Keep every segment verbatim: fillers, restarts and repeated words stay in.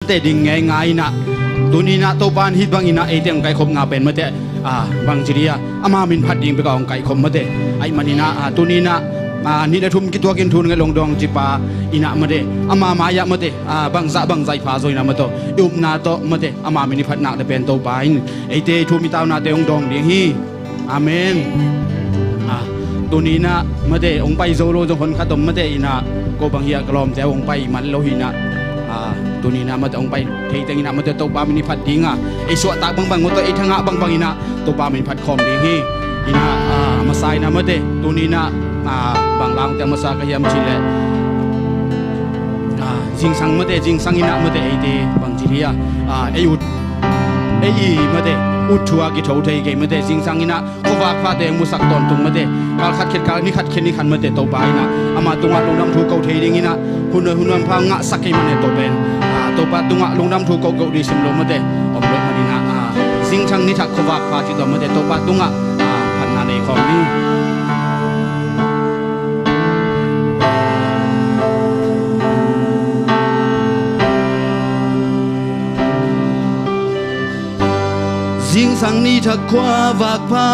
te ding ngeingai inah, tuni inah Topa in hih bang inah eite hong kaihkhopna pen mate, ah, bang ci dih a, ama min phat ding bek a hong kaihkhop mate. Ahih man inah, ah, tuni inah, ah, nih le thum kituakin thu nong nget lo dong ci pa inah mate, ama mai-ah mate, ah, bangzah bangzah i pha zaw inah mate, i upna tawh mate, ama min i phat nak le pen Topa in eite i thu i taunate hong dawng ding hi. Amen. Ah, tuni inah mate hong pai zo lo zong hon khat om mate inah, ko bang hiah ka lawmte hong pai man lo hi inah, ah, tuni inah mate hong pai thei teng inah mate Topa min i phat ding a, ei suahtak bangbang mate, ei thangah bangbang inah Topa min phat khawm ding hi. Inah, ah, masa inah mate tuni inah, ah, bang la hong tel masa ka hiam cih leh, ah, zingsang mate, zingsang inah mate eite bang ci dih a, ah, ei ut, ei i mate ut thu a kitho thei kei mate, zingsang inah khuavak phate musak tawntung mate, kal khat khit kal, ni khat khit ni khat mate Topa inah ama tungah lungdam thu ko thei ding inah, hun hun pha ngahsak kei mate Topa in, ah, Topa tungah lungdam thu ko ko ding sim lo mate om lo man inah, ah, zingsang ni thak khuavak pha ci tawh mate Topa tungah, ah, phatna nei khawm ni. Zingsang ni thak khuavak pha,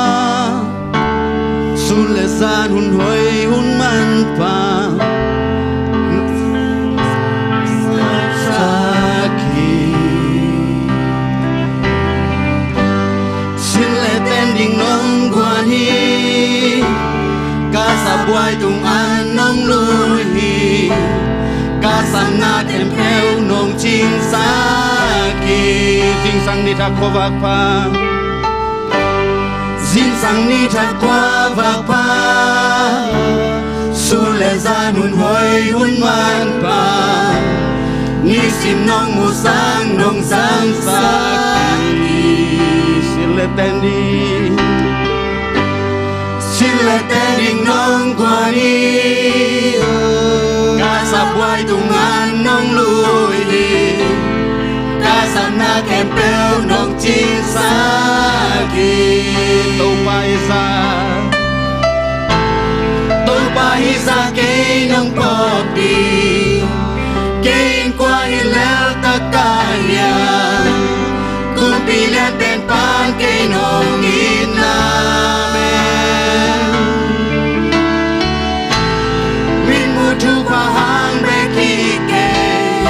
sun le zan hun hoi hun manpha, sak hi. Sin le ten ding nong guan hi, ka sabuai tung an nong lui hi, ka sanna khempeuh nong cingsak hi. Zingsang ni thak khuavak pha, zingsang ni thak khuavak pha, sun le zan hun hoi hun manpha, nisim nong musak nong zangsak hi. Sin le ten ding, sin le ten ding nong guan hi, ka sabuai tung an nong lui hi, ka sanna khempeuh nong cingsak hi. Topa i zah, Topa i zah kei nong pawlpih, kei in kua hi lel tak ka hiam, kumpi lian pen pan kei nong itna. Amen. Min mu thupha hang bek hi kei,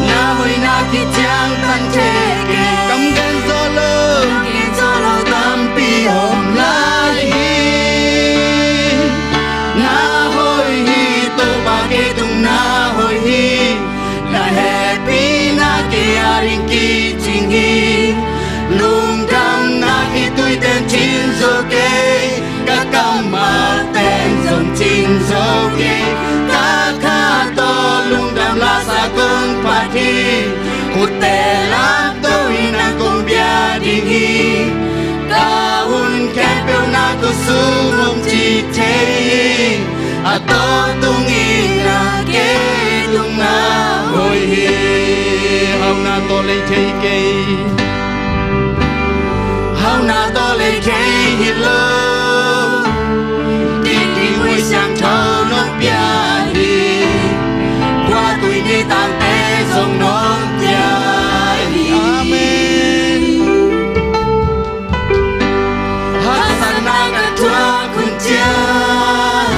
na hoihna kiciangtan thei kei. Kam gen zo lo, kam gen zo lo tampi om lai hi. Na hoih hi, Topa kei tung na hoih hi. Na hehpihna kei ading kicing hi. Lungdamna kituite'n cing zo kei, ka kammalte'n zong cing zo kei. Ka kha tawh lungdam lasa kong phat hi, khutte lamto in nang kong bia ding hi. Ka hun khempeuh na khutsung om ci thei hi. A tawh tung in na kei tung na hoih hi. Hauhna tawh lei thei kei, hauhna tawh lei thei hi lo. Dikdik huih siangtho nong pia hi. Khuatui ni tangte zong nong pia hi. Amen. Haksatna ka thuak hun ciang,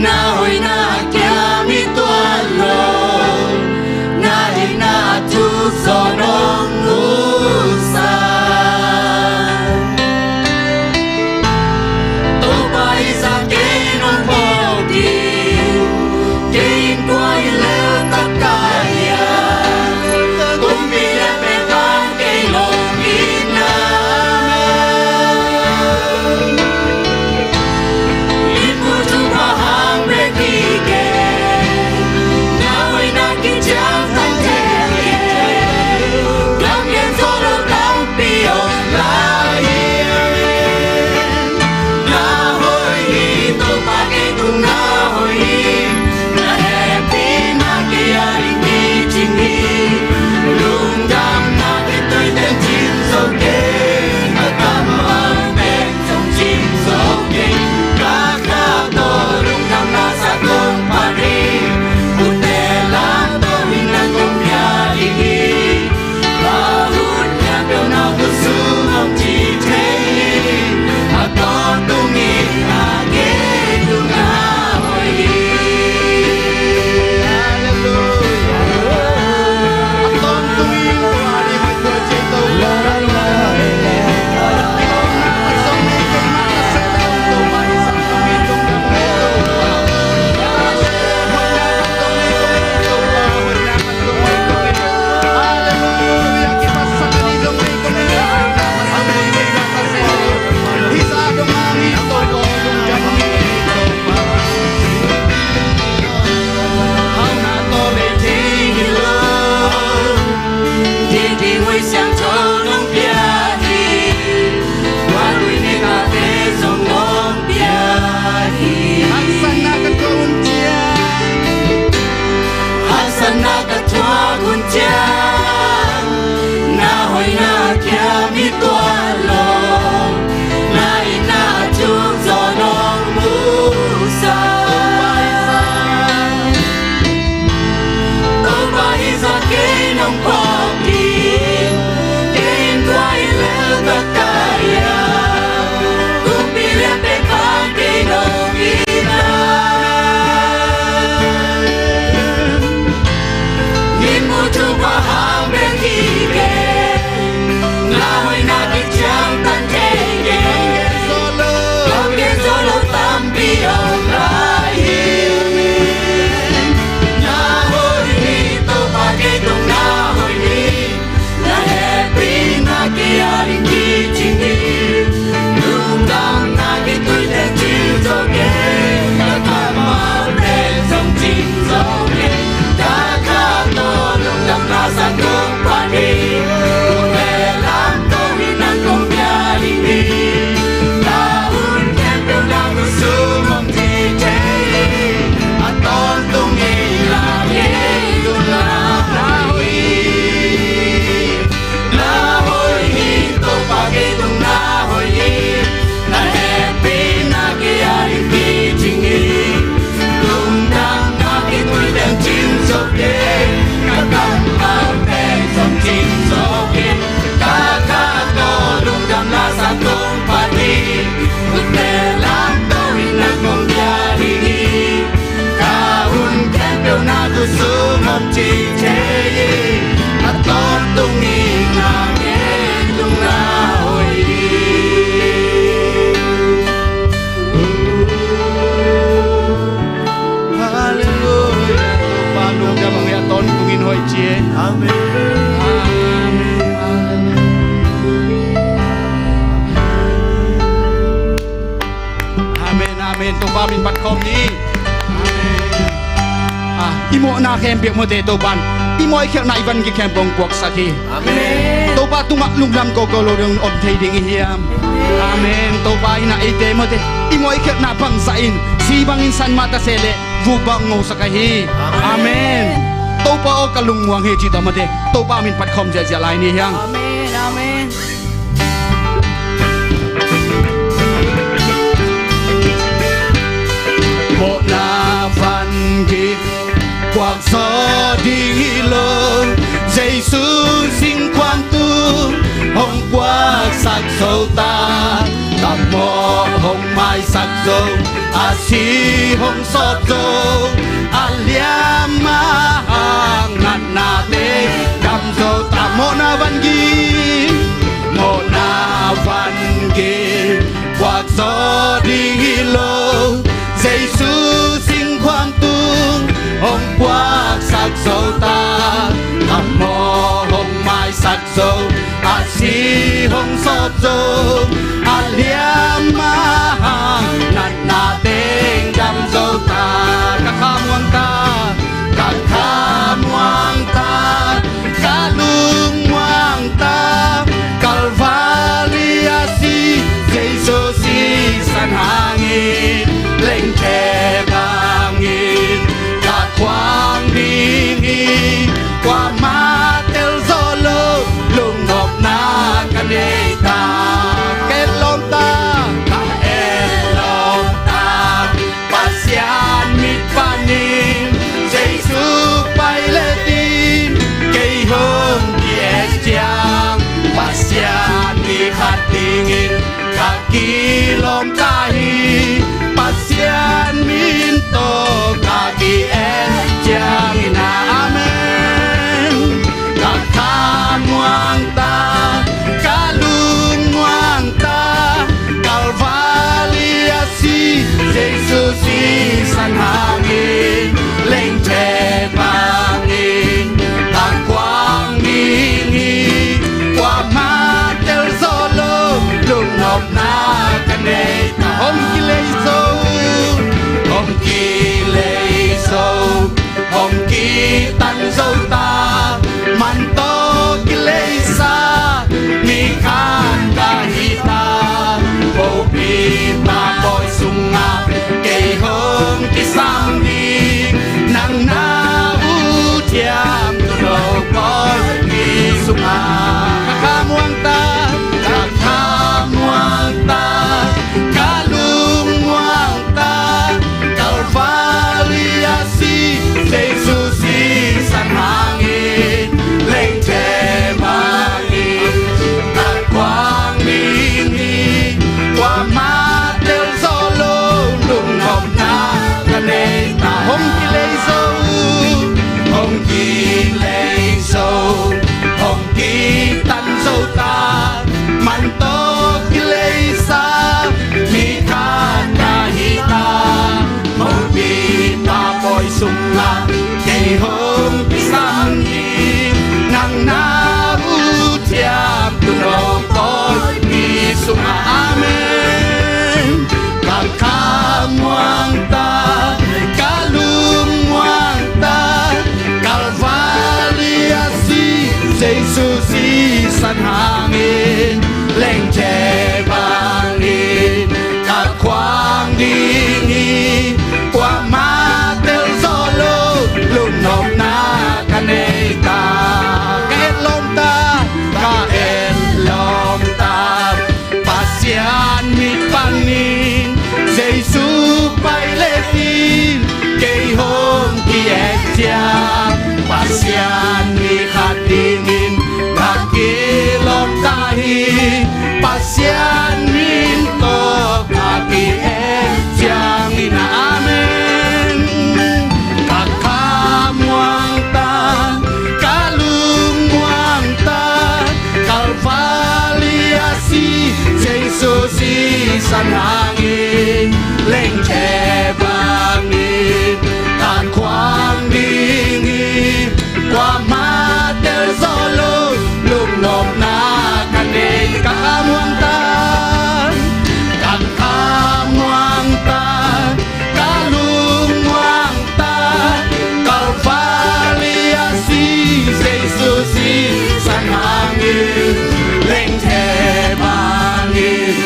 na hoihna a kiam i tuan lo, na itna a thuk zaw nong musak. Hong pia kik e, na hoihna kiciangtan thei kei. Hong gen zo lo tampi om lai hi. Na hoih hi, Topa kei tung na hoih hi. Na hehpihna kei ading kicing hi. Lungdamna kei tui teng cing zo kei. Ka kammal teng zong cing zo kei. Ka kha tawh lungdamna sang kong phat hi. Ute lam kong hi, nang kong pia ding hi. Ka hun khempeuh na khutsung hong ci thei hi. A tawntung in la kei tung na hoih hi. Na hoih hi, Topa kei tung na hoih hi. Na hehpihna kei ading kicing hi. Lungdamna kei tui teng cing zo kei. Ka kammal teng zong cing zo kei. Ka kha tawh lungdamna sang kong phat hi. Ute lam kong hi, nang kong pia ding hi. Ka hun khempeuh na khutsung hong ci thei hi. A tawntung in la kei tung na hoih hi. Halleluia. Topa lungdam hang hi, a tawntung in hoih ci hi. Amen. Amen. Amen. Topa min phat khawm ni. Amen. Ah, i mawhna khempeuh mawte Topa'n i mawhkhelhna i van kikhempeuh hong puaksak hi. Amen. Topa tungah lungdam kawkaw lo ding om thei ding i hiam? Amen. Topa in ah eite mawte i mawhkhelhna bangzah in, si bangin san mah ta se leh vuh bang ngosak ahi. Amen. Topa aw ka lungmuang hi cih tawh mawte Topa min phat khawm ziahziah lai ni hiang. Amen. Amen. Mawhna van gik puak zaw ding hi lo, Jesu singkhuang tung hong puaksak zo ta. Ka mawh hong maisak zo, a si hong sawt zo, a liam a hang natna teng dam zo ta. Mawhna van gik, mawhna van gik puak zaw ding hi lo, Jesu singkhuang tung hong puaksak zo ta. Ka mawh hong maisak zo, a si hong sawt zo, a liam a hang natna teng dam zo ta. Ka kha muang ta, ka kha muang ta, ka lung muang ta, Kalvari a si Jesu sisan hangin, lengthe bangin ka khuang ding hi. Kuamah tel zo lo lungnopna ka nei ta. Ka etlawm ta, ka etlawm ta, Pasian mit panin Jesu pailet in kei hong ki-et ciang, Pasian mi khat dingin ka kilawm ta hi. Pasian min tawh ka ki-et ciangin ah, amen. Ka kha muang ta, ka lung muang ta, Kalvari a si Jesu sisan hangin, lengthe bangin ka khuang ding hi. Kuamah tel zo lo lungnopna ka nei ta. Hong kilei zo, hong kilei zo, hong kitan zo ta. Man tawh kileisa mi khat ka hi ta. Hopih pa pawi sungah kei hong kisam ding, nang na uh thiam tulo pawi sungah. Ka kha muang ta, ka kha muang ta, ka lung muang ta, Kalvari a si Jesu sisan hangin, lengthe bangin ka khuang ding hi. Kuamah tel zo lo lungnopna ka nei Amen. Ka khamuang ta, ka lungmuang ta, Kalvari a si Jesu sisan hangin, lengthe bangin ka khuang ding hi. Kuamah tel zawh lo lungnopna ka nei ta. Ka et lawm ta, ka et lawm ta. Pasian mit panin Jesu pai le hin, kei hong ki-et ciang Pasian mi khat dingin ka kilawm ta hi. Pasian min tawh ka ki-et ciangin, amen. Ka khamuang ta, ka lungmuang ta, Kalvari a si Jesu sisan hangin, lengthe bangin ka khuang ding hi. Kuamah tel zawh lo lungnopna ka nei. Ka khamuang ta, ka khamuang ta, ka lungmuang ta, Kalvari a si Jesu sisan hangin, lengthe bangin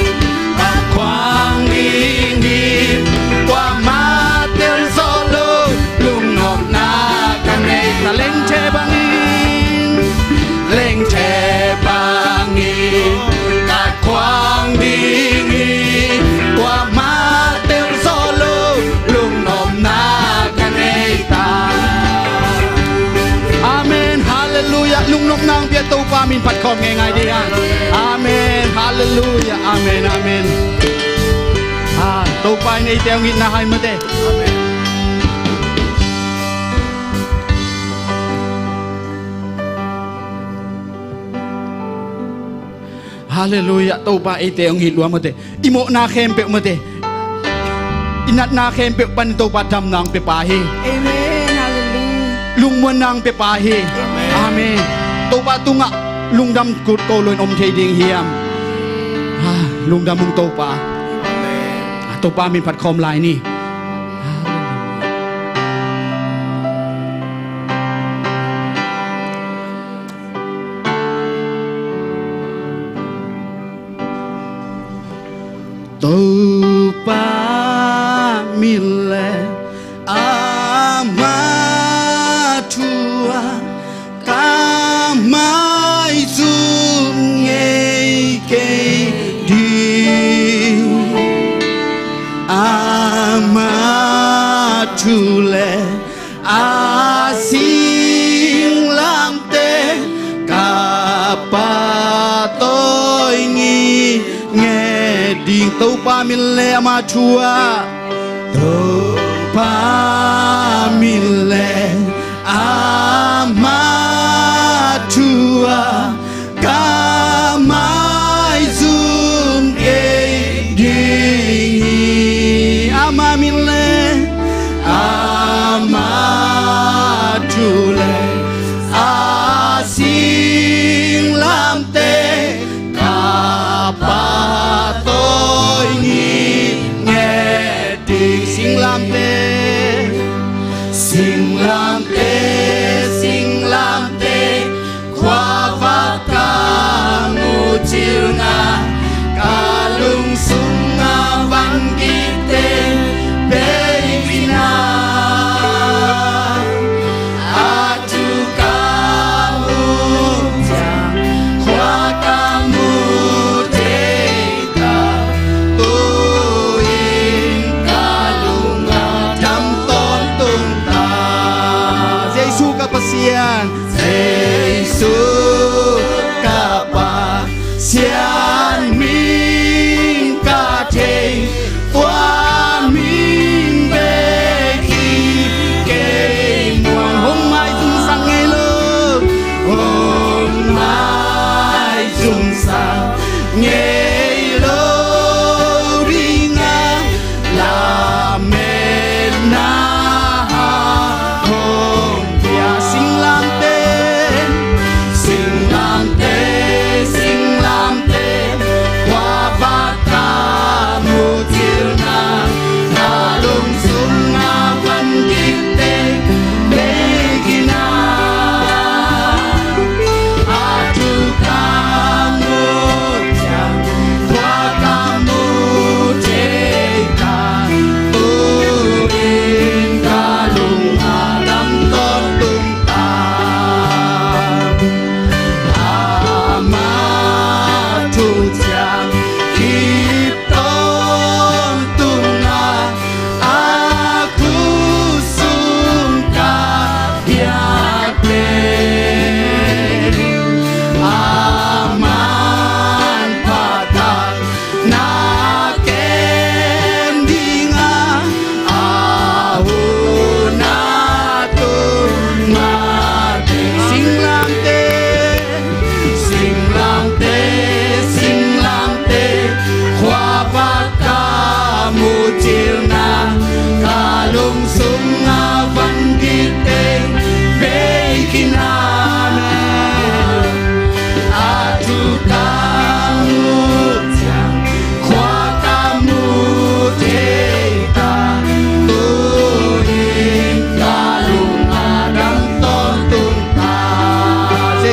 ka khuang ding hi. Kuamah tel zawh lo lungnopna ka nei ta. Lengthe bangin, lengthe bangin ka khuang ding hi. Kuamah tel zawh lo lungnopna ka nei ta. Amen. Halleluiah. Lungnopna hong pia Topa min phat khawm ngeingai dih hang. Amen. Halleluiah. Amen. Amen. Ah, Topa in eite hong itna hai mate. Amen. Halleluiah. Topa eite hong it lua mate. I mawhna khempeuh mate, i natna khempeuh panin Topa damna hong pia pa hi. Amen. Halleluiah. Lungmuanna hong pia pa hi. Amen. Amen. Topa tungah lungdam kut ko loin om thei ding hiam? Ah, lungdam ung Topa. Amen. Topa min phat khawm lai ni. Topa min le ama thu ah ka maizum ngei kei ding. Ama thu le a singlamteh ka pahtawi ngitnget ding. Topa min le ama thu ah, Topa min le ama thu ah ka maizum kei ding hi. Ama min le, ama thu le a singlamteh ka pahtawi ngitnget ding. Singlamteh, singlamteh, singlamteh, khuavak ka mucil ngal, ka lungsung a vangikte pei kina. A thu ka muh ciang, khua ka mu thei ta, tu-in ka lung a dam tawntung ta. Jesu ka Pasian, Jesu ka Pasian min ka thei, tua min bek hi kei muang. Hong maizumsak ngei lo, hong maizumsak ngei lo ding a, lametna hong pia. Singlamteh, singlamteh, singlamteh, khua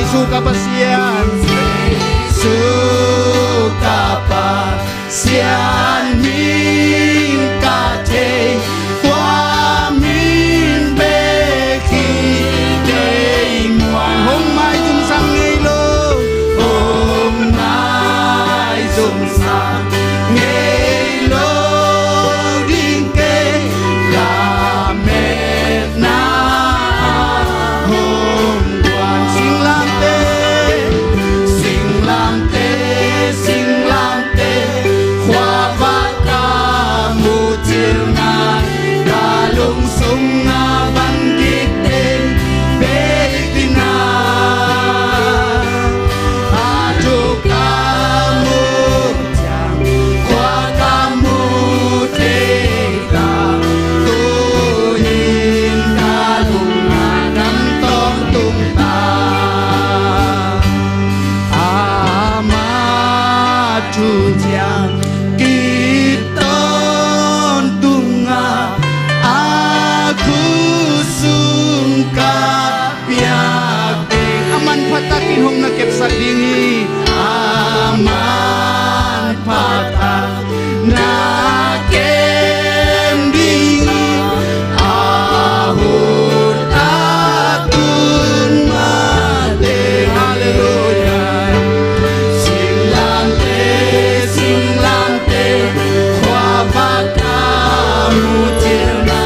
Jesu ka Pasian, Jesu ka Pasian min ka thei, tua min bek hi thei muan. Hong maizum sang ngei lo, hong maizum sang ngei lo ding kei, lametna hong guan. Singlamteh, singlamteh, singlamteh, khuavak ka mucilna, ka lungsung a van kik teng, bek hi na. A thu ka mu ciang, khua ka mu thei ta, tu-in ka lung a dam tawntung ta. Ama thu ciang kip tawntung a, a khut sung ka piak ding. A manpha takin hong na kepsak ding hi. A manpha tak na kem ding hi. A hun a tun mah teh. Halleluiah. Singlamteh, singlamteh, khuavak ka mucilna,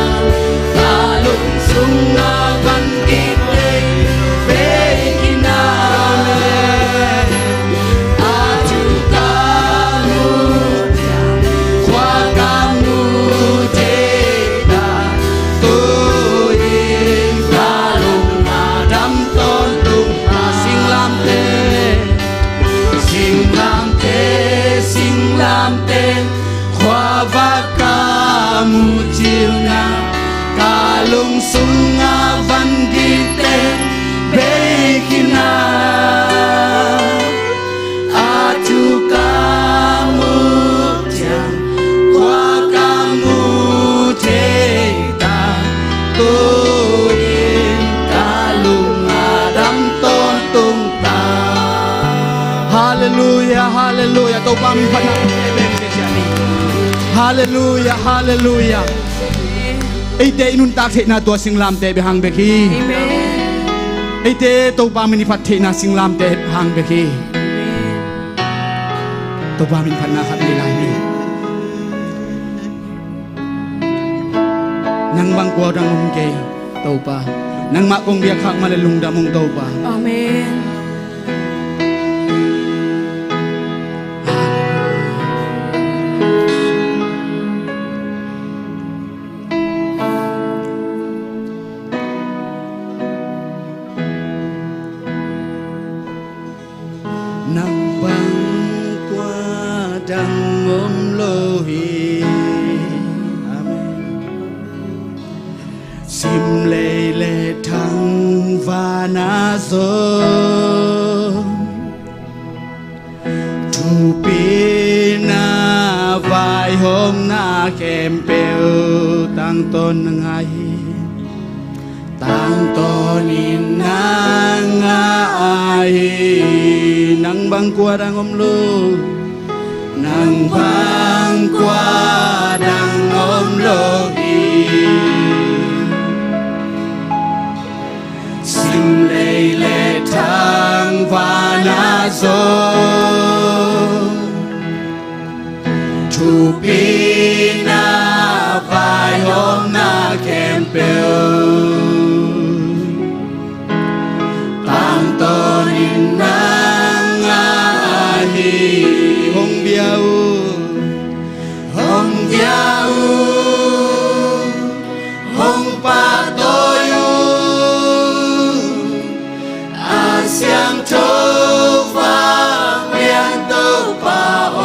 ka lungsung a van kik teng, bek hi na. A thu ka mu ciang, khua ka mu thei ta, tu-in ka lung a dam tawntung ta. Singlamteh, singlamteh, singlamteh, khuavak ka mucilna, ka lungsung a van kik teng, bek hi na. A thu ka mu ciang, khua ka mu thei ta, tu-in ka lung a dam tawntung ta. Halleluiah, halleluiah. Topa min phatna. Halleluiah, halleluiah. Eite i nuntak theihna tua singlamteh bek hang bek hi. Amen. Eite Topa min i phat theihna singlamteh hang bek hi. Amen. Topa min phatna khat nei lai ni. Nang bang kua dang om kei, Topa. Nangmah kong biak khak mah leh lungdam ung, Topa. Amen. Nang bang kua dang om lo hi. Amen. Simlei le thangvana zong, thupina vaihawmna khempeuh tangtawn na ngah hi. Tangtawnin na ngah hi. Nang bang kua dang om lo. Nang bang kua dang om lo hi. Simlei le thangvana zong, thupina vaihawmna khempeuh tangtawnin na ngah hi. Hong bia un, hong bia un, hong pahtawi un, a siangtho vang lian Topa aw.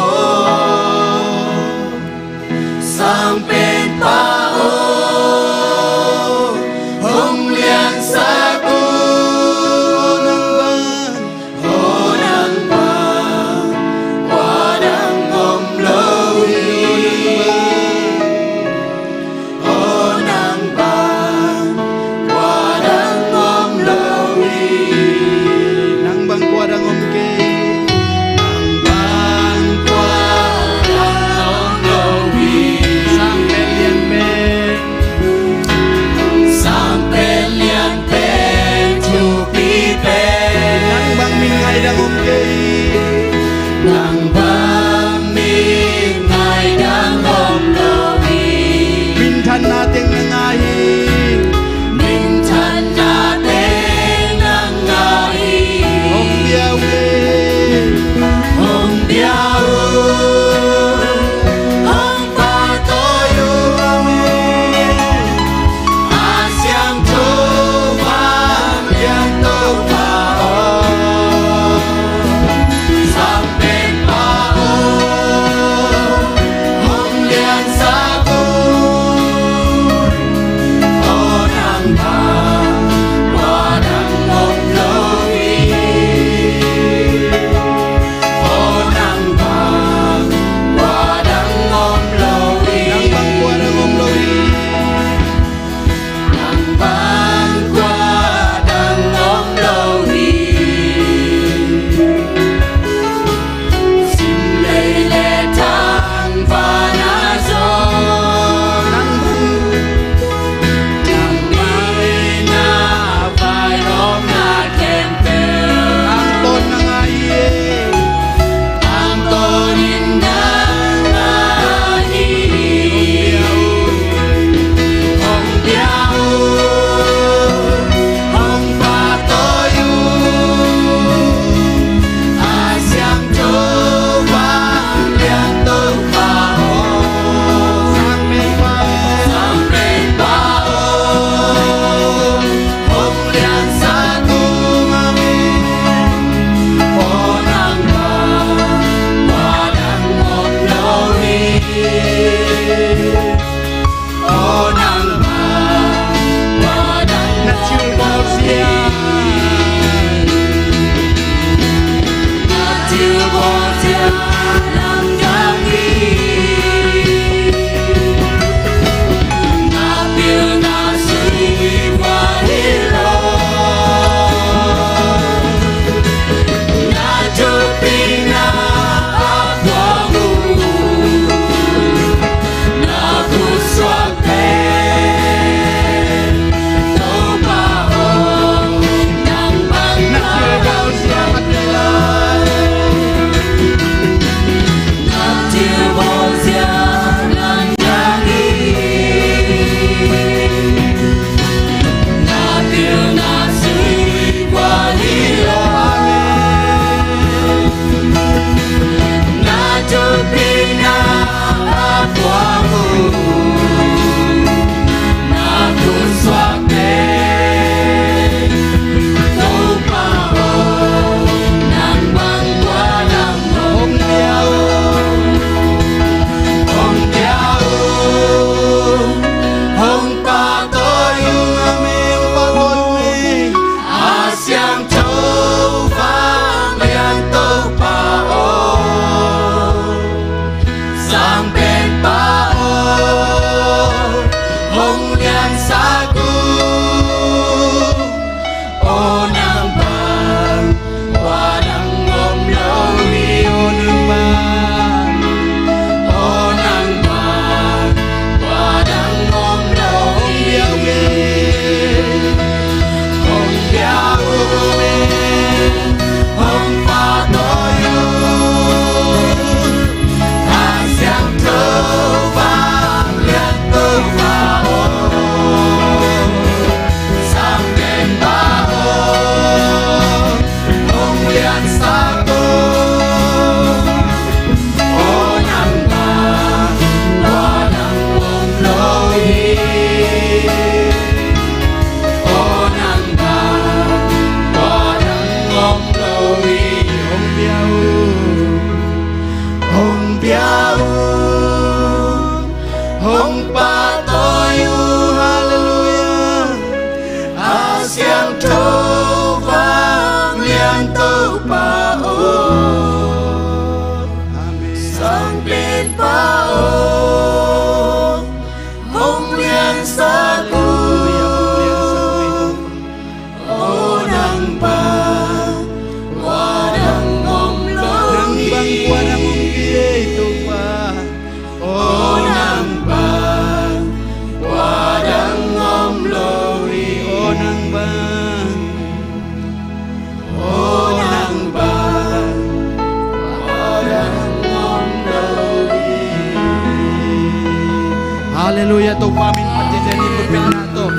Halleluiah, Topa min phat ciat in i pulpit na tawh.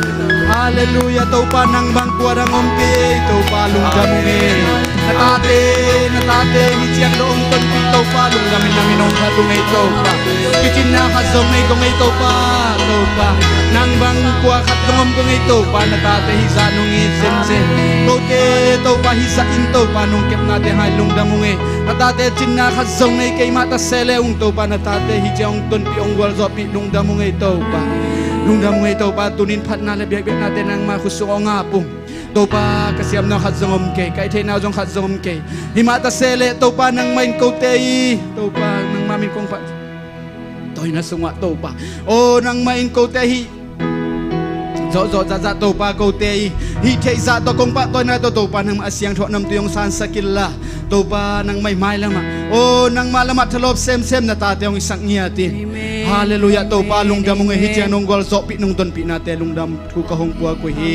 Halleluiah, Topa nang bang kua dang om kei, Topa lungdam ung ei. Na tate, na tate hi ciang dong tonpih Topa lungdam in nang in hong phat ung ei Topa. Kicinna khat zong nei kong ei Topa, Topa. Nang bang kua khat dong om kong ei Topa, na tate hi zah nung i semse. Kote Topa hi zah in Topa nong kepnate hai lungdam ung ei. Na tate cinna khat zong nei keimah ta se le ung Topa, na tate hi ciang hong tonpih hong gualzawhpih lungdam ung ei Topa. Lungdam ung ei Topa, tunin phatna le biakbiaknate nangmah khut sung hong ap ung. Topa ka siamna khat zong om kei, ka i theihna zong khat zong om kei. Himah ta se le Topa nangmah in kote i Topa nangmah min kong phat. Tawina sungah Topa. O nangmah in kote hi. Zawhzawh zahzah Topa kote i hih theih zah tawh kong pahtawina tawh Topa nangmah a siangtho namtui hong sansak inla Topa nangmah i mailamah o nangmah lamah thalawp semsem na tate hong i sak ngiat in. Halleluiah Topa lungdam ung ei hi ciang nong gualzawhpih nong tonpihnate lungdam thu ka hong puak uh hi.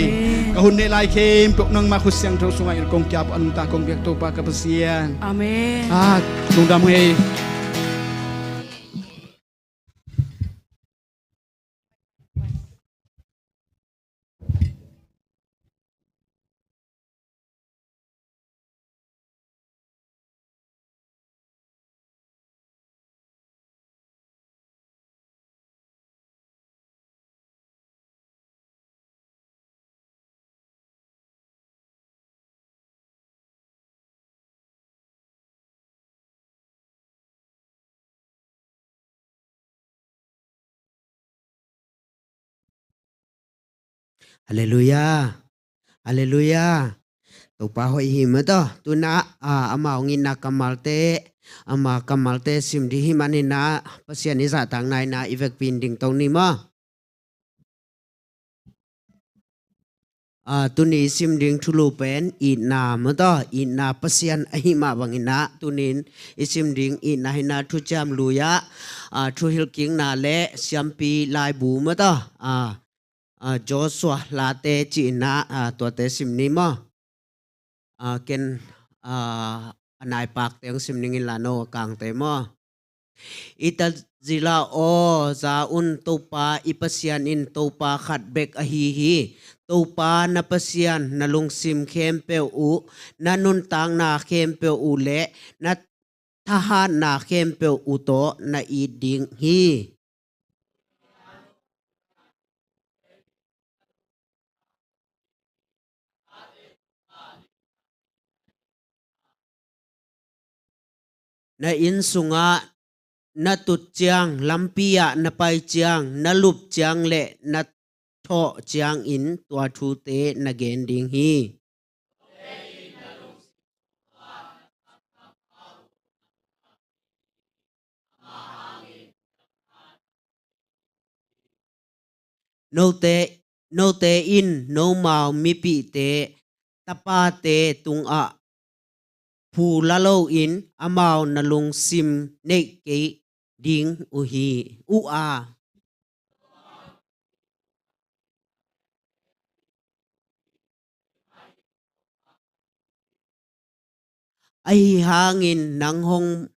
Ka hun neih lai khempeuh nangmah khut siangtho sungah in kong kiap a nungta kong biak Topa ka Pasian. Amen. Lungdam ung ei. Halleluiah. Halleluiah. Topa hoih hi maw taw. Tuna a amau ngitna kammalte ama kammalte sim dih hi maninah Pasian i zahtakna inah i vekpi in dingto ni maw? Tuni i sim ding thulu pen itna maw taw, itna Pasian ahi mah banginah tunin i sim ding itna hinah Thuciam Lui-ah thuhilhkikna le siampi laibu maw taw, Joshua Late ci-inah tuate sim ni maw? Ken a naipakte hong sim ning inla no a kangte maw? I tazila aw za un, Topa i Pasian in Topa khat bek ahi hi. Topa na Pasian na lungsim khempeuh uh, na nuntakna khempeuh uh le na thahatna khempeuh uh tawh na it ding hi. Na inn sungah na tut ciang, lampi ah na pai ciang, na lup ciang le na thawh ciangin tua thute na gen ding hi. Note, note in nomau mipihte tapate tungah phu la loin amau na lungsim neih kei ding uh hi uh a. Ahi hangin nang hong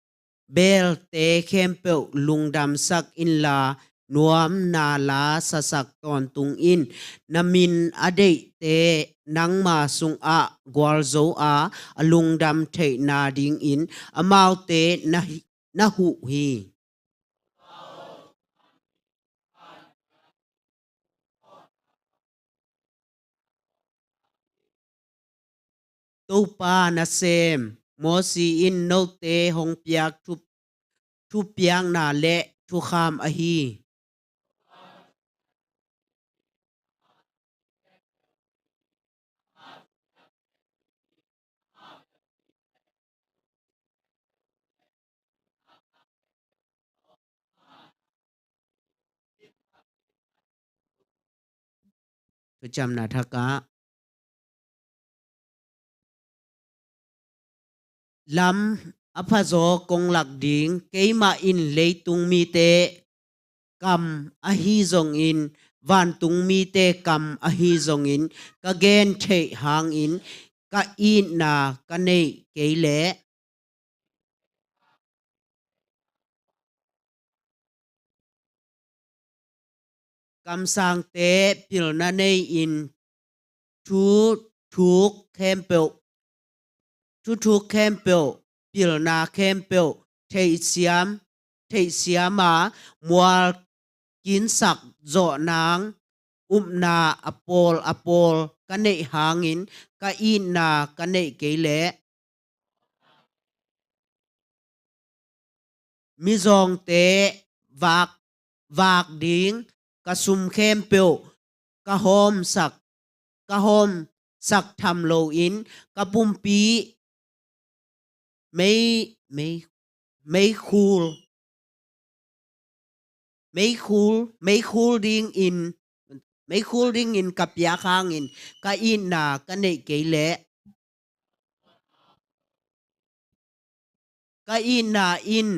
belte khempeuh lungdamsak inla nuamna la sasak tawntung in. Na min a deihte nangma sungah gualzo a, a lungdam theih nadingin amaute na, na huh hi. Topa nasem Mosi in note hong piak thu, thupiakna le thukham ahi. Thuciamna thak ah lam a phazaw kong lak ding, keimah in leitung mite kam ahi zongin, vantung mite kam ahi zongin, ka gen theih hangin ka itna ka neih kei leh, kamsangte pilna nei-in thu thuk khempeuh, thu thuk khempeuh, pilna khempeuh theihsiam, theihsiam a, mual kinsak zawh nang upna a pawl a pawl ka neih hangin ka itna ka neih kei leh, mizawngte vak, vak ding ka sum khempeuh ka hawmsak, ka hawmsak tham loin ka pumpi mei, mei, meikhul, meikhul, meikhul dingin, meikhul dingin ka piak hangin ka itna ka neih kei leh, ka itna in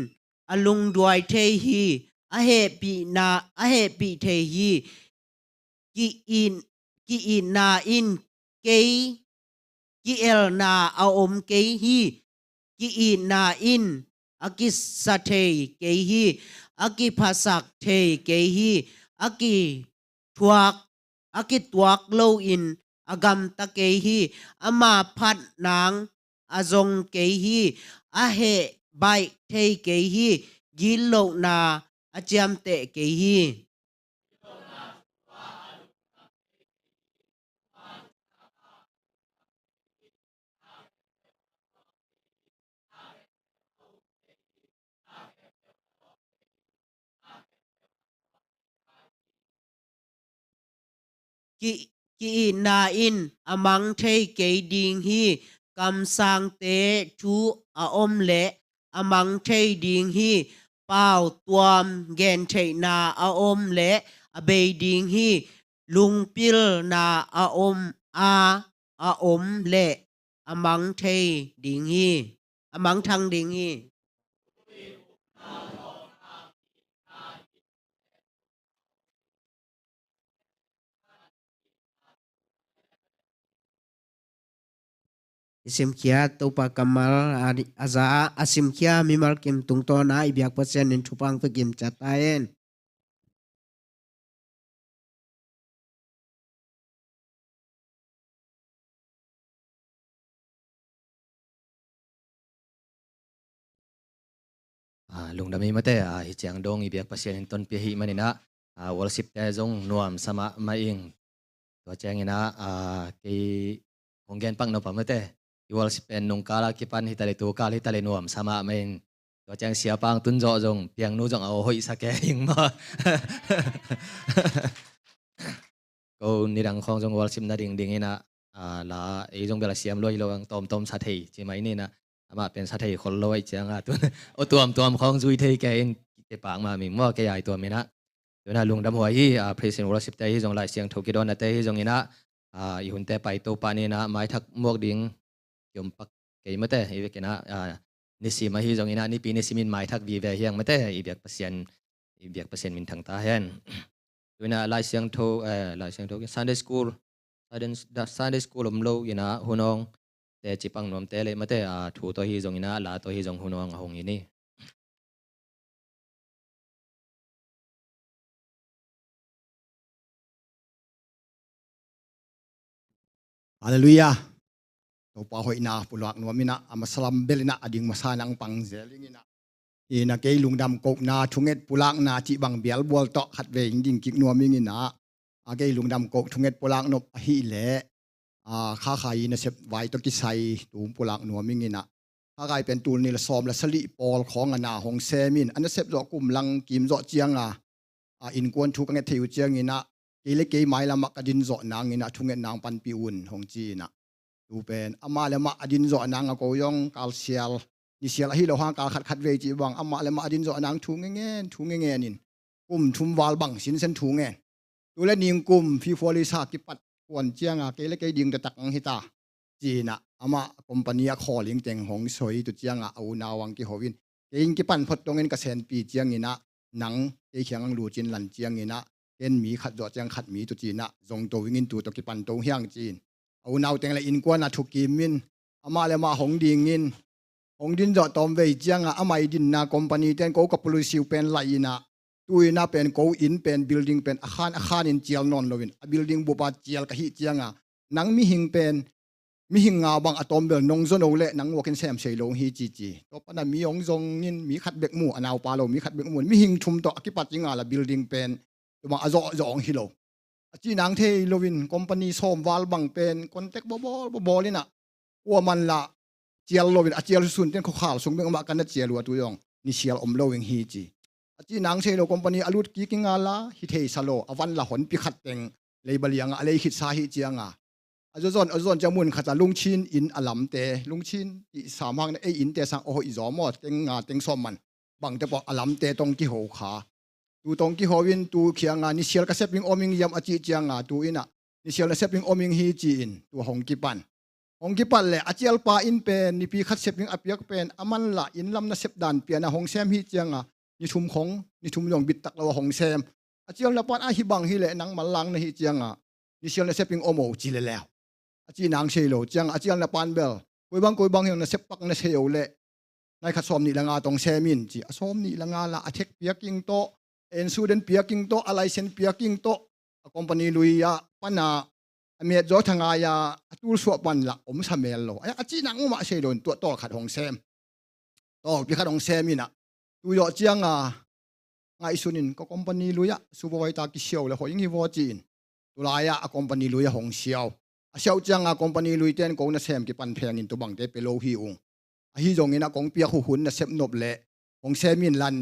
a lungduai thei hi, a hehpihna, a hehpih thei hi. Ki-it, ki-itna in kei, ki-elna a om kei hi. Ki-itna in a kisa thei kei hi, a kiphasak thei kei hi, a kithuak, a kituak loin a gamta kei hi. Ama phat nang a zong kei hi, a heh baih thei kei hi, gitlohna a ciamteh kei hi. Ki, ki-itna in a mang thei kei ding hi. Kamsangte thu a om leh a mang thei ding hi. Pau tuam gentheihna a om leh a bei ding hi. Lungpilna a om a, a om leh a mang thei ding hi, a mangthang ding hi. I simkhia Topa kammal a, a za a simkhia mimal kim tungtawn a i biak Pasian in thupha hong pia kim ciat ta hen. Ah, lungdam hi mate, ah, hi ciang dong i biak Pasian in tonpih ahih manin ah, ah, worship te zong nuamsa mahmah ing. Tua ciangin ah, ah, kei hong gen pak nop a mate, i worship pen nungkal a kipan hi ta leh tukal hi ta leh nuamsa mahmah ing. Tua ciang siapa hong tun zawh zong piangnu zong a aw hoihsa kei ing maw. Ko nidang khawng zong worship nading dingin ah, ah, la ei zong bel a siam lua hi lo ang, tawmtawm sa thei ci mai ni in ah, amah pen sa thei khol lo ahih ciang ah tun aw tuamtuam khawng zui thei kei in, kei pak mahmah ing maw, kei ai tuam in ah. Tun ah lungdam huai hi, ah, praise and worship te hi zong, Lai Siangtho kidawnna te hi zongin ah, ah, i hunte pai Topa ni in ah, maithak muak ding kiom pak kei mate, i vekin ah, ah, nisim ahi zongin ah, nipi nisim in maithak vive hi ang mate, i biak Pasian, i biak Pasian minthang ta hen. Tun ah Lai Siangtho, eh, Lai Siangtho, Sunday school, Sunday, Sunday school om lo in ah, hun awng te cipang nuam te leh mate, ah, thu tawh hi zongin ah, la tawh hi zong hun awng a hong hi ni. Halleluiah. Topa hoihna pulak nuam in ah, a masa lam bel in ah, a ding masa nang pang zel ing in ah. In ah kei lungdam kohna, thunget pulakna cih bang bialbual tawh khatvei in ding kik nuam ing in ah. A kei lungdam koh thunget pulak nop ahih leh, ah, Khakhai nasep vai tawh kisai tung pulak nuam ing in ah. Khakhai pen tul nih le sawm le sagih pawl khawng a na hong sem in, a nasep zawh kum lang kim zawh ciang a, ah, innkuan thu ka nget theih uh ciangin ah, kei le kei mailam ah ka din zawh nangin ah, thunget nang panpih un hong ci in ah. Tu pen amah le amah a din zawh nang a, ko zong kalsial, nisial ahi lo hang kal khat khatvei cih bang, amah le amah a din zawh nang thu ngengen, thu ngengen in, kum thum val bang sinsen thu ngen. Tu le ningkum February sa kipat kuan ciang a, kei le kei ding taktak ang hi ta, ci in ah, amah company a khawl ing teng hong soi, tu ciang a, a unau ang kiho in, kei in kipan phot dongin ka senpi ciangin ah, nang kei kiang ang lut in lan ciangin ah, ken mi khat zawh ciang khat mi tu ci in ah, zong to ing in tu tawh kipan to hi ang ci in. A unau teng le innkuan a thukim in, amah le amah hong ding in, hong din zawh tawm vei ciang a, amah i dinna company ten ko ka policy uh pen laih in ah, Tu-in ah pen ko inn pen building pen a khan a khan in cial nawn loin a building bup ah cial ka hih ciangah nang mihing pen mihing nga bang a tawm bel nong zaw no leh nang walk-in sem sei lo hi ci ci. Tua pan ah mi hong zong in mi khat bek mu, a naupa lo mi khat bek mu, mihing thum tawh a kipat i ngal a building pen tua bang a zawh zawh hong hi lo. A cih nang thei loin company sawm val bang pen contact bawlbawl bawlbawl in ah kua man lah cial loin a cial susun ten khuakhal sung bek mah kan na cial uh a tu zong ni sial om lo ing hi ci. A cih nang thei lo company a lut kik i ngal a hi thei sa lo a van lah honpi khat teng lei baliang ah a lei khitsa hi ciangah a zawzawn a zawzawn ciang mun khat ah Lungchin inn a lamte, Lungchin tih sam hang na ei innte sang a hoih zaw maw, teng nga teng sawm man bangte pawh a lamte tawh kiho kha. Tu tawh kiho in tu khiangah ni sial ka sep ing om ing hiam a cih ciangah tu in ah ni sial na sep ing om ing hi ci-in tu hong kipan. Hong kipan leh a cialpa in pen nipi khat sep ing a piak pen a man lah inn lam na sep dan pian ah hong sem hi ciangah ni thum khong ni thum zong bit tak lo a hong sem. A cialna pan ah hi bang hi leh nang manlang na hi ciangah ni sial na sep ing om o ci leleu. A cih nang sei lo ciangah a cialna pan bel koi bang koi bang hi na sep pak na sei o leh nai khat sawm nih le nga tawh sem in ci. A sawm nih le nga lah a thek piaking tawh, a insurance piaking tawh, a license piaking tawh, a company lui ah pan ah a met zaw thangai ah a tul suah pan lah om sa mel lo. A cih nang uh mah sei lo in tua tawl khat hong sem. Tawlpi khat hong sem in ah tu zawh ciangah ngaihsun in ka company lui ah supervisor kisiau le hoih ing hi vaw ci-in tu lai ah a company lui ah hong siau. A siau ciangah company lui ten ko na sem kipan pheng in tu bangte pe lo hi ung. Ahi zongin ah kong piak uh hun na sep nop leh hong sem in lan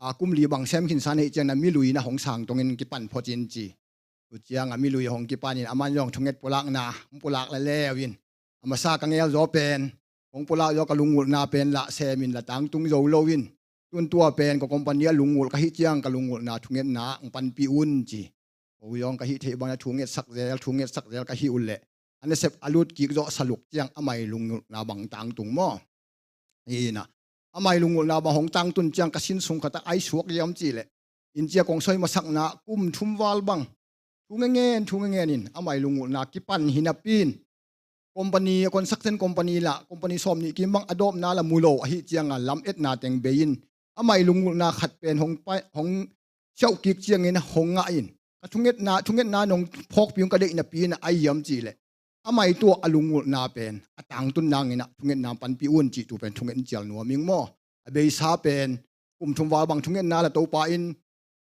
a kum li bang sem khinsa na hi ciang na mi lui na hong sang tong in kipan phot in ci. Tu ciangah mi lui hong kipan in a man zong thunget pulakna hong pulak leleu in a masa ka ngel zaw pen hong pulak zaw ka lungulhna pen lah sem in lah tangtung zo lo in tun tua pen ka company ah lungulh ka hih ciang ka lungulhna thungetna ah hong panpih un ci. Ko zong ka hih theih bang ah thunget sak zel thunget sak zel ka hih uh leh a nasep a lut kik zawh saluk ciang amah i lungulhna bang tangtung maw? Hi in ah amah i lungulhna bang hong tangtun ciang ka sin sung khat ah ai suak hiam cih leh inn ciang kong soi masakna kum thum val bang thu ngengen thu ngengen in amah i lungulhna kipan hi napi in company a construction company lah company sawm nih kim bang a dawpna lah mu lo ahi ciangah lam etna teng bei in amah i lungulhna khat pen hong pai hong siauh kik ciangin hong ngah in ka thungetna thungetna nong phawkpi ung ka deih napi in ah ai hiam cih leh amah i tua a lungulhna pen a tangtun nangin ah thungetna panpih un cih tu pen thunget in cial nuam ing maw? A beisa pen kum thum val bang thungetna lah Topa in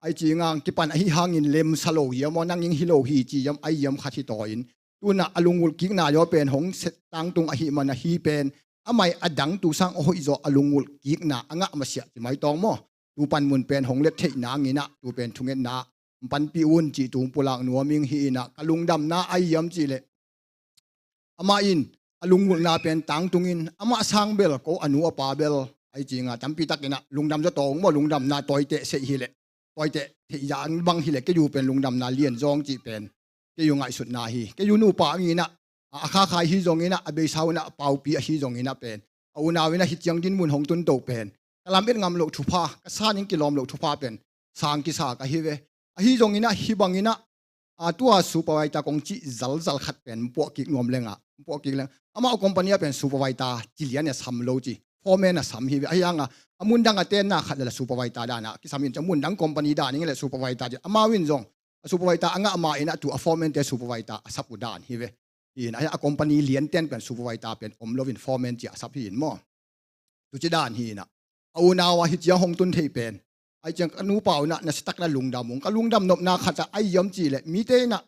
ai ci ngang kipan ahi hangin lemsa lo hiam maw nang ing hi lo hi ci hiam ai hiam khat hi taw in tun ah a lungulh kikna zaw pen hong set tangtung ahi man ahi pen amah i a dang tu sang a hoih zaw a lungulh kikna a ngah masiah ci mai tawng maw? Tu panmun pen hong let theih nangin ah tu pen thungetna panpih un cih tu pulak nuam ing hi in ah ka lungdamna ai hiam cih leh amah in a lungulhna pen tangtung in amah sang bel ko a nu a pa bel ai ci nga tampi takin ah lungdam zaw tawng maw lungdamna tawiteh seih hi leh tawiteh theih zang bang hi leh kei uh pen lungdamna lian zawng cih pen kei uh ngaihsutna hi. Kei uh nupa angin ah a khakhai hi zongin ah a beisa un ah a paupi ahi zongin ah pen a unau in ah hi ciang dinmun hong tunto pen ka lam et ngam loh thupha ka san in kilawm loh thupha pen sang kisa ka hi ve. Ahi zongin ah hi bangin ah a tua supervisor kong cih zalzal khat pen puah kik nuam leng ah puah kik leng amah company ah pen supervisor ci lian a sam lo ci foreman a sam hi ve. Ahi hang ah a mun dang a tenna khat le la supervisor dan ah kisam in ca mun dang company dan in le supervisor ci amau in zong a supervisor a ngah ma in ah tu a foreman te supervisor a sap uh dan hi ve. Hi in ah a company lian ten pen supervisor pen om lo in foreman ci a sap hi in maw? Tu ci dan hi in ah a unau ah hi ciang hong tun thei pen ai ciang ka nupa un ah na sitak na lungdam ung ka lungdam nopna khat ah ai hiam cih leh mite in ah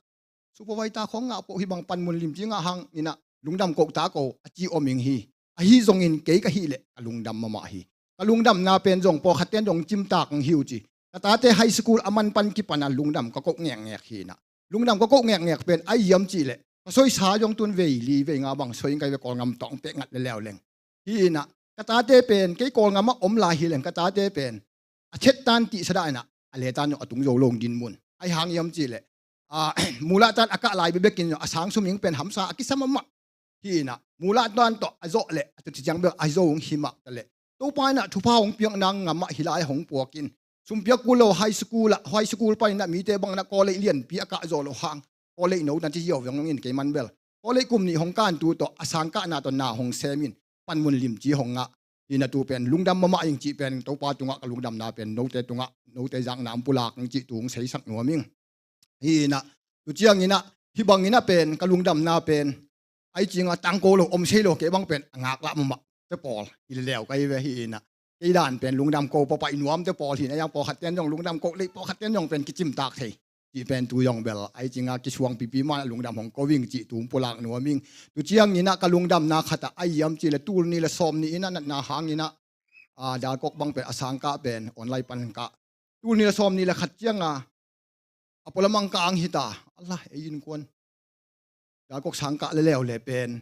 supervisor khong ngah poh hi bang panmun lim ci ngah hang in ah lungdam koh ta ko a ci om ing hi. Ahi zongin kei ka hih leh ka lungdam mahmah hi. Ka lungdamna pen zong pawlkhat ten zong cimtak ang hi uh ci ka tate high school a man pan kipan a lungdam ka koh ngekngek hi in ah lungdam ka koh ngekngek pen ai hiam cih leh ka soisa zong tun vei li vei nga bang soi in kai ve Kawlngam tawng pek ngat le leu leng. Hi in ah ka tate pen kei Kawlngam ah om lai hi leng ka tate pen a thet tan tih sadah in ah a le tan zong a tung zo lo dinmun ai hang hiam cih leh a mulah tan a kah lai bebek in zong a sang sum ing pen hamsa a kisam amah. Hi in ah mulah tan tawh a zawh leh a tuti ciang bek a zo ung hi mah ta leh Topa in ah thupha hong piak nang ngam ah hi lai hong puak in sumpiak kul lo high school ah high school pan in ah mite bang in ah college lianpi a kah zawh loh hang college no na ci hiau veng in kei man bel college kum nih hong kan tu tawh a sang kahna tawh na hong sem in panmun lim ci hong ngah Hi inah tu pen lungdam mahmah ing cih pen Topa tungah ka lungdamna pen note tungah note zakna hong pulak ing cih tu hong seisak nuam ing. Hi inah tu ciang inah hih bang inah pen ka lungdamna pen ai cingah tangko lo om sei lo kei bang pen a ngaklah mahmah te pawl hi leleu ka hi ve. Hi inah kei dan pen lungdam ko pawpaih nuam te pawl hi inah yang pawlkhat ten zong lungdam ko lei pawlkhat ten zong pen kicimtak thei cih pen tu zong bel ai cingah kisuang pipi man a lungdam hong ko ing cih tu hong pulak nuam ing. Tu ciang inah ka lungdamna khat ah ai hiam cih le tul nih le sawm nih inah natna hang inah a, Dalkok bang pen a sangkah pen online pan kah tul nih le sawm nih le khat ciangah a pualamang ka ang hita. Alah ei innkuan Dalkok sangkah leleu le pen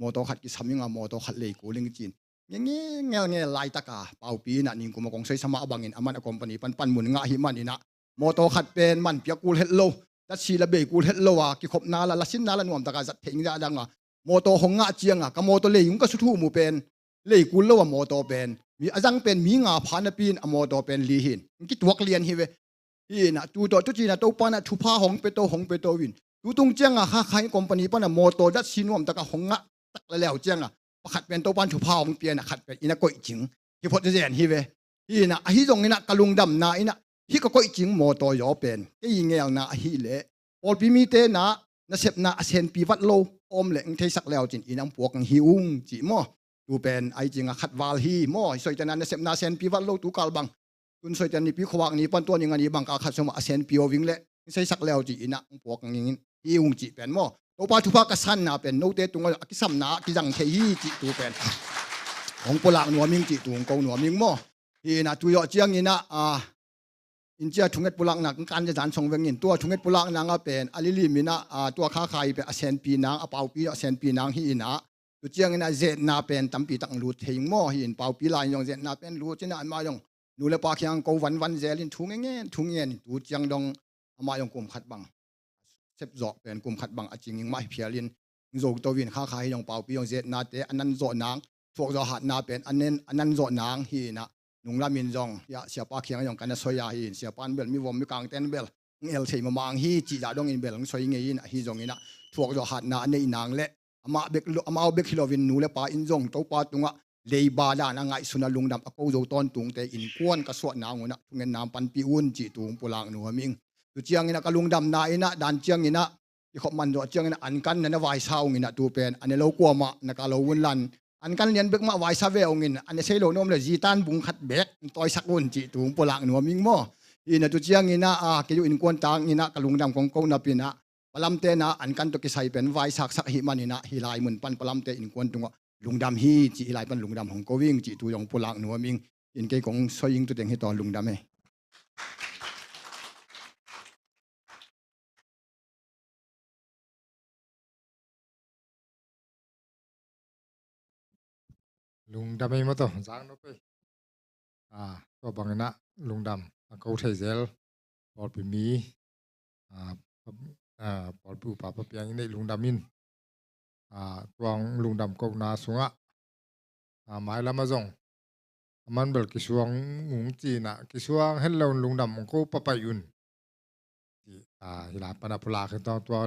mawtaw khat kisam inga mawtaw khat lei kul ing cin ngenge ngelngel laitaka Paupi inah ningkum a kong soisa mah bangin aman a company pan panmun ngah hi man inah mawtaw khat pen man piak kul het lo, datsi la bei kul het lo a kikhopna la lasinna la nuamtaka zat theih ing zah danga mawtaw hong ngah cianga ka mawtaw lei ung ka suthu mu pen lei kul lo a mawtaw pen mi a zang pen mi nga pha napi in a mawtaw pen li hin kituak lian hi ve. Hi inah tu tawh tu cinah Topa inah thupha hong pia to hong pia to in tu tung ciangah kha kha in company pan a mawtaw datsi nuamtaka hong ngah tak leleu ciangah pakhat pen Topa in thupha hong pia inah khat pen inah koih cing hi phot zen hi ve. Hi inah ahi zong inah ka lungdamna inah hih ka koih cing mawtaw zaw pen kei ngelna ahih leh pawlpi mite na nasepna a senpi vat lo om le ong theisak leu cin inah ong puak ing hi ung cih maw. Tu pen ai cingah khat val hi maw. Hi soitana nasepna a senpi vat lo tu kal bang tun soitana nipi khuavak ni pan tua ni nga ni bang kal khat sungah a senpi o ving le ong seisak leu cih inah ong puak ing hi ung cih pen maw. Topa thupha ka sanna pen note tungah a kisamna a kizang thei hi cih tu pen hong pulak nuam ing cih tu hong ko nuam ing maw. Hi inah tu zawh ciang inah a in cia thunget pulakna kan zan song vengin tua thunget pulakna nga pen a lilim inah a tua kha kha i pen a senpi nang a Paupi a senpi nang hi inah tu ciang inah zetna pen tampi tak lut thei ing maw. Hi in Paupi lai in zong zetna pen lut inah amah zong nu le pa kiang ko vanvan zel in thu ngen ngen thu ngen in tu ciang dong amah zong kum khat bang sep zawh pen kum khat bang a cing ing mah hi phial in zo to in kha kha hi zong Paupi zong zetnate a nan zawh nang thuak zawh hatna pen a nen a nan zawh nang hi inah nunglam in zong hiah siapa kiang zong ka na soi a hi in siapa in bel mi vom mi kangten bel ong el thei mahmah ang hi cih zah dong in bel ong soi ngei in ahi zong inah thuak zawh hatna a neih nang le amah bek lo amau bek hi lo in nu le pa in zong Topa tungah leiba dan a ngaihsun a lungdam a ko zo tawntungte innkuan ka suah nang unah thungetna panpih un cih tu hong pulak nuam ing. Tu ciang inah ka lungdamna inah dan ciang inah i khop man zawh ciang inah an kan na na vaisa ung inah tu pen a ne lo kuamah na ka lo un lan an kan lian bek mah vaisa ve ung in a ne sei lo na om le zitan bung khat bek tawisak un cih tu hong pulak nuam ing maw. Hi inah tu ciang inah a kei uh innkuan tang inah ka lungdam kong ko nap inah palamte na an kan tawh kisai pen vaisaksak hi man inah hi lai mun pan palamte innkuan tungah lungdam hi cih hi lai pan lungdam hong ko ing cih tu zong pulak nuam ing. In kei kong soi ing tu teng hi taw lungdam e. Lungdam ei maw taw zang nop ei. A tua bang inah lungdam a ko thei zel pawlpi mi a pawlpi upa papiang inah lungdam in a tuang lungdam kohna sungah a mailam a zong a man bel kisuang ung cinah kisuang het lo in lungdam ong ko papaih un. Hi lai pan a pulak hi tawng tua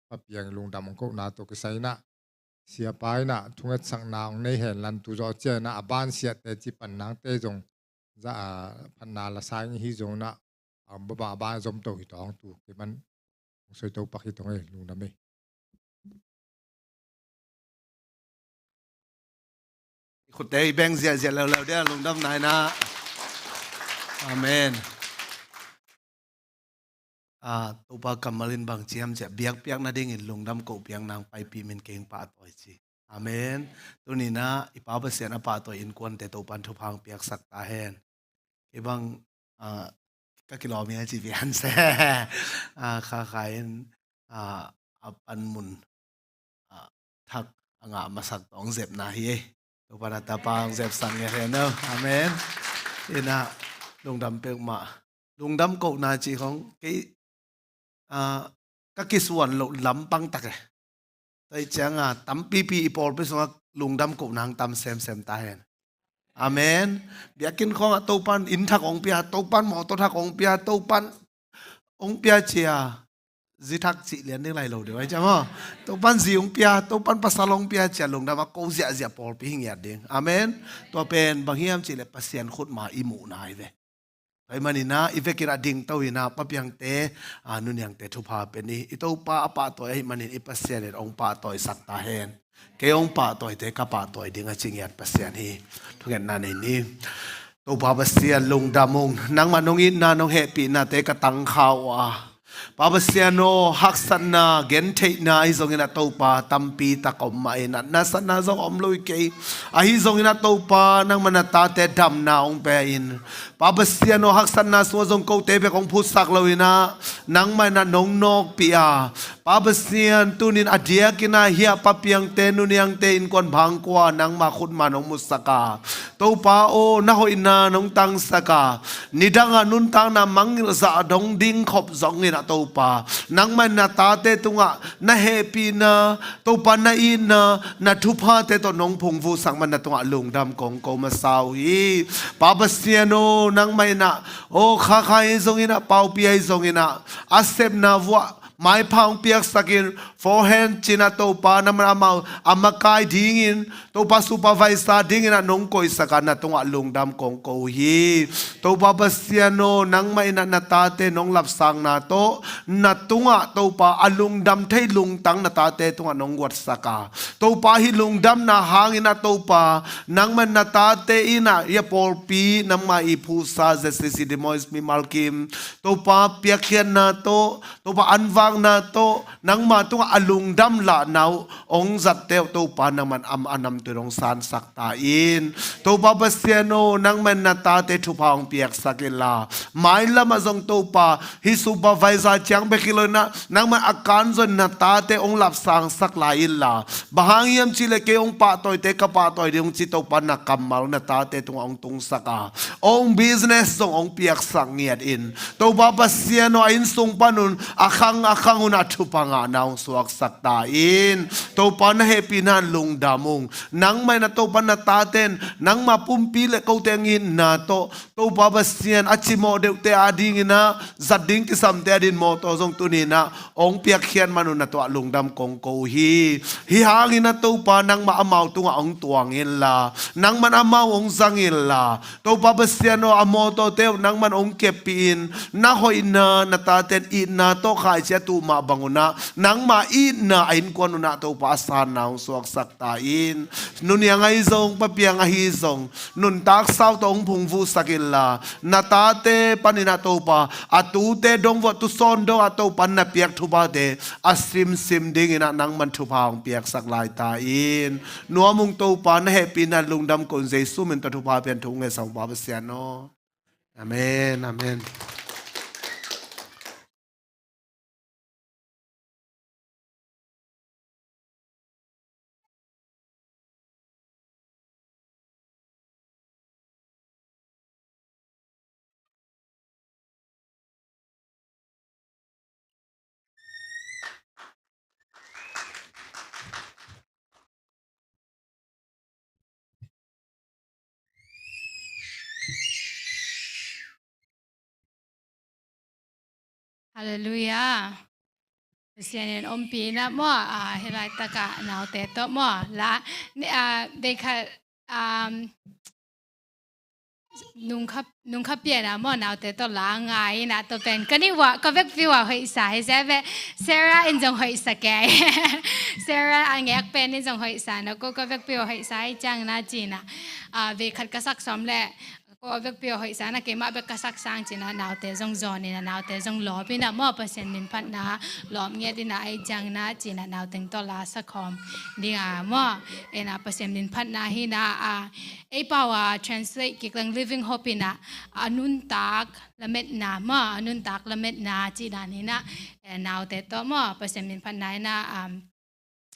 papiang lungdam ong kohna tawh kisai inah siapa inah thungetsakna ong nei hen lan tu zawh ciang inah a ban siate ci pan nangte zong za a phatna la sa ing hi zong inah a om baba a ban zom to hi tawng tu kei man ong soi to pak hi tawng ei lungdam ei. I khutte i beng ziahziah leuleu dia lungdam naina. Amen. A Topa kammal in bang ciam ciah biakpiak nadingin lungdam kohpiak nang paipi min keng pahtawi ci. Amen. Tunina i pa Pasian a pahtawi innkuante Topan thupha hong piaksak ta hen. Kei bang a ka kilawm hi a ci pian se a kha kha in a a panmun a thak a ngah masak tawng zepna hi ei. Topan a tapa hong zepsak nge hen o. Amen. Ina lungdam pek mah lungdam kohna ci khong kei a ka kisuan loh lampang tak e. Tua i cianga tampipi i pawlpi sungah lungdam kohna hong tam semsem ta hen. Amen. Biakinn khawngah Topan inn thak hong pia, Topan mawtaw thak hong pia, Topan hong pia cia zi thak cih lian ding lai lo deuh ai ciam aw. Topa'n zi hong pia, Topa'n pasal hong pia ci-a lungdam a ko ziahziah pawlpi hi ngiat ding. Amen. Tua pen bang hiam cih leh Pasian khutma i muhna hi ve. Tua ahih manin ah i vekin a dingto in ah, Pa Piangte, a, Nu Niangte thupha pia ni. I Topa a pahtawi ahih manin i Pasian in hong pahtawisak ta hen. Kei hong pahtawite ka pahtawi ding a ci ngiat Pasian hi. Thungetna nei ni. Topa Pasian lungdam ung, nangmah nong itna nong hehpihnate ka tangkha uh a, Pa Pasian aw, haksatna, gentheihna ahi zongin ah Topa tampi tak om mah in ah, nasatna zong om lo hi kei. Ahi zongin ah Topa, nangmah na tate damna hong pia in, Pa Pasian aw, haksatna sungah zong kote bek hong phutsak lo in ah, nangmah in ah nong nawkpih a, Pa Pasian, tuni-in a diakin ah hiah Pa Piangte, Nu Niangte innkuan bangkua nangmah khutma nong musak a, Topa aw, na hoihna nong tangsak a, nidangah nuntakna mangngilh zah dong ding khop zongin ah Topa, nangmah in na tate tungah na hehpihna, Topa na itna, na thuphate tawh nong phungvuhsak man na tungah lungdam kong ko masa uh hi. Pa Pasian aw, nangmah in ah, aw, Khakha ahi zongin ah, Paupi ahi zongin ah, a sepna vuah maipha hong piaksak in, forehand ci-in ah Topa, nangmah in amau a makai dingin, Topa supervisor dingin ah nong koihsak a, na tungah lungdam kong ko uh hi. Topa Pasian aw, nangmah in ah na tate nong lapsangna tawh, na tungah Topa a lungdam thei lungtang na tate tungah nong guatsak a, Topa hih lungdamna hangin ah Topa, nangmah in na tate in ah hiah pawlpi nangmah i phuhsa Z C C Dimois mimal kim, Topa piakkhiatna tawh, Topa anvakna tawh, nangmah tungah a lungdam lahna uh hong zatte uh Topa, nangmah in am a namtui in hong sansak ta in. Topa Pasian aw, nangmah in na tate thupha hong piaksak inla, mailamah zong Topa, hih supervisor ciang bek hi lo in ah, nangmah in a kanzaw in na tate hong lapsangsak lai inla, bang hang hiam cih leh kei hong pahtawite ka pahtawi ding hong ci Topa, na kammal na tate tungah hong tungsak a, hong business zong hong piaksak ngiat in. Topa Pasian aw, a innsung panun, a khang a khangun a thupha ngahna hong suaksak ta in. Topa na hehpihna in lungdam ung. Nangmah in ah Topa na tate in, nangmah pumpi le kote a itna tawh, Topa Pasian a cimawh deuhte adingin ah, zat ding kisamte adingin mawtaw zong tuni-in ah hong piakkhiat man un na tungah lungdam kong ko uh hi. Hih hangin ah Topa, nangmah amau tungah hong tuang inla, nangmah in amau hong zang inla, Topa Pasian aw, a mawtawte uh nangmah in hong keppih in, na hoihna, na tate in itna tawh khaici a tuh mah bangun ah, nangmah itna a innkuan un ah Topa a sanna hong suaksak ta in. Nu Niang ahi zong, Pa Piang ahi zong, nuntak sau tawh hong phungvuhsak inla, na tate panin ah Topa, a tute dong vuah tusawn dongah Topa na piak thuphate a simsim dingin ah nangmah in thupha hong piaksak lai ta in. Nuam ung Topa, na hehpihna in lungdam ko in, Jesu min tawh thupha pia in, thu ngetsak ung Pa Pasian aw. Amen, amen. Halleluiah. Pasian in ompih in ah maw, ah, hih laitakah naute tawh maw, la, ni, ah, dei khat, um, nungkha, nungkha pian ah maw, naute tawh la ngai in ah, tua pen ka nih uah, ka vekpi uah hoihsa hi sia ve. Sarah in zong hoihsa kei. Sarah a ngek pen in zong hoihsa na ko, ka vekpi uah hoihsa hi ciang na ci-in ah, ah, vei khat ka sak sawm leh, ko a vekpi a hoihsa na, keimah bek ka sak sang ci-in ah naute zong zawn in ah, naute zong lawp in ah maw, Pasian min phatna lawp ngiat in ah, ahi ciangin ah ci-in ah nauteng tawh la sakhawm ding a maw, in ah Pasian min phatna hi in ah, a, ei pau a translate kik leng Living Hope in ah, a nuntak lametna maw, a nuntak lametna cih dan hi in ah, eh, naute tawh maw, Pasian min phatna in ah, um,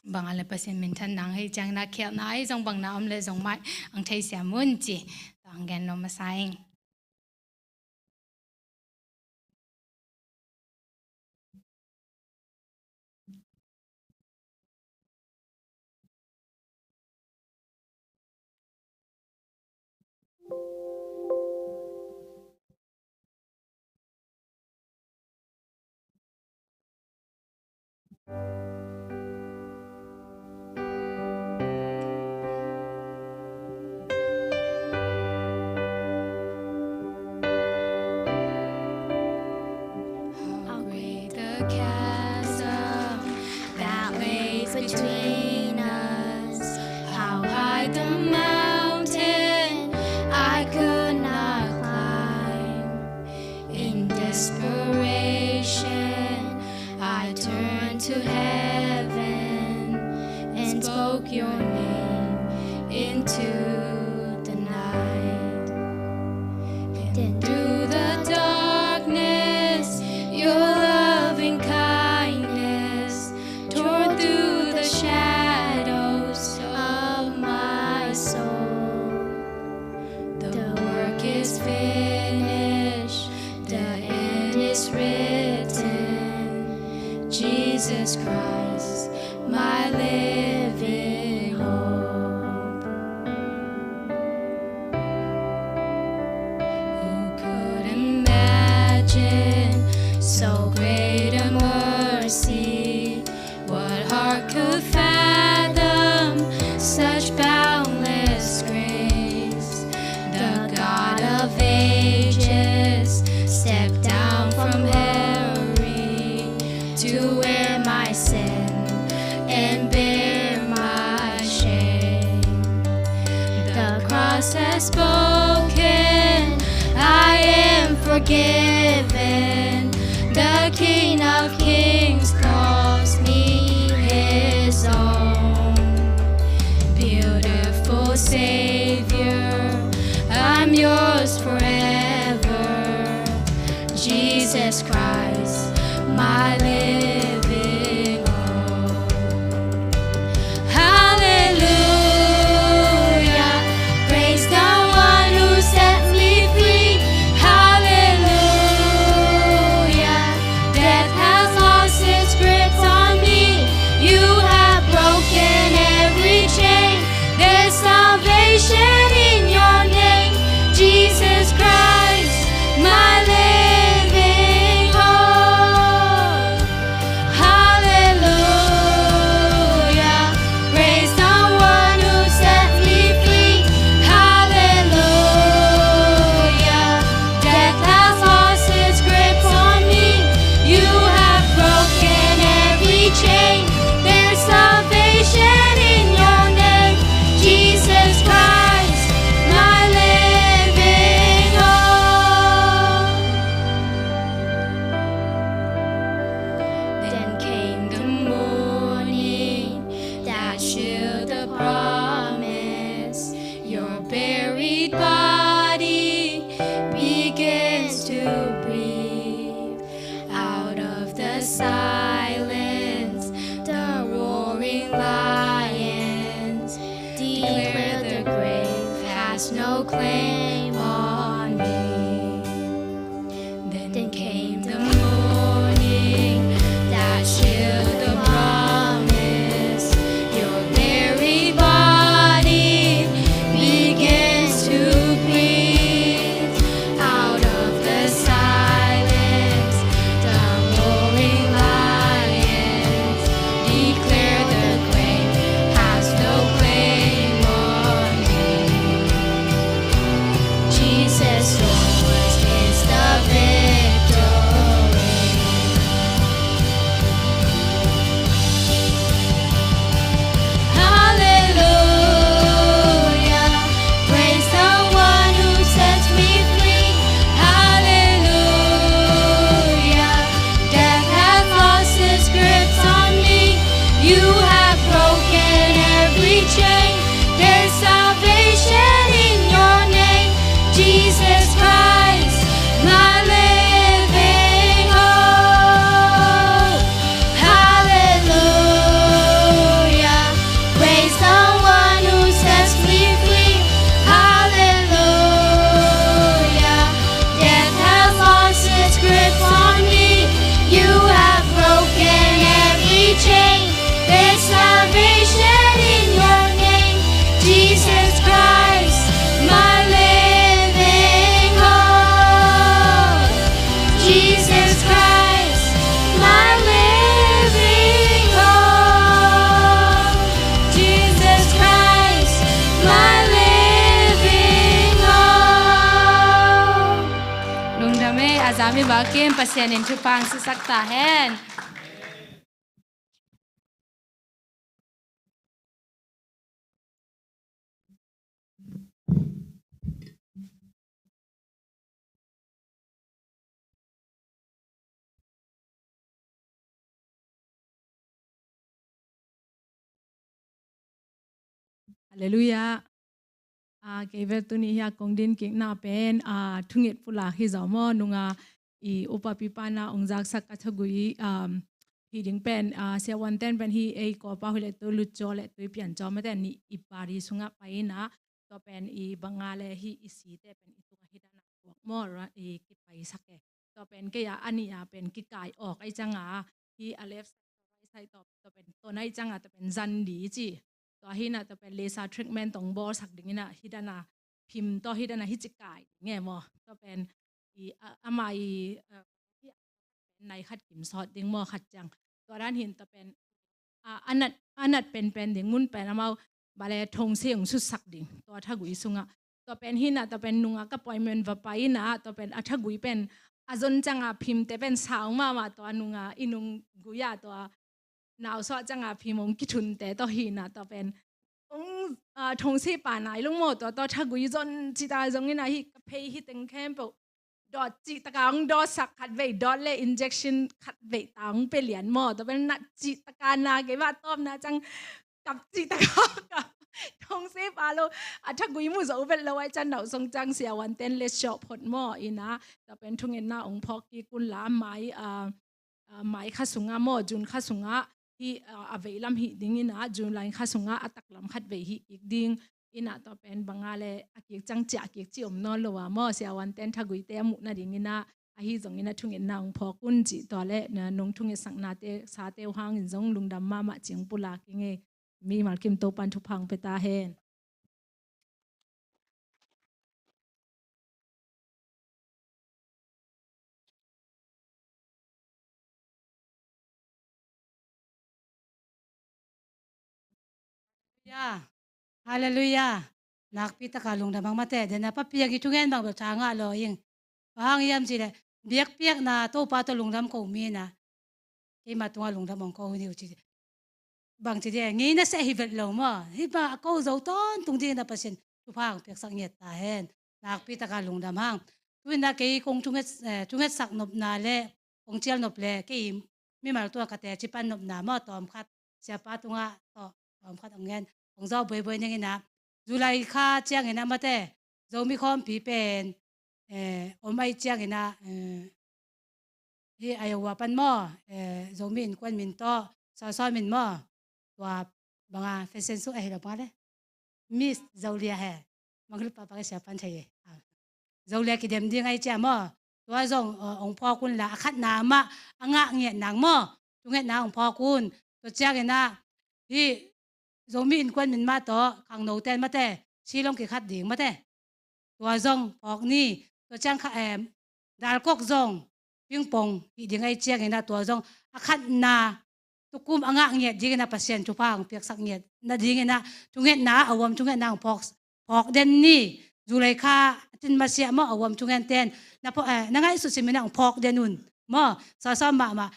bang a le Pasian minthan nang hi ciangin ah khialhna ahi zong bangna om le zong mai ang thei siam un ci. Tua ang gen nuam masa ing. between us. How high the mountain I could not climb. In desperation, I turned to heaven and spoke your name into the night. Then through the darkness, your loving kindness tore through the shadows of my soul. The work is finished, the end is written. Jesus Christ, my living hope. Who could imagine so great a mercy? What heart could fathom such boundless grace? The God of ages stepped down from Calvary to wear my sin and bear my shame. The cross has spoken, I am forgiven. The King of Kings calls me his own. Beautiful Savior, I'm yours forever. Jesus Christ, my living hope. Hallelujah, praise the one who set me free. Hallelujah, death has lost its grip on me. You have broken every chain. There's salvation in your name, Jesus Christ, my living hope. Hallelujah, praise the one who set me free. Hallelujah, death has lost its grip on me. You have broken every chain. There's salvation in your name, Jesus Christ, my living hope. Then came the morning that sealed the promise. Your buried body begins to breathe. Out of the silence, the roaring lions declare the grave has no claim on me. Then came the morning that sealed the promise. Your very body begins to breathe. Out of the silence, the roaring lions declare the grave has no claim on me. Jesus, yours is the victory. Hallelujah, praise the one who sets me free. Hallelujah, death has lost its grips on me. You have broken every chain. There's salvation in your name, Jesus Christ, my living hope. Hallelujah, praise the one who sets me free. Hallelujah, death has lost its grip on me. You have broken every chain. There's salvation in your name, Jesus Christ, my living hope. Jesus Christ, my living hope. Jesus Christ, my living hope. Lungdam e, a za mi bangkim Pasian in thupha hong sisak ta hen. Halleluiah. Ah, kei bel tuni hi a kong din kikna pen, ah, thunget pulak hi zaw maw, nunga i upapi pana ong zaksak a thagui, um, hi ding pen, ah, siavuanten pen hi ei kawpa hui le tu lutcaw le tui piancaw mate ni i pari sungah pai ina, tua pen i banga le hi i site pen i tunga hi dana tuak maw, ra-, i kipaisak e. Tua pen kei a, a nih a pen kikai awk ai cianga, hi a left side, right side tua, tua pen tua nai cianga tua pen zan di ci. Tua hina tua pen laser treatment tong bawlsak ding ina, hi dana phim tua hi dana hi ci kai ding e maw. Tua pen i, a, ama i, a, hi a nai khat kim sawt ding maw khat ciang. Tua dan hin tua pen a, a nat, a nat penpen ding mun pen amau bale thongse ong sutsak ding tua thagui sungah. Tua pen hina tua pen nunga ka appointment va pai ina tua pen a thagui pen a zon cianga phimte pen sau mahmah tua nunga i nung gui a tua nausuah cianga phim ong kithunte tua hina tua pen ong, a, thongse pa nai lung maw tua tua thagui zon cita zong ina hi ka phei hi teng khempeuh dawt cih taka hong dawtsak khat vei, dawt le injection khat vei ta hong pia lian maw. Tua pen nat cih taka na kei mah tawpna ciang kap cih taka kap. Thongse pa lo, a thagui mu zo vet lo ai cian nauh song ciang siavuanten le siawh phot maw ina. Tua pen thungetna ong phawk kik un la mai, a, a, mai kha sungah maw, June kha sungah hi, a, a veilam hih ding ina, July kha sungah a taklam khat vei hih kik ding ina, tua pen banga le a kik ciang ciah kik ci om nawn lo a maw, siavuanten thaguite a muh nading ina, ahi zong ina thungetna ong phawk un cih tua le, na, nong thungetsaknate sate uh hangin zong lungdam mahmah cing pulak ing ei. Mimal kim Topan thupha ong pia ta hen. Halleluiah. Halleluiah. Nakpi taka lungdam hang mate, dena papiak i thungen bang bel tha ngah lo ing. Bang hang hiam cih leh biakpiakna Topa tawh lungdam ko mi na. Keima tungah lungdam ong ko hi ni uh ci. Bang ci dia, ngei na seh hi vet lo maw. Hi bang a ko zo tawntung ding na Pasian thupha ong piaksak ngiat ta hen. Nakpi taka lungdam hang. Tu ina kei kong thunget, eh, thungetsak nopna le kong cial nop le kei mimal tungah ka teci pan nopna maw tawm khat. Siapa tungah tawh tawm khat ong ngen. Ong zaw buaibuai ning ina. July kha ciang ina mate. Zomi khawmpi pen, eh, om ai ciang ina, eh, hi Iowa pan maw, eh, Zomi innkuan min tawh, sawsaw min maw, tua banga fashion show ahi lo banga le. Miss Zolia he, manglupa banga siapan thei e. Ah. Zolia kidem ding ai cia maw, tua zong, eh, ong phawk un la, a khatna mah, a ngah ngiat nang maw, thungetna ong phawk un, tua ciang ina, hi Zomi innkuan min mah tawh, khangnoten mate, silong kikhat ding mate. Tua zong phawk ni, tua ciang kha, em, dalkok zong, pingpong, hih ding ai ciang ina tua zong, a khatna, tukum a ngah ngiat ding ina Pasian thupha ong piaksak ngiat, nading ina, thungetna, a uam thungetna ong phawk, phawk den ni, July kha, a tin masiah maw, a uam thungenten, na phawk, eh, na ngaihsut sim ina ong phawk den un, maw, sawsaw mahmah,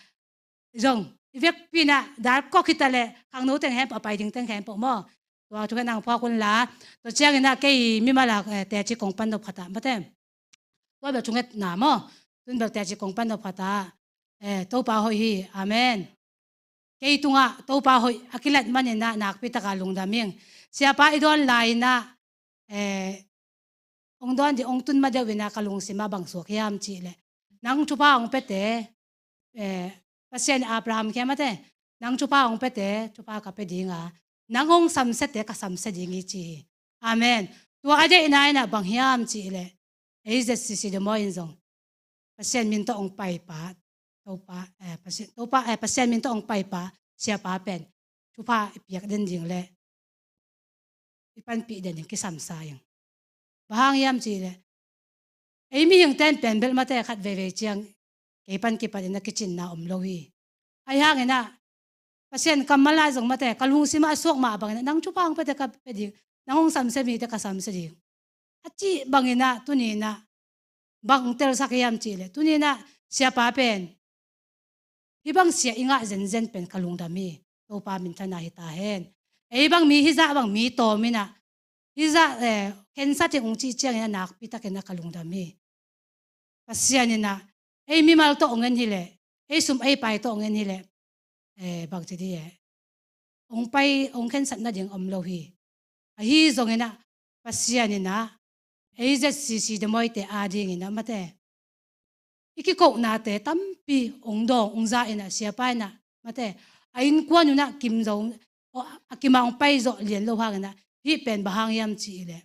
zong, i vekpi na, dalkok hi ta le, khangno teng khempeuh, a pai ding teng khempeuh maw. Tua thungetna ong phawk un la, tua ciang ina kei mimal a, eh, teci kong pan nop khat a, mate. Tua bel thungetna maw, tun bel teci kong pan nop khat a, eh, Topa hoih hi, amen. Kei tungah, Topa hoih, a kilat man ina, nakpi taka lungdam ing. Siapa i dawn lai ina, eh, ong dawn ding, ong tun ma deuh ina ka lungsim a bang suak hiam cih leh. Nang thupha ong piate, eh, Pasian Abraham kiang mate, nang thupha ong piate, thupha ka pia ding a, nang ong samsiate ka samsia ding hi ci hi. Amen. Tua a deihna ina bang hiam cih leh, A Z C C demaw in zong. Pasian min tawh ong paipa, Topa, eh, Pasian, Topa, eh, Pasian min tawh ong paipa, siapa pen, thupha i piak den ding le, i panpih den ding kisamsa ing. Bang hang hiam cih leh, ei mihingten pen bel mate khat veivei ciang, kei pan kipat ina kicinna om lo hi. Ahi hang ina, Pasian kammal ah zong mate, ka lungsim ah a suak mah bang ina, nang thupha ong piate ka pia ding, nang ong samsia mite ka samsia ding. A cih bang ina, tuni ina, bang telsak hiam cih leh, tuni ina, siapa pen, hih bang sia i ngah zenzen pen ka lungdam hi, Topa minthanna hi ta hen. Ei bang mi hih zah bang mi tawm ina, hih zah, eh, khensat ing ong cih ciang ina nakpi tak ina ka lungdam hi. Pasian ina, ei mimal tawh ong en hi leh, ei sum ei pai tawh ong en hi leh, eh, bang ci dih e. Ong pai, ong khensat nading om lo hi. Ahi zongin ah Pasian in ah A Z C C damawite adingin ah mate, i kikohnate tampi ong dawng ong za in ah, siapa in ah mate, a innkuan un ah kim zo, a kim a ong pai zawh lian lo hangin ah, hih pen bang hang hiam cih leh,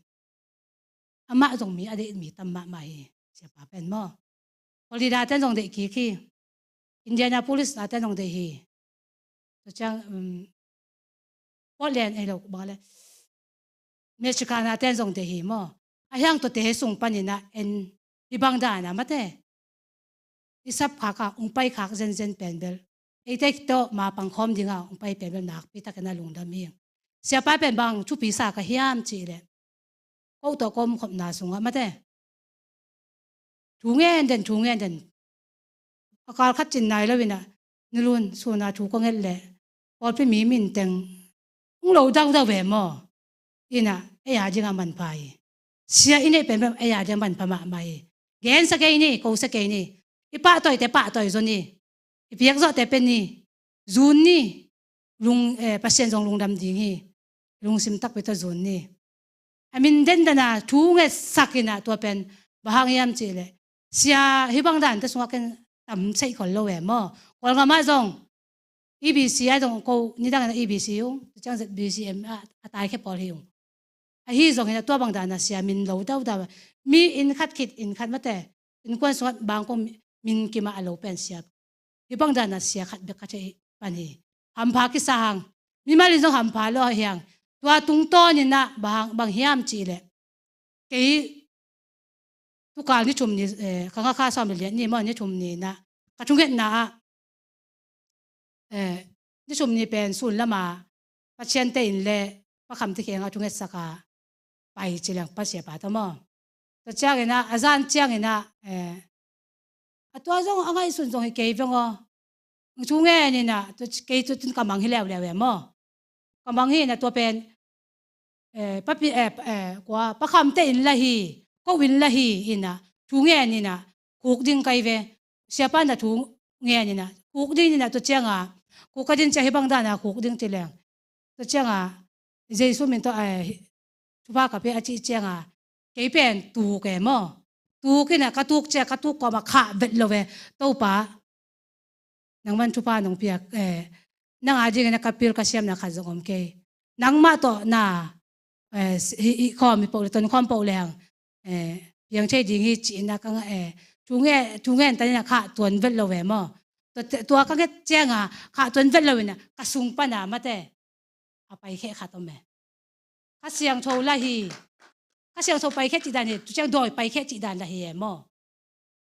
amah zong mi a deih mi tam mahmah hi, siapa pen maw. Florida ten zong deih kik hi. Indianapolis na ten zong deih hi. Tua ciang, um, Portland ei lo bang le, Michigan na ten zong deih hi maw. A hiang tuate sung panin ah en, hih bang dan a mate, i sap khak a ong pai khak zenzen pen bel, eite tawh ma pangkhawm ding a ong pai pen bel nakpi takin a lungdam hi. Siapa pen bang thupi sa ka hiam cih leh, ko tawh ka omkhopna sungah mate, thu ngen den, thu ngen den, a kal khat cin nai lo in ah, nilun sun a thu ka nget leh, pawlpi mi min teng ong lo daudau ve maw. In ah ei a ding a manpha hi. Sia i neih pen bel ei a ding a manpha mahmah hi. Gensia kei ni, kosia kei ni. I pahtawite pahtawi zaw ni. I piakzawhte pia ni. Zun ni. Lung, eh, Pasian zong lungdam ding hi. Lungsim takpi tawh zun ni. A min dendan a thu ngetsak in ah, tua pen bang hang hiam cih leh, sia hih bang dante sungah ken tam seih khol lo e maw. Kawlgam ah zong, E B C ah zong ko nidang in ah E B C ung, tua ciang Z B C M ah a taikhia pawl hi ung. Ahi zongin ah tua bang dan a sia min lo daudau, mi inn khat khit inn khat mate, innkuan sungah bang ko min kim a a lo pen sia, hih bang dan a sia khat bek ka theih pan hi. Hampha kisa hang, mimal in zong hampha lo hi hang. Tua tungtawn in ah bang, bang hiam cih leh, kei tukal ni thum ni, eh, ka nga kha sawm le liat ni maw, ni thum ni in ah ka thungetna ah, eh, ni thum ni pen sun lam a Pasian te in le Pa Kham te kiangah thungetsak a pai ci leng, Pa siapa tawh maw. Tua ciangin ah, a zan ciangin ah, eh, a tua zong a ngaihsun zong hi kei veng aw. Thu ngen in ah, tua ci-, kei tua tun ka mang hi leuleu e maw. Ka mang hi in ah tua pen, eh, Pa Pi-, eh, eh, kua, Pa Kham te inn lah hi, ko inn lah hi in ah, thu ngen in ah, khuk ding kai ve. Siapa in ah thu ngen in ah, khuk ding in ah, tua ciang a, khuk ka din ciang hih bang dan a khuk ding ci leng. Tua ciang a, Jesu min tawh, eh, thupha ka pia a cih ciang a, kei pen tuk e maw. Tuk in ah, ka tuk ciang, ka tuk kawm a khah vet lo ve. Topa, nangman thupha nong piak, eh, nang a dingin ah ka pil ka siamna khat zong om kei. Nangmah tawh na, eh, hi, hi khawm hi poh le, ton khawm poh leng, eh, piang thei ding hi ci in ah ka nga-, eh, thu nge, thu ngen tan in ah khah tuan vet lo ve maw. Tua, tua ka nget ciang a, khah tuan vet lo in ah, ka sung pan a mate, a paikheh khat om e. Kha Siangtho lah hi. Kha Siangtho paikheh cih dan hi, tu ciang dawi paikheh cih dan lah hi e maw.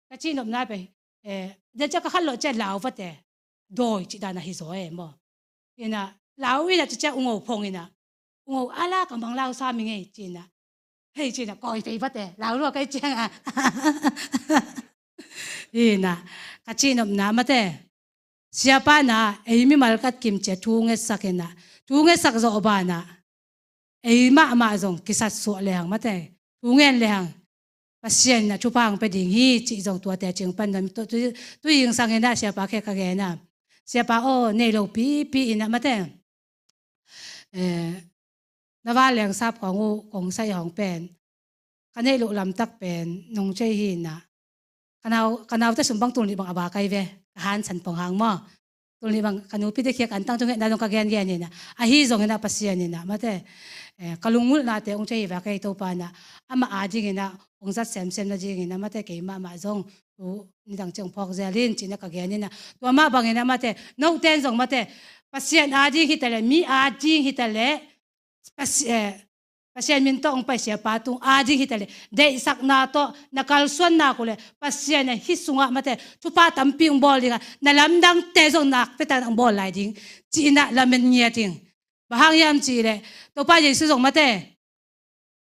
Ka cihnopna pen, eh, den ciang ka khat lawh ciang lau vate, dawi cih dan a hi zaw e maw. In ah, lau in ah tu ciang ungo phong in ah, ungo a la ka mang lau sa mi ngei ci in ah, hei ci in ah, kawi pei vate, lau lua kai ciang a. In ah, ka cihnopna mate, siapa in ah ei mimal khat kim ciang thu ngetsak in ah, thu ngetsak zawh ban ah, ei mahmah zong kisat suah lehang mate, thu ngen lehang Pasian in ah thupha hong pia ding hi cih zong tuate cing pan dam. Tu, tu, tu ing sangin ah siapa khe ka gen a, siapa aw, nei lo pipi in ah mate, eh, na va leng sap khawng uh kong sai hong pen, ka neih loh lamtak pen nong cei hi in ah, ka nau, ka naute sung bang tul nih bang a ba kai ve, ka hansan pong hang maw. Tul nih bang ka nupite khia ka antang thungetna zong ka gengen in ah, ahi zongin ah Pasian in ah mate, eh, ka lungngulhnate hong cei hi va, kei Topa in ah amah a dingin ah hong zat semsem na dingin ah mate, kei mahmah zong tu nidang ciang phawk zel in ci in ah ka gen in ah, tua mah bangin ah mate, note in zong mate, Pasian a ding hi ta leh, mi a ding hi ta leh, Pasi-, eh, Pasian min tawh hong pai siapa tung a ding hi ta leh, deihsakna tawh na kalsuanna uh leh, Pasian in ah hih sungah mate, thupha tampi hong bawl ding a, na lamdangte zong nakpi takin hong bawl lai ding ci in ah lamen ngiat ing. Bang hang hiam cih leh, Topa Jesu zong mate,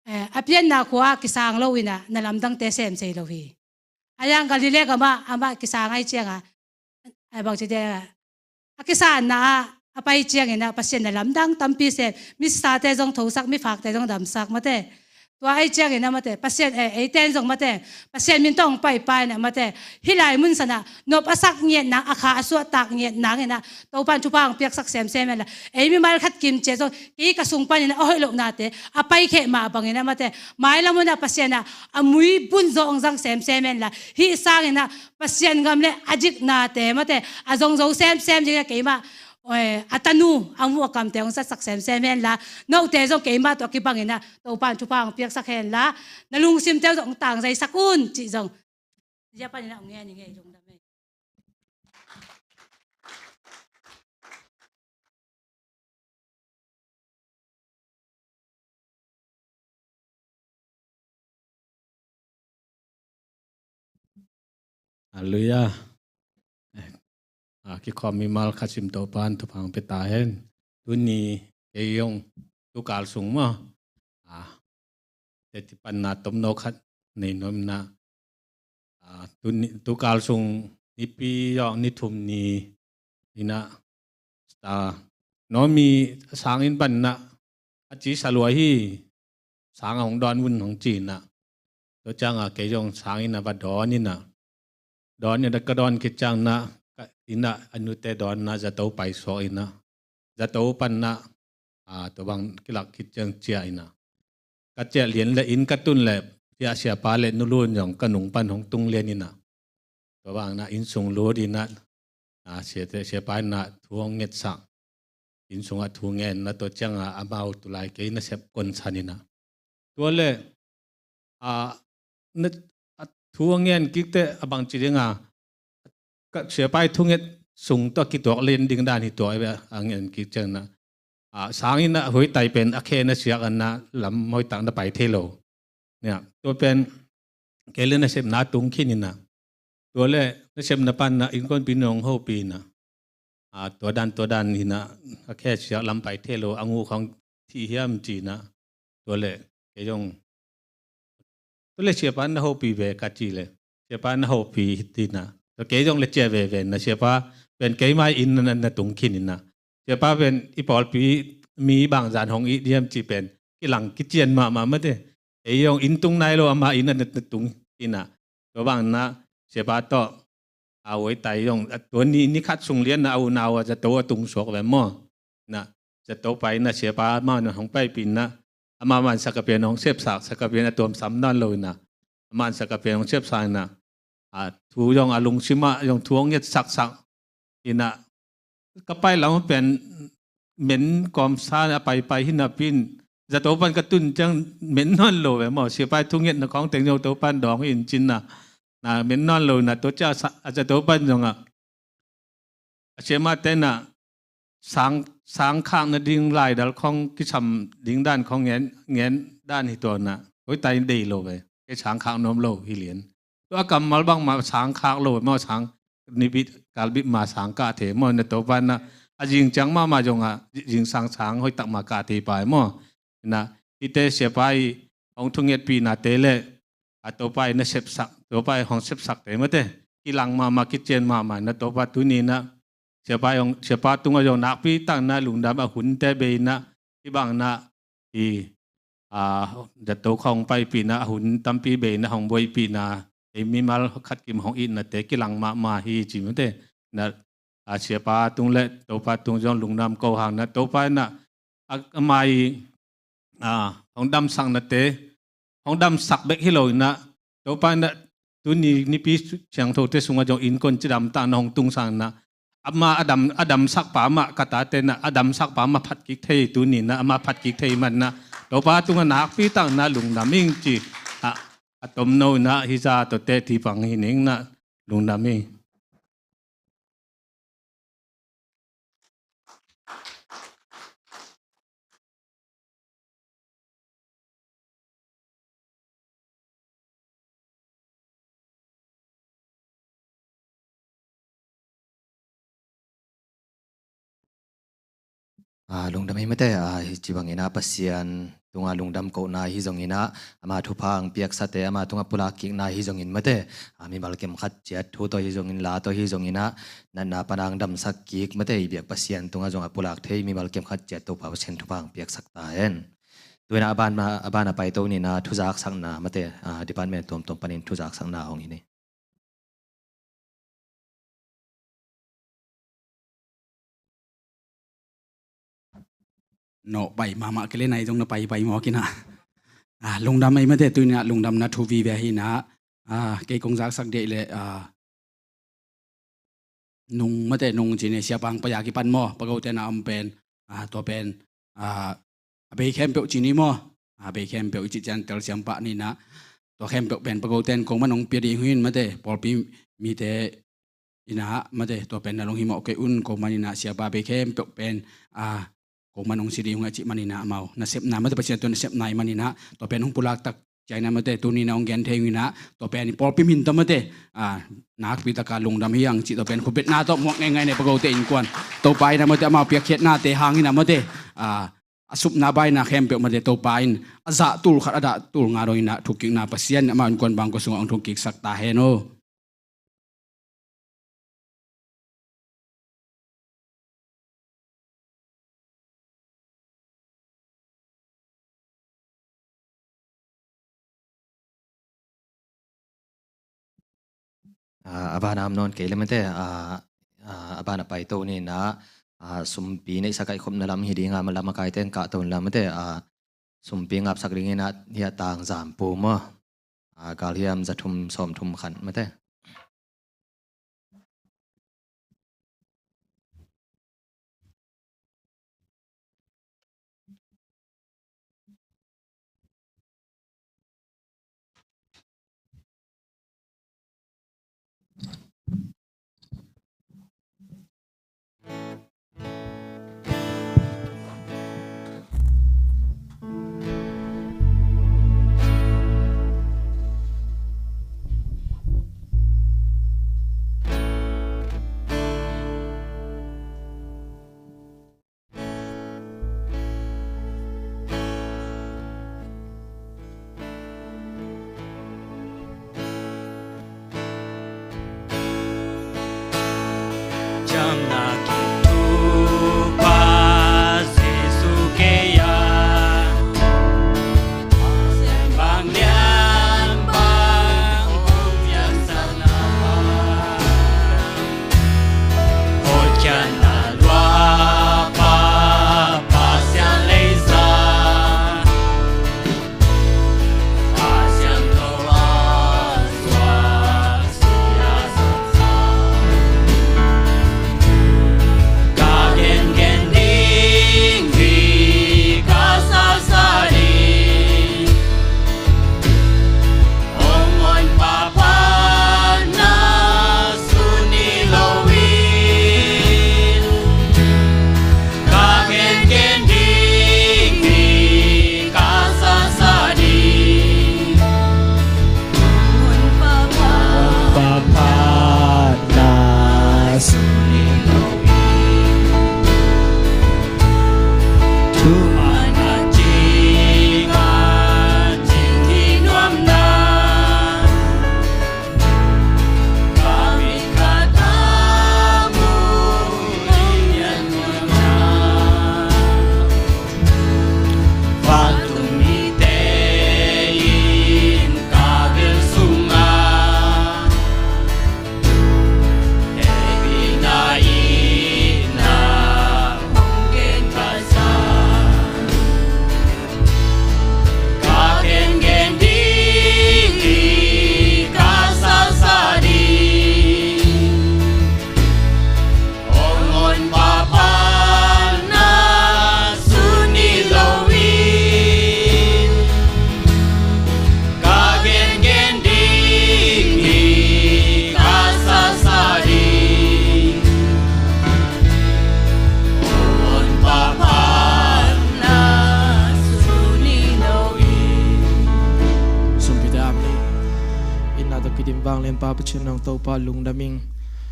eh, a pianna khua ah kisang lo in ah na lamdangte sem sei lo hi. A yang Galilee gam ah amah kisang ahih ciang a, a bang ci dia, a kisanna ah a pai ciangin ah Pasian in ah lamdang tampi sem, misate zong thosak, mifakte zong damsak mate. Tua ahih ciangin ah mate, Pasian, eh, eite in zong mate, Pasian min tawh hong paipai in ah mate, hih lai mun sanah nop a sak ngiat nang, a kha a suahtak ngiat nangin ah Topa'n thupha hong piaksak semsem hen la, ei mimal khat kim ciat zong kei ka sung panin ah a hoih lohnate a paikhia mah bangin ah mate, mailam un ah Pasian ah a mui bun zaw hong zang semsem hen la, hih sangin ah Pasian gam le a diknate mate a zong zo semsem dingin ah keimah, eh, a tanu a mu a kamte hong zatsak semsem hen la, note zong keimah tawh kibangin ah Topa'n thupha hong piaksak hen la, na lungsimte zong tangzaisak un cih zong. Zia panin ah hong ngen i ngei lungdam ei. Halleluiah. A, kikhawm mimal khat sim Topa'n thupha hong pia ta hen. Tuni kei zong tukal sung maw, a, teci panna tomno khat nei nuam in ah, a, tuni, tukal sung Nipi zawh ni thum ni in ah, a, Naomi sanginn pan in ah a ci sa lua hi. Sang a hong dawn un hong ci in ah, tua ciangah kei zong sanginn ah va dawn in ah, dawn in ah ka dawn khit ciang in ah, ka inn ah a nute dawn in ah zato paisuak in ah, zato pan in ah, a, tua bang kilak khit ciang ciah in ah, ka ciah lian le inn ka tun le, sia, siapa le Nu Lun zong ka nung pan hong tung lian in ah, tua bang in ah inn sung lut in ah, a, siate, siapa in ah thu hong ngetsak, inn sungah thu ngen in ah, tua ciangah amau tulai kei nasep konsan in ah, tua le, a, na, a, thu a ngen kik teh a bangci ding a, ka siapa i thunget sung tawh kituak lian ding dan hi tua, a ngen kik ciang in ah, a, sanginn ah huaitai pen a khe na siak in ah lam hoihtak na pai thei lo. Nia, tua pen kei le nasepna tung khin in ah, tua le nasepna pan in ah innkuanpihte hong hopih in ah, a, tua dan, tua dan hi in ah, a khe siak lam pai thei lo, a nguh khawng thih hiam ci in ah, tua le kei zong, tua le siapa na hopih ve ka ci le, siapa na hopih hi in ah, tua kei zong le ciah veve in ah, siapa pen keimah inn na, na tung khin in ah, siapa pen i pawlpi mi bangzah in hong it diam cih pen kilang kician mahmah mate. Ei zong inn tung nai lo, amah inn na, na tung in ah, tua bang in ah siapa tawh a huaitai zong, a, tua ni, ni khat sung lian in ah a unau a zato a tung suak ve maw. In ah zato pai in ah siapa amah in hong paipih in ah, amah man sakapian hong sepsak, sakapian a tuamsam nawn lo in ah, amah in sakapian hong sepsak in ah, a, thu zong a lungsim ah zong thu hong ngetsaksak in ah, ka pai lam pen men kawmsa a paipai hi napi in, zato pan ka tun ciang men nawn lo ve maw, siapa i thungetna khawng teng zong Topa'n dawng hi in ci in ah, na men nawn lo in ah, tua ciang a zato pan zong ah, a siamahte in ah sang, sang khak nading laidal khawng kisam ding dan khawng ngen, ngen dan hi tua in ah, huaitai deih lo ve, kei sang khak nuam lo hi lian. Tua kammal bangmah sang khak lo maw, sang nipit kalbit ma sang kah thei maw, na Topa in ah a zing ciang mahmah zong ah zingsang sang hoihtak ma kah thei pai maw. In ah hihte siapa i hong thungetpihnate le a Topa i na sepsak, Topa i hong sepsakte mate kilang mahmah, kician mahmah, na Topa tuni in ah siapa i hong, siapa tungah zong nakpi tak in ah lungdam, a hunte bei in ah, hih bang in ah, i, a, zato khawng paipih in ah, a hun tampi bei in ah hong buaipih in ah, ei mimal khat kim hong itnate kilang mahmah hi ci mate. In ah, a, siapa tung le Topa tung zong lungdam ko hang in ah, Topa in ah, a, amah i, a, hong damsaknate hong damsak bek hi lo in ah, Topa in ah tuni nipi siangthote sungah zong innkuan cidam tak in ah hong tungsak in ah, amah a dam, a damsakpa mah, ka tate in ah a damsakpa mah phat kik thei, tuni in ah amah phat kik thei man in ah, Topa tungah nakpi tak in ah lungdam ing ci, a, a tomno in ah hih zah tawh teci pang hi ning in ah lungdam ing. A, lungdam hi mate, a, hi ci bangin ah Pasian tungah lungdam kohna hi zongin ah, ama thupha hong piaksate ama tungah pulak kikna hi zongin mate, a, mimal kim khat ciat thu tawh hi zongin, la tawh hi zongin ah, natna pan hong damsak kik mate, i biak Pasian tungah zong a pulak thei mimal kim khat ciat Topa Pasian thupha hong piaksak ta hen. Tu-in ah a ban, a ban a paito ni-in ah thuzaksakna mate, ah, department tuamtuam panin thuzaksakna hong hi ni. Nawh pai mahmah kei leh nai zong na pai pai mawk in ah. Ah, lungdam ei mate, tu-in ah lungdamna thu vive hi in ah. Ah, kei kong zaksak ding leh, ah, nung mate, nung ci ni, siapa hong pai a kipan maw, pagote na om pen, ah, tua pen, ah, a bei khempeuh ci ni maw, a bei khempeuh i cih ciang telsiam pah ni in ah, tua khempeuh pen pagote in koman hong pia ding hi in mate, pawlpi mite in ah mate, tua pen na lunghimawh kei un, koman in ah siapa bei khempeuh pen, ah, koman hong si ding hi ung a cih manin ah amau nasepna mate, Pasian tawh nasepna ahih manin ah tua pen hong pulak tak ciangin ah mate, tuni-in ah hong gen thei ung in ah, tua pen i pawlpi min tawh mate, ah, nakpi taka lungdam hi hang cih tua pen khutbetna tawh muak ngeingai ni, pagote innkuan. Topa in ah mate, amau piakkhiatnate hangin ah mate, ah, a supna baina khempeuh mate, Topa in a zahtul khat a dahtul nga dongin ah thukkikna Pasian amau innkuan bangkua sungah hong thukkiksak ta hen aw. Ah, a ban a om nawn kei leh mate, ah, ah, a ban a paito ni in ah, ah, sumpi neihsa kaihkhopna lam hi ding a, lam a kaite in kahto un la mate, ah, sumpi ngapsak dingin ah, hih a tangzam pu maw, ah, galhiam za thum sawm thum khat mate. Sumpite amen. Itna tawh kidim vanglian Pa Pasian nong Topa lungdam ing.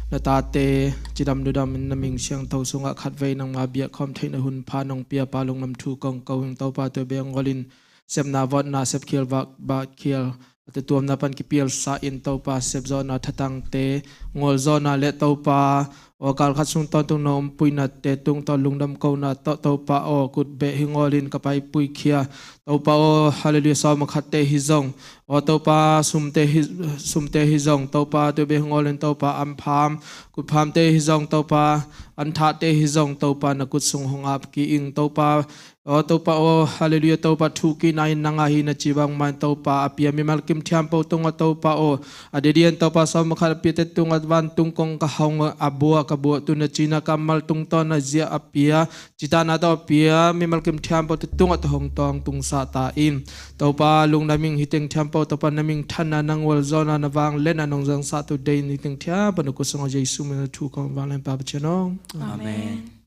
Na tate cidam dudam in na ming siangtho sungah khatvei nangma biakkhawm theihna hun pha nong pia Pa lungdam thu kong ko ing. Topa tua beng golin sepna vawtna sepkhial vak batkhial tuamna pan kipialsa in Topa, sepzawhna thatangte, ngawlzawhna le Topa aw, kalkhat sung tawntung na umpuinate tungtawn lungdam kona tawh Topa aw, kutbeh hi ngawlin ka paipui khia. Topa aw, halleluia, sawm a khatte hi zong aw Topa, sumte hi, sumte hi zong Topa, tuabeh hi ngawlin Topa, ampham, kutphamte hi zong Topa, anthahte hi zong Topa, na kut sung hong ap ki ing Topa. Aw Topa aw, halleluia, Topa, thukina in nang a hi na ci bangmah in Topa a pia, mimal kim thiampo tungah Topa aw, a dedian Topa sawm a khat a piate tungah vantung kong ka hong a bua ka buah tu na cina kammal tungtawn a zia a pia, citana tawh a pia, mimal kim thiampote tungah tawh hong tawng tungsa ta in. Topa lungdam ing, hiteng thiampo Topa na minthanna, na ngawlzawhna, na vangliatna nong zangsah tu dei in, hiteng thiampo na kut sungah Jesu min a thu kong vanglian Pa Pathian aw. Amen. Amen.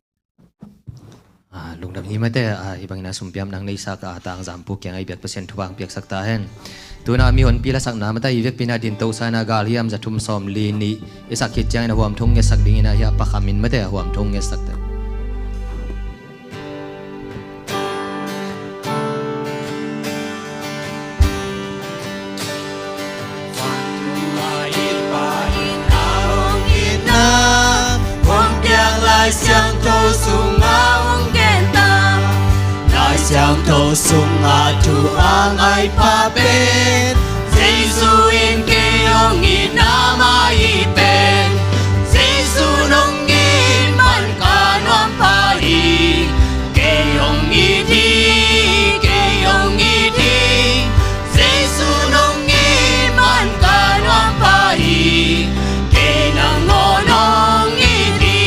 Ah, lungdam hi mate, ah, hi bangin a sumpiam nang neihsa ka, ah, tangzam pu kiang a i biak Pasian thupha piaksak ta hen. Tuna mi honpi lasakna mate, i vekpi na din to sana gal hiam za thum sawm li nih i sak khit ciangin a huam thong ngetsak dingin a hi a, Pa Kham in mate a huam thong ngetsak te. Vantung a i Pa in a hong itna hong piak Lai Siangtho sungah hong genta. Lai Siangtho sungah thu a ngai pa pen Jesu in kei hong itna mah hi pen. Jesu nong it man ka nuam pa hi. Kei hong it hi, kei hong it hi, Jesu nong it man ka nuam pa hi, kei nangawn hong it hi.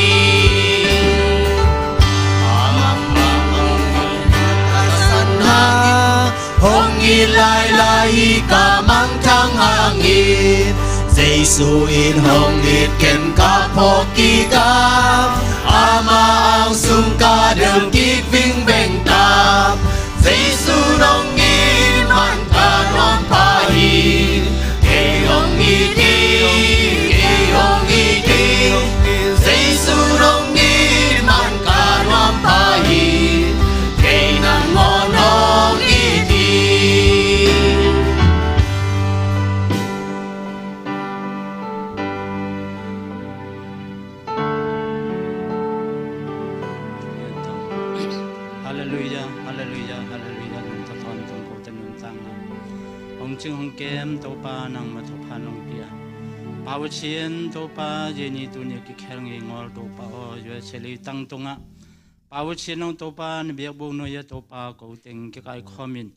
Amah hong it lailai hi, ka mangthang hangin Jesu in hong it, ken ka phawk kik a, amah ang sung ka delh kik vingbeng ta. Jesu nong it man ka nuam pa hi. Kei hong it hi, kei hong it hi, Jesu nong it man ka nuam pa hi. Kei nangawn hong it hi. Halleluia, halleluia, halleluia. Nong tawh tawntung kote nuntakna hong cing hong kem Topa, nangmah thupha nong pia. Pa Pasian Topa, zeni tuni a kikhel ngei ngawl Topa aw, U S A leitang tungah Pa Pasian nong Topa na biakbuk nuai-ah Topa ko teng kikaikhawm in.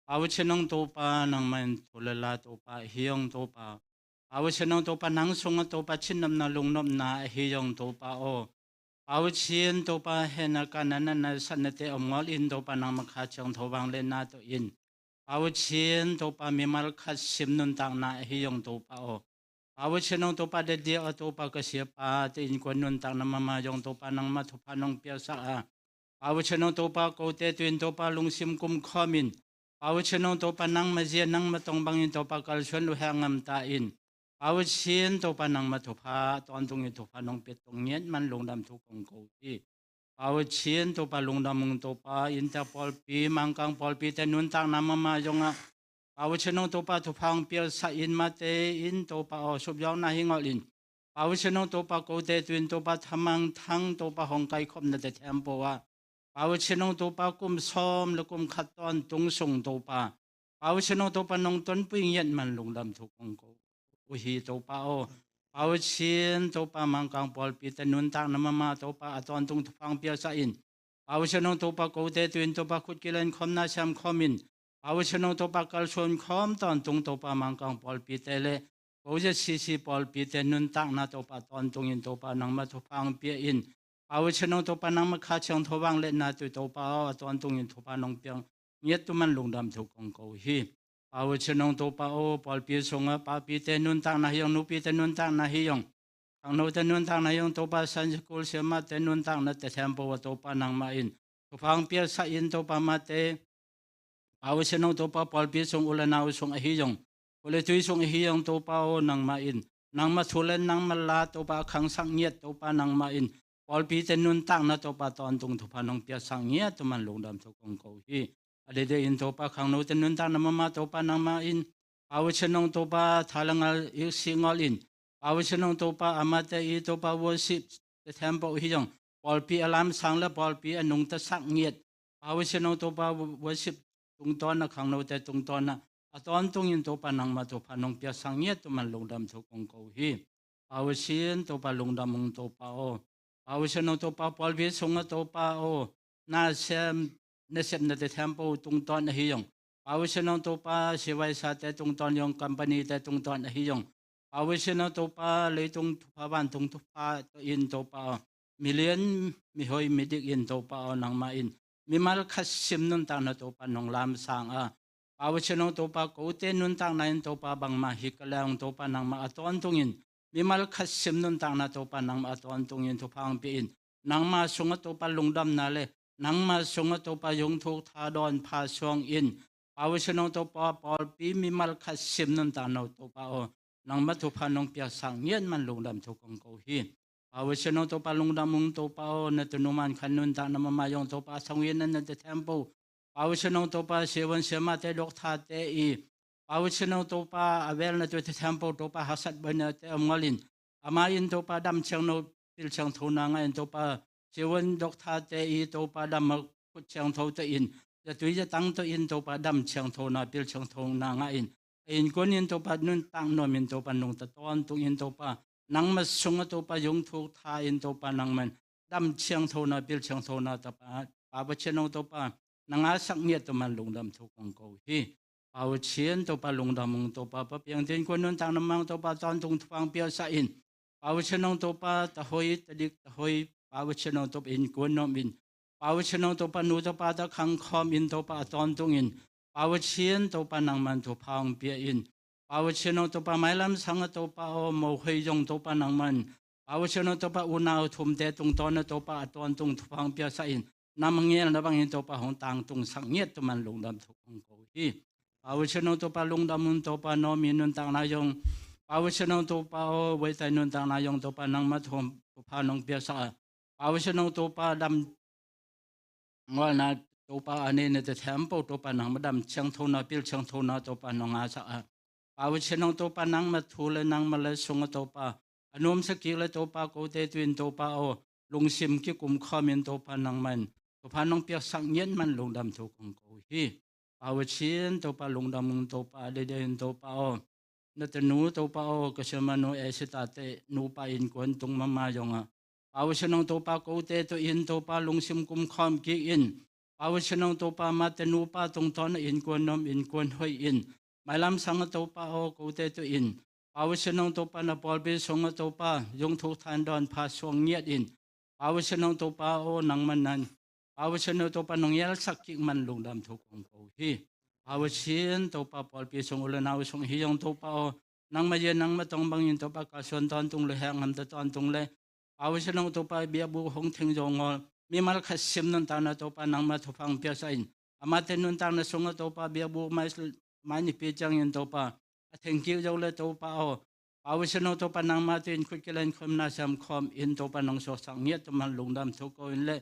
Pa Pasian nong Topa nangmah in thu le la Topa ahi hong Topa. Pa Pasian nong Topa nang sungah Topa cinnopna lungnopna ahi hong Topa aw. Pa Pasian Topa hehna, kanna, natna, satnate om ngawl in Topa nangmah Kha Siangtho vangliatna tawh in. Pa Pasian Topa mimal khat sim nuntakna ahi hong Topa aw. Pa Pasian nong Topa, dedia aw Topa ka siapate innkuan nuntakna mahmah zong Topa nangmah thupha nong piaksak a. Pa Pasian nong Topa kote tu-in Topa lungsim kumkhawm in. Pa Pasian nong Topa nangmah zia nangmah tong bangin Topa kalsuan uh heh ngamta in. Pa Pasian Topa nangmah thupha tawntung in thupha nong pia tung ngiat man lungdam thu kong ko hi. Pa Pasian Topa lungdam ung Topa, innte pawlpi, Mangkang pawlpite nuntakna mahmah zongah Pa Pasian nong Topa thupha hong piaksak in, mate in Topa aw, supzawkna hi ngawl in. Pa Pasian nong Topa kote tu-in Topa thamangthang Topa hong kaikhopnate thempo ah, Pa Pasian nong Topa kum sawm le kum khat tawntung sung Topa, Pa Pasian nong Topa nong tonpui ngiat man lungdam thu kong ko uh hi Topa aw. Pa Pasian Topa Mangkang pawlpite nuntakna mahmah Topa a tawntung thupha hong piaksak in. Pa Pasian nong Topa kote tu-in Topa khut kilenkhawmna siamkhawm in. Pa Pasian nong Topa kalsuan khawm tawntung Topa Mangkang pawlpite le ko Z C C pawlpite nuntakna Topa tawntung in Topa nangmah thupha hong pia in. Pa Pasian nong Topa nangmah Kha Siangtho vangliatna tawh Topa aw, a tawntung in thupha nong piak ngiat tu man lungdam thu kong ko hi. Pa Pasian nong Topa aw, pawlpi sungah papite nuntakna hi hong, nupite nuntakna hi hong, khangnote nuntakna hi hong Topa, Sunday school siamahte nuntaknate thempo ah Topa nangmah in thupha hong piaksak in Topa, mate Pa Pasian nong Topa pawlpi sung u le nau sung ahi zong, khua le tui sung ahi zong Topa aw, nangmah in nangmah thu le nangmah la Topa a khangsak ngiat Topa nangmah in pawlpite nuntakna Topa tawntung thupha nong piaksak ngiat tu man lungdam thu kong ko hi. A deidei in Topa khangnote nuntakna mahmah Topa nangmah in Pa Pasian aw Topa, thalengal iksik ngol in. Pa Pasian aw Topa, amate i Topa worship te thempo hi zong, pawlpi a lamsang le pawlpi a nungtasak ngiat, Pa Pasian aw Topa, worship tungtawn a khangnote tungtawn a, a tawntungin Topa nangma thupha nong piaksak ngiat tu man lungdam thu kong ko hi. Pa Pasian Topa lungdam ung Topa aw. Pa Pasian aw Topa, pawlpi sungah Topa aw, nasem, nasepnate thempo tungtawn ahi zong, Pa Pasian aw Topa, sivaisate tungtawn zong, company te tungtawn ahi zong, Pa Pasian aw Topa, leitung thupha vantung thupha tawh in Topa aw, milian mihoi midik in Topa aw, nangma in mimal khat sim nuntakna Topa nong lamsang a, Pa Pasian aw Topa, kote nuntakna in Topa bangmah hi ka leng Topa nangma a tawntungin, mimal khat sim nuntakna Topa nangma a tawntungin thupha hong pia in, nangma sungah Topa lungdamna le nangma sungah Topa zungthuk tha dawn pha suang in, Pa Pasian aw Topa, pawlpi mimal khat sim nuntakna Topa aw, nangma thupha nong piaksak ngiat man lungdam thu kong ko hi. Pa Pasian aw Topa lungdam ung Topa aw, na tanu man khan nuntakna mama zong Topa sangin na nate thempo. Pa Pasian aw Topa, siavon siamate, dokthate i, Pa Pasian aw Topa, a velna tute thempo Topa haksat boinate om ngol in, ama in Topa dam ciangno pil ciangthona ngah in Topa, siavon dokthate i Topa dam a khut ciangtho tawh in, zatui zatang tawh in Topa dam ciangthona pil ciangthona ngah in, a innkuan in Topa nuntak nuam in Topa nungta tawntung in Topa, nangma sungah Topa zungthuk tha in Topa nangman dam ciangthona pil ciangthona Topa, Pa Pasian aw Topa, na ngasak ngiat tu man lungdam thu kong ko hi. Pa Pasian Topa lungdam ung Topa, Pa Piang te innkuan nuntakna mama Topa tawntung thupha hong piaksak in, Pa Pasian aw Topa, tahoi tadik tahoi, Pa Pasian aw Topa innkuan nuam in, Pa Pasian aw Topa nu Topa ta khangkhawm in Topa a tawntungin, Pa Pasian Topa nangman thupha hong pia in, Pa Pasian aw Topa mailam sangah Topa aw mohoi zong Topa nangman, Pa Pasian aw Topa unau thumte tungtawn a Topa a tawntung thupha hong piaksak in, na mangelna bangin Topa hong tangtungsak ngiat tu man lungdam thu kong ko hi. Pa Pasian aw Topa lungdam un Topa, Naomi nuntakna zong, Pa Pasian aw Topa aw, Voitai nuntakna zong Topa nangma thupha nong piaksak a, Pa Pasian aw Topa dam ngolna Topa a nei nate thempo Topa nangma dam ciangthona pil ciangthona Topa nong ngasak a, Pa Pasian aw Topa nangma thu le nangma le sungah Topa a nuamsa kik le Topa kote tu in Topa aw, lungsim kikum khawm in Topa nangman thupha nong piaksak ngiat man lungdam thu kong ko hi. Pa Pasian Topa lungdam ung Topa, deidei in Topa aw, na tanu Topa aw, ka siamahnu Esita te nupa innkuan tung mama zongah, Pa Pasian aw Topa kote tawh in Topa lungsim kum khawm kik in, Pa Pasian aw Topa amate nupa tungtawn a innkuan nuam innkuan hoih in, mailam sangah Topa aw kote tawh in, Pa Pasian aw Topa na pawlpi sungah Topa zungthuk tha in dawn pha suang ngiat in, Pa Pasian aw Topa aw nangman nan, Pa Pasian aw Topa nong ialsak kik man lungdam thu kong ko hi. Pa Pasian Topa pawlpi sung u le nau sung hi zong Topa aw, nangma zia nangma tong bangin Topa kalsuan tawntung le hek ngamta tawntung le, Pa Pasian aw Topa biakbuk hong theng zo ngol, mimal khat sim nuntakna Topa nangma thupha hong piaksak in, amate nuntakna sungah Topa biakbuk mai, mai nipi ciangin Topa a thengkik zo le Topa aw, Pa Pasian aw Topa nangma tu in khut kilen khawm na siam khawm in Topa nong suaksak ngiat tu man lungdam thu ko in le,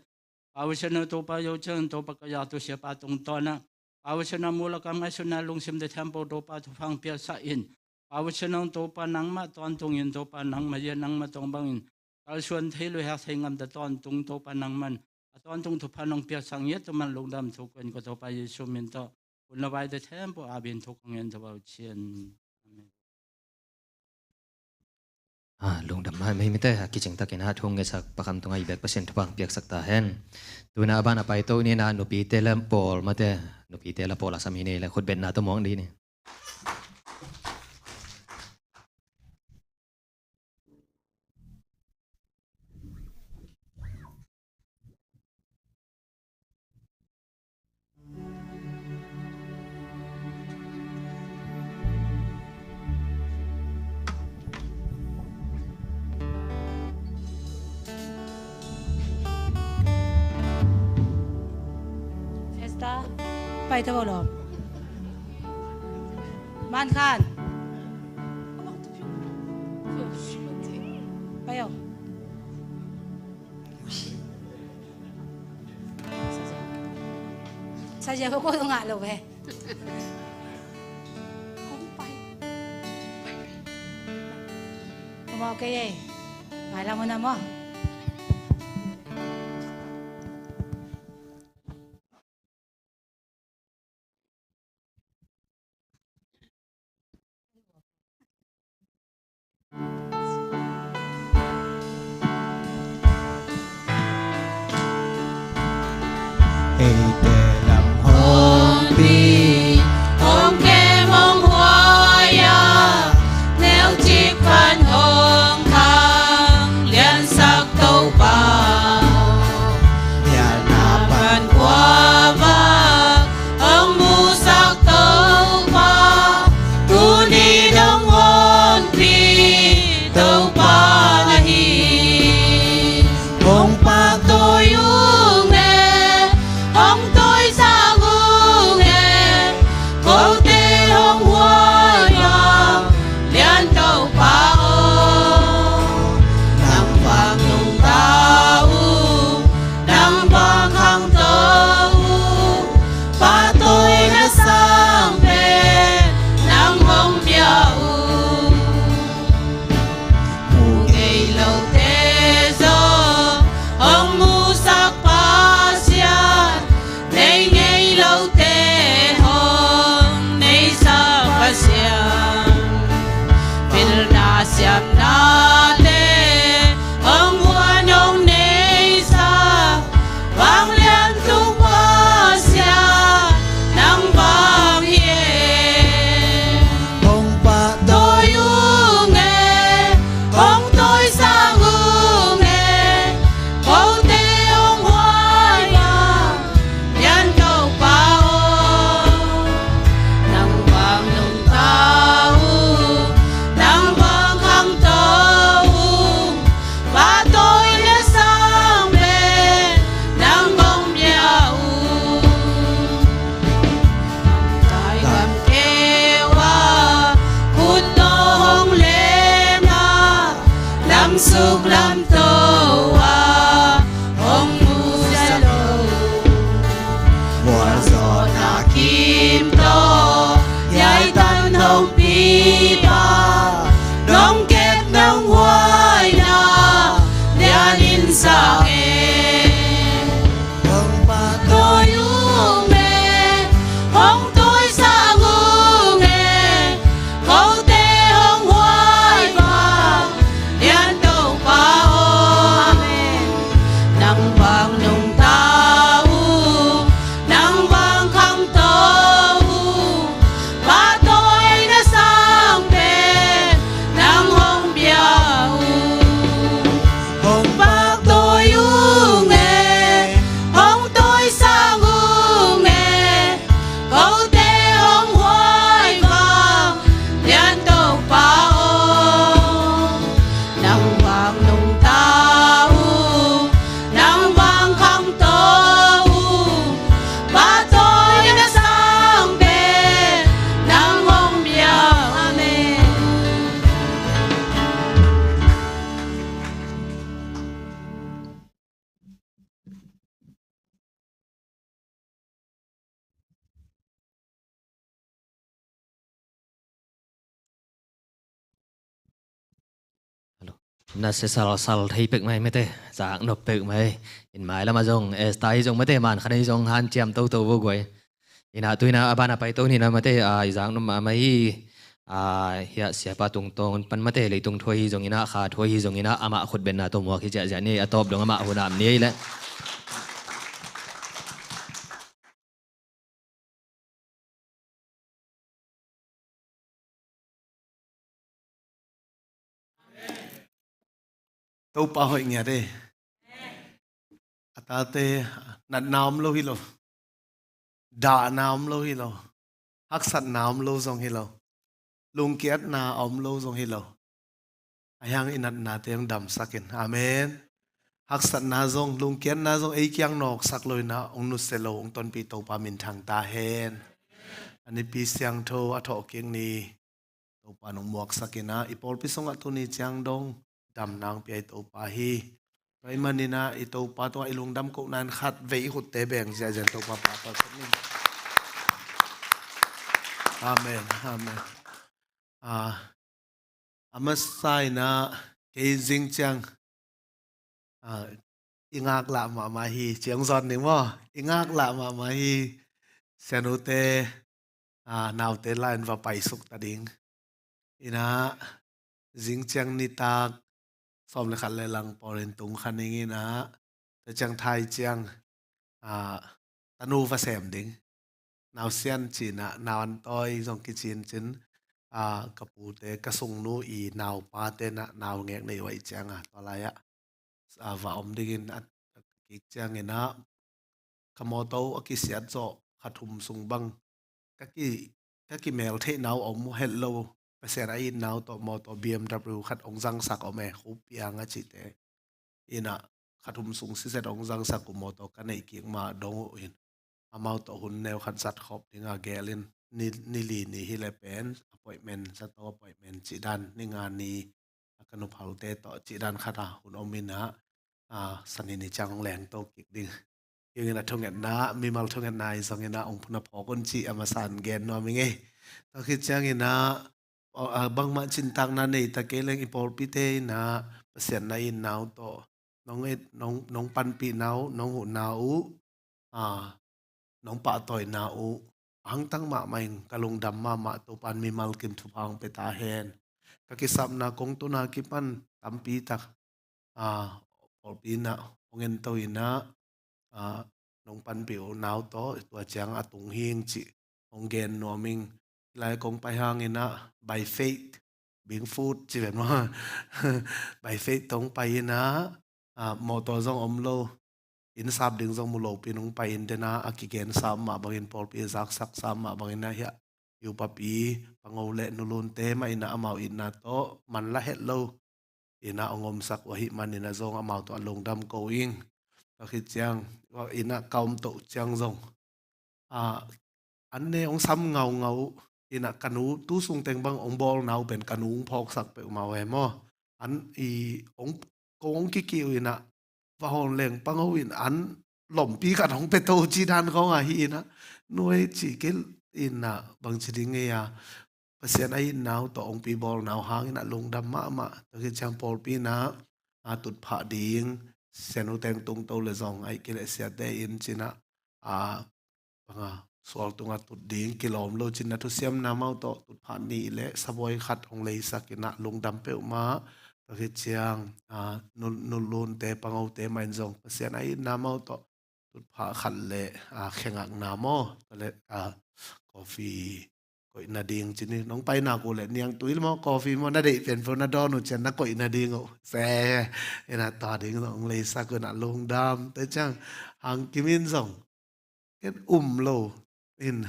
Pa Pasian aw Topa zo ciangin Topa ka zak tu siapa tungtawn a, Pa Pasian aw mul a kam ngaihsutna lungsim te thempo Topa thupha hong piaksak in, Pa Pasian aw Topa nangmah tawntung in Topa nangma zia nangma tong bangin kalsuan thei luihak thei ngamta tawntung Topa nangman a tawntung thupha nong piaksak ngiat tu man lungdam thu ko in ka Topa Jesu min tawh hun le vaite thempo a bin thu kong ngen Topa Pasian. Amen. Ah, lungdam mah mei mite, a kicing takin a thu hong ngetsak Pa Kham tungah i bek Pasian thupha hong piaksak ta hen. Tuna a ban a paito nina nupite la pawl mate, nupite la pawl a sam hi ni le khutbetna tawh mawng dih ni. Festa. Pai ta bo lo. Man khan. Pai o. Sa zia ko ko ngah lo ve. Mawh kei ei. Mailam hun a maw. Eite lam hong pi, hong kem hong huai a, neu cik pan hong khang liansak Topa. Lianna pan khuavak hong musak Topa, tuni dong hong pi Topa na hi. Hong paktawi ung e, hong tawisang ung e, kote hong huai a, lian Topa aw. Nang bang nungta ung, nang bang khangto ung, pahtawina sang pen nang hong pia ung. Mu ngei lote zong hong musak Pasian, nei ngei lote hong neihsak Pasian, pilna siamnate hong guan hong neihsak, vanglian tung Pasian nang bang hi e. Hong paktawi ung e, hong tawisang ung e, kote hong huai a, lian Topa aw. Nang bang nungta ung, nang bang khangto ung, pahtawina sang pen nang hong pia ung. Lamkai gamkeu a, khut tawh hong leng a, lamsuk lamto a, hong musia lo. Mualzawhna kim tawh hiai tan hong pi pa, nong kep nong huaina lianin sang e. Hong paktawi ung e, hong tawisang ung e, kote hong huai vang lian Topa aw. Amen. Nang bang nungta ung, nang bang khangto ung, pahtawina sang pen nang hong pia ung. Hong paktawi ung e, hong tawisang ung e, kote hong huai vang lian Topa aw. Nang bang nungta ung, nang bang khangto ung, pahtawina sang pen nang hong pia ung. Amen. Hello. Na se sal sal thei pek mai mete, zak nop pek mai. In mailam a zong, Esther hi zong mete, man khan hi zong hanciam toto vo guai. Ina tuina a bana paito nina mate, a, i zak nop mahmah hi. A, hiah siapa tungtawn pan mate, leitung thu ahi zongin a, kha thu ahi zongin a, amah khutbenna tawh muak hi ziahziah ni, a tawp dong amah hun a om ni ei leh. Topa hoih ngiat e. A tate, natna om lo hi lo. Dahna om lo hi lo. Haksatna om lo zong hi lo. Lungkiatna a om lo zong hi lo. Ahi hang i natnate hong damsak in. Amen. Haksatna zong, lungkiatna zong ei kiang nawksak lo in a, hong nusia lo, hong tonpih Topa minthang ta hen. A nipi siangtho a thawhkik ni Topa nong muaksak in a, i pawlpi sungah tuni ciang dong damna hong pia i Topa hi. Tua ahih manin a, i Topa tungah i lungdam kohna in khat vei i khutte beng ziahziah in Topa pahtawi khat ni. Amen. Amen. A, A masa in ah kei zing ciang, ah, i ngaklah mahmah hi, ci hong zawn ning maw? I ngaklah mahmah hi. Sianute, ah, naute lai-in va paisuk ta ding. In ah zing ciang nitak sawm le khat le lang pawlin tung kha ning in ah, tua ciang thai ciang, ah, tanu va sem ding. Nausian ci-in ah, nau an tawi zong kicincin, ah, ka pute, ka sungnu i naupate in ah, naungek nei uh ahih ciang ah, tua lai-ah, ah, va om dingin a, a kik ciangin ah, ka mawtaw a kisiat zawh kha thum sung bang ka ki, ka kimel theihna uh om het lo. Pasian a itna uh tawh mawtaw B M W khat hong zangsak om e, Khup Piang a cihte. In ah kha thum sung siset hong zangsak uh mawtaw ka neih kik ma dong uh in, amau tawh hun neu khat zat khawp ding a gelin, ni, ni li ni hi le pen appointment, zato appointment cih dan, ni nga ni, a ka nuphalte tawh cih dan khat a hun om in ah, ah, Sani ni ciang hong lengto kik ding. Hi-ing in ah thungetna, mimal thungetna i zong in ah hong phun a phawk un cih a masa in gen nuam ing ei. Tua khit ciangin ah, aw, ah, bangmah cintakna nei ta kei leng i pawlpite in ah Pasian na itna uh tawh nong et, nong, nong panpihna uh, nong huhna uh, ah, nong pahtawina uh a hangtang mahmah in ka lungdam mahmah. Topa'n mimal kim thupha hong pia ta hen. Ka kisapna kong tun a kipan tampi tak, ah, pawlpi in ah hong ento in ah, ah, nong panpih uh nau tawh tua ciang a tung hi ing cih hong gen nuam ing. Hih lai kong pai hang in ah by faith being food ci ven maw? By faith tawh hong pai in ah, ah, mawtaw zong om lo, inn sap ding zong mu lopi-in hong pai in den ah, a kigen sam mah bangin, pawlpi a zaksak sam mah bangin ah, hiah, U Papi, Pango le Nu Lunte mah in ah amau itna tawh man la het lo in ah hong omsak uh ahih manin ah zong amau tawh a lungdam ko ing. Tua khit ciang in ah ka om toh ciang zong, ah, an ne hong sam ngaungau uh in ah, ka nu tu sung teng bang hong bawlna uh pen ka nu hong phawksak peuhmah uh e maw? An i hong, ko hong kiki uh in ah, va hawn leng Pango in an lompi khat hong pia to cih dan khawng ahi in ah, nuai ci kei in ah, bangci ding ei a, Pasian a itna uh tawh hong pi bawlna uh hang in ah lungdam mahmah. Tua khit ciang pawlpi in ah, a, tutphah ding, Sianu teng tungto le zong, ahih kei leh siate inn ci-in ah, a, bang a, sual tungah tut ding kilawm lo ci-in ah thusiamna amau tawh tutphah nih le sabuai khat hong leisak in ah lungdam peuhmah. Tua khit ciang, a, Nu, Nu Lunte, Pangote mah in zong Pasian a itna amau tawh tutphah khat le, a, khe ngakna maw, tua le, a, coffee koih nading ci-in, nong pai nak uh leh niangtui maw, coffee maw, na deih pianpho na dawn uh ciang na koih nading uh se in ah, tua ding zong hong leisak uh in ah lungdam. Tua ciang Hang Kim in zong, ken um lo in,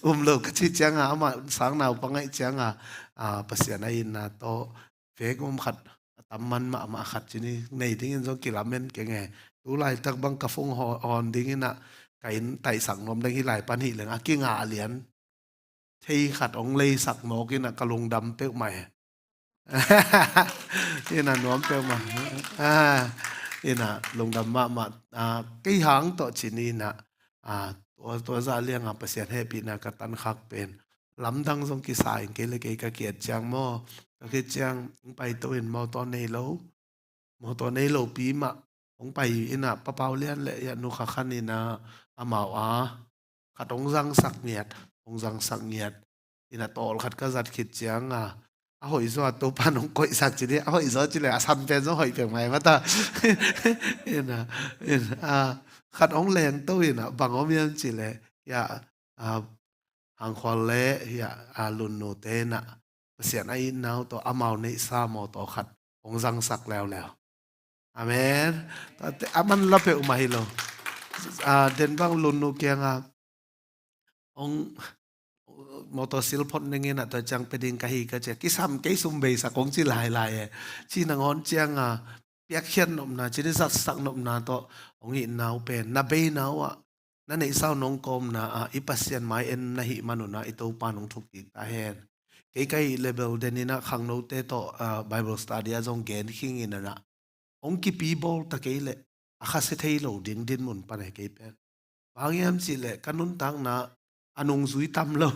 um lo ka cih ciang a, amah sang naupang ahih ciang a, a, Pasian a itna tawh vek um khat, a tam man mahmah khat ci-in nei dingin zong kilamen keng e. Tu laitak bang ka phone haw-, hawn ding in ah, ka inn taihsak nuam leng, hih lai pan hih leng a kingah lian thei khat hong leisak mawk in ah ka lungdam peuhmah e. In ah nuam peuhmah. A, in ah lungdam mahmah. A, kei hang tawh ci-in ah, a, tua, tua zah liang a Pasian hehpihna ka tankhak pen lamdang zong kisa in, kei le kei ka ki-et ciang maw, ka ki-et ciang hong paito in, mawtaw nei lo, mawtaw nei lopi mah hong pai in ah, Pa Pau Lian le, ya, Nu Kha Khan in ah, amau a khat hong zangsak ngiat, hong zangsak ngiat in ah, tawl khat ka zat khit ciang a, a hoih zaw a Topa'n hong koihsak ci-in, a hoih zaw cih leh a san pen zong hoih peuhmah mah ta. In ah, in ah, khat hong lengto in ah, bang om hiam cih leh, ya, a, Hang Khual le, ya, a, Lun Nute in ah Pasian a itna uh tawh amau neihsa mawtaw khat hong zangsak leuleu. Amen. Tua te, a man la peuhmah hi lo. A, den bang Lun Nu kiang a, hong, mawtaw sil phot ning in ah, tua ciang pia ding ka hi ka ci a, kisam kei, sum bei sak hong ci lailai e. Ci nangawn ciang a, piakkhiat nopna, ci-in zatsak nopna tawh hong itna uh pen, na beina uh ah, na neihsa uh nong kawmna ah, i Pasian mai en na hih man un ah, i Topa'n hong thuk kik ta hen. Kei ka hih leh bel den in ah khangnote tawh, a, Bible study ah zong gen khing in ah, hong kipi bawl ta kei leh a khasia thei lo ding dinmun pan e kei pen. Bang hiam cih leh ka nuntakna a nungzui tam lo.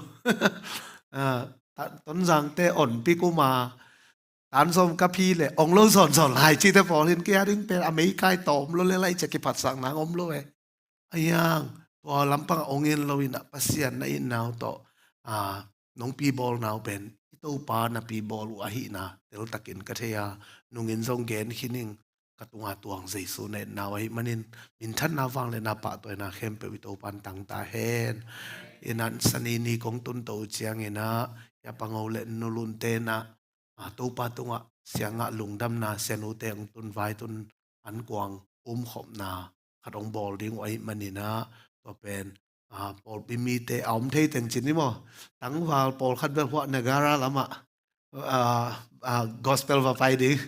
A, ta, Tonzangte onpik um a, an sawm ka phi le ong lo sawnsawn lai cite pawl hin kei a ding pen a meikai tawm lo le lai cia kiphatsak nang om lo e. A hiang tua lampang a ong in lo in ah Pasian na itna uh tawh a nong pibawl nau pen i Topa na pibawl uh ahihna teltakin ka thei a, nungin zong gen khin ing. Ka tunga tuang Jesu na itna uh ahih manin minthanna vangliatna pahtawina khempeuh i Topan tangta hen. Inah sanini kong tunto uh ciangin ah Hia Pango le Nulunte na a Topa tungah siangah lungdamna sianute hong tun vai tun an kuang umkhopna khat hong bawl ding uh ahih manin ah tua pen a pawlpi mite a om thei teng cin i maw? Tangval pawlkhat bel huah Nagara lamah a, a, gospel va pai ding.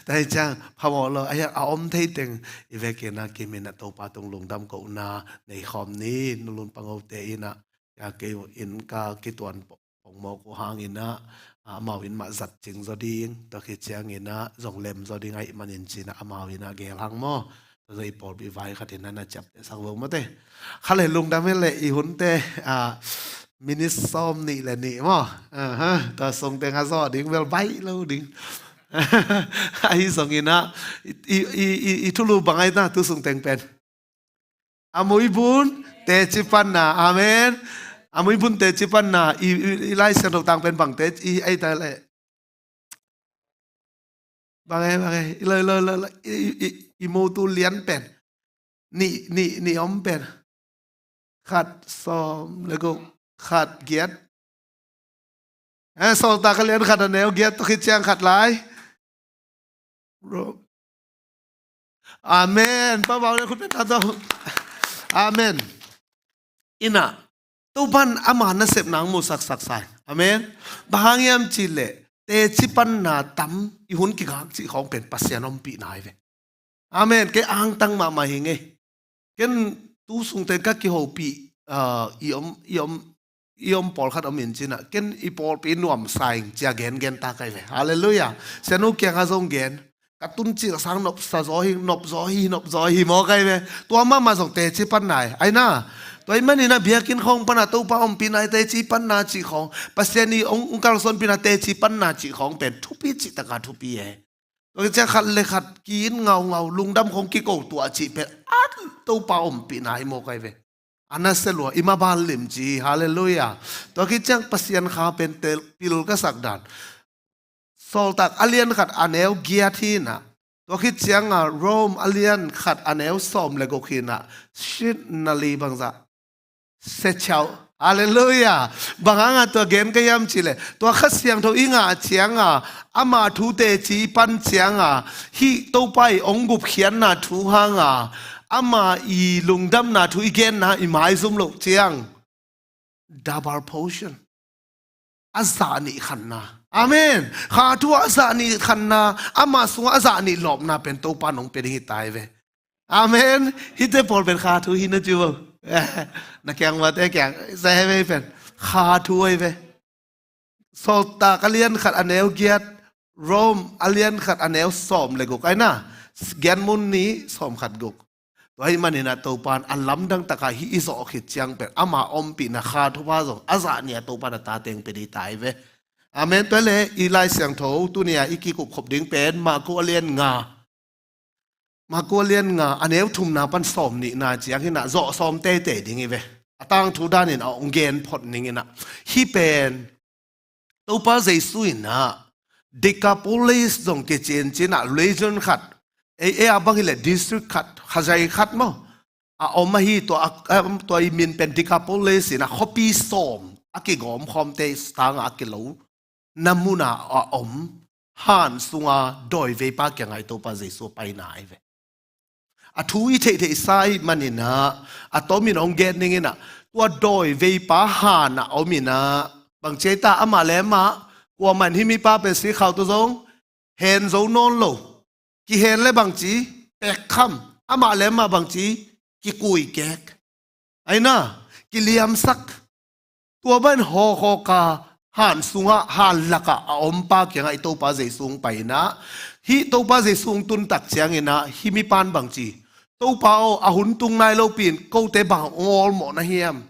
Tua hi ciang phamawh lo a hiang a om thei teng i vekin ah kimin ah Topa tung lungdam kohna nei khawm ni. Nulun Pangote in ah a kei in ka kituan pongmawk uh hangin ah amau in mah zat cing zaw ding, tua khit ciangin ah zong lem zaw ding ahih manin cin ah amau in ah geel hang maw? Tua zaw i pawlpi vai khat in ah na ciaptehsak vo mawte. Kha le lungdam hen le i hunte a minit sawm nih le nih maw? Aha, tua sungteng a zawh ding bel baih lo ding. Ahi zongin ah i, i, i, i, i thulu bang ai ta tu sungteng pen a muibun teci panna. Amen. A muibun teci panna i, i, i Lai Siangtho tang pen bang teci ai ta le. Bang ai, bang ai. I lo, i lo, i lo, i lo. I, i, i, i mo tu lian pen. Ni, ni, ni om pen. Khat sawm le guk, khat giat. Eh, Sawltak a lian khat a neu giat, tua khit ciang khat lai. Bro. Amen. Pa bau le khut pia ta tawh. Amen. Inah Topan ama nasepna hong musak saksa hi. Amen. Bang hang hiam cih leh teci panna tam i hun kigak cih khawng pen Pasian ompihna hi ve. Amen. Kei angtang mahmah hi ngei. Ken tu sungte ka kihopih, ah, i om, i om, i om pawlkhat om in cin ah ken i pawlpi nuamsa ing cia gengen ta kai ve. Halleluiah. Sianu kiangah zong gen. Ka tun cil sang nopsa zaw hi, nop zaw hi, nop zaw hi maw kai ve. Tua mahmah zong teci panna hi. Ai na. Tua ahih manin ah biakinn khawng pan ah Topa ompihna hi teci panna cih khawng. Pasian i hong, hong kalsuanpihna teci panna cih khawng pen thupi cih taka thupi e. Tua khit ciang khat le khat ki-it ngaungau, lungdam khawng kiko tuah cih pen a Topa ompihna hi maw kai ve. A nasia lua, i maban lim ci hi. Halleluiah. Tua khit ciang Pasian kha pen tel pil ka sak dan. Sawltak a lian khat a neu giat hi inah. Tua khit ciang a Rome a lian khat a neu sawm le guk hi inah. Sitnali bangzah. Sechau. Halleluiah. Bang hang a tua gen ka hiam cih leh tua Kha Siangtho i ngah ciang a ama thu teci i pan ciang a hih Topa i hong gupkhiatna thu hang a ama i lungdamna thu i genna i maizum loh ciang double portion. A zah nih khanna. Amen. Kha thu a zah nih khanna, ama sungah a zah nih lawpna pen Topa nong pia ding hi ta hi ve. Amen. Hihte pawl pen kha thu hi na ci vo. Na kiang vate kiang sa hi ve pen. Kha thu hi ve. Sawltak a lian khat a neu giat, Rome a lian khat a neu sawm le guk ai na. Giat mun nih sawm khat guk. Tua ahih manin ah Topa in a lamdang takah hih i zawh khit ciang pen ama ompihna Kha Thupha zong a zah nih a Topa in a tate hong pia ding ta hi ve. Amen. Tua leh i Lai Siangtho tuni a i kikupkhop ding pen Marku a lian nga. Marku a lian nga a neu thumna pan sawm nihna ciang hi inah zawh sawm teitei ding hi ve. A tangthu danin a hong gen phot ning inah hih pen Topa Jesu in ah Decapolis zong kicincin ah region khat, ei, ei a bang hileh district khat, khazai khat maw, a om ahi tua, a, tua i min pen Decapolis in ah khuapi sawm a kigawm khawmte tangah a kilo na munah a om han sunga dawiveipa kiangah i Topa Jesu a paina ahi ve. A thu i theihtheihsa ahih manin ah a tomin hong gen ning inah tua dawiveipa hanah om inah bang ci ai ta amah le amah kuamah in hih mipa pen sikkhau tawh zong hen zo nawn lo. Kihen le bang ci pekkham, amah le amah bang ci kikuikek. Ai na, kiliamsak. Tua bangin hawkhawka han sungah han lakah a ompa kiangah i Topa Jesu hong pai inah hih Topa Jesu hong tuntak ciang inah hih mipan bang ci, Topa aw, a hun tung nai lopi in kote bang hong awlmawh na hiam?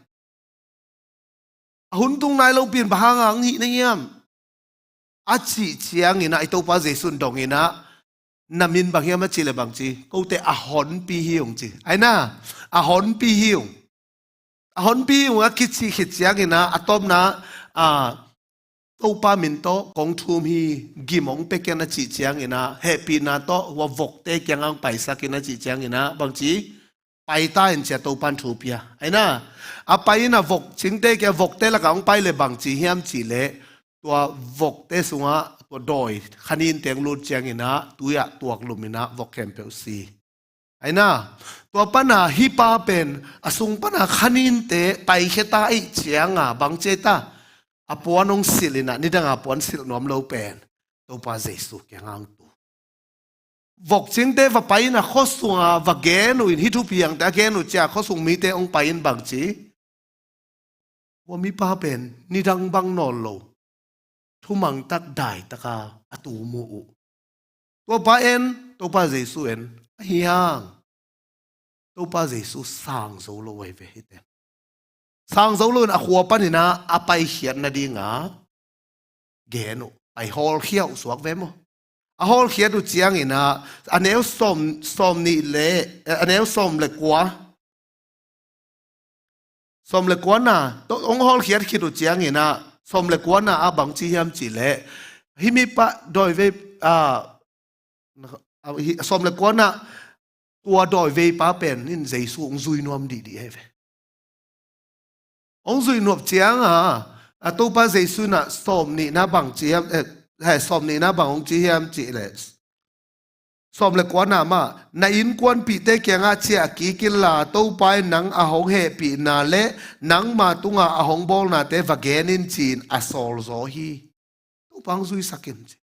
A hun tung nai lopi in bang hanga hong hih na hiam? a cih ciangin ah i Topa Jesu in dong in ah, na min bang hiam a cih leh bang ci, kote a honpi hi ung ci. Aina, a honpi hi ung. A honpi hi ung a kicih khit ciangin ah, a tawpna, a, Topa min tawh kong thum hi, gim hong pia ken a cih ciangin ah, hehpihna tawh hua vokte kiangah hong paisak in a cih ciangin ah, bang ci, pai ta in ci a Topa in thu pia. Aina, a pai in a vok cingte kiang, vokte lakah hong pai leh bang ci hiam cih leh, tua vokte sungah tua dawi khaninte hong lut ciangin ah, tui ah tuak lum in ah vok khempeuh si. Aina, tua pan a hih pa pen a sung pan a khaninte paikhia ta ahih ciangin bang ci ta, a puan hong silh in ah, nidang a puan silh nuam lo pen Topa Jesu kiangah hong tu. Vok cingte va pai in a khuasung ah va gen uh in, hih thupiangte a gen uh ciang khuasung mite hong pai in bang ci, hua mipa pen nidang bang nawn lo, thumang tak dai tak a a tu mu uh. Tua pa en, Topa Jesu en, ahi hang Topa Jesu sang zo lo ahi ve hihte. Sang zo lo in a khua pan in ah a paikhiat nading a gen uh, pai hawlkhia uh suak ve maw. A hawlkhiat uh ciangin ah, a neu sawm, sawm nih le, a neu sawm le kua. Sawm le kuana, to, hong hawlkhiat khit uh ciangin ah, sawm le kuana ah bang ci hiam cih leh, hih mipa dawi vei, a, a, hi, sawm le kuana, tua dawi veipa pen in Jesu hong zui nuam dihdih ahi ve. Hong zui nuam ciangin ah, a Topa Jesu in ah sawm nihna bang ci hiam, eh, he, sawm nihna bang hong ci hiam cih leh, sawm le kuana mah, na innkuanpihte kiangah ciah kik inla, Topa in nang a hong hehpihna le nangma tungah a hong bawlnate va gen in ci-in a sawl zaw hi. Topa hong zuisak in ci.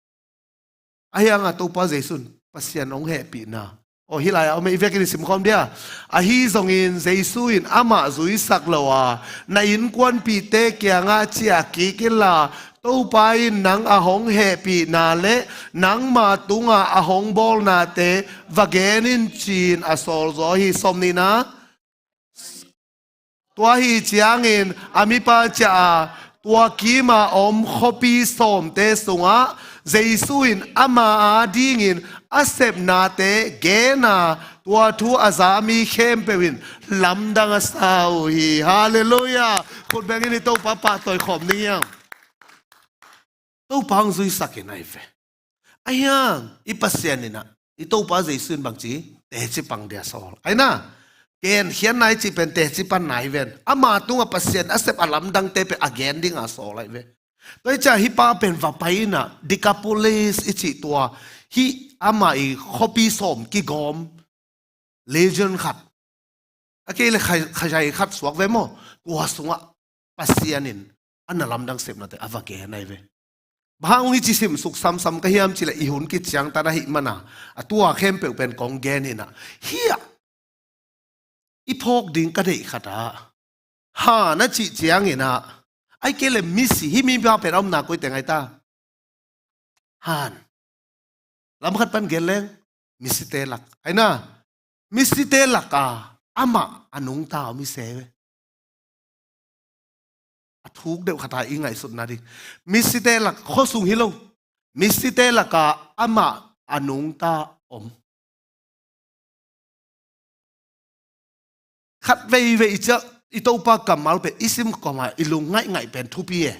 Ahi hangin Topa Jesu in Pasian hong hehpihna, aw, hih lai-ah om e, i vekin i simkhawm dia. Ahi zongin Jesu in amah zuisak lo a, na innkuanpihte kiangah ciah kik inla, Topa in nang a hong hehpihna le nangma tungah a hong bawlnate va gen in ci-in a sawl zaw hi. Sawm nihna. Tua hi ciangin a mipa ciah a, tua kima om khuapi sawmte sungah Jesu in ama adingin a sepnate gen a, tua thu a za mi khempeuh in lamdang a sa uh hi. Halleluiah. Khut bengin i Topa pahtawi khawm ding hiam? Topa hong zuisak in ahi ve. Ahi hang i Pasian in ah, i Topa Jesu in bang ci, teci pang dia sawl. Aina, genkhiatna i cih pen teci panna hi ven. Ama tungah Pasian a sep a lamdangte pen a gen dinga sawl ahi ve. Tua hi ciang hih pa pen va pai in ah, Decapolis i cih tua, hih ama i khuapi sawm kigawm legion khat, a kei le kha-, khazai khat suak ve maw, tua sungah Pasian in a na lamdang sepnate a va gen ahi ve. Bang hang hong i ci simsuk samsam ka hiam cih leh i hun kiciangtan ahih manin, a tua khempeuh pen kong gen hi in ah, hih ah i phawk ding ka deih khat ah, Han a cih ciangin ah, ahih kei leh misi, hih mipa pen a omna koite ngai ta? Han. Lam khat pan gen leng, misite lak. Aina, misite lak a, amah a nungta om hi se ve. A thuk deuh khat a i ngaihsutna ding. Misite lak, khuasung hi lo. Misite lak a, amah a nungta om. Khat veivei i ciah, i Topa kammal pen i sim kawm a i lung ngaihngaih pen thupi e.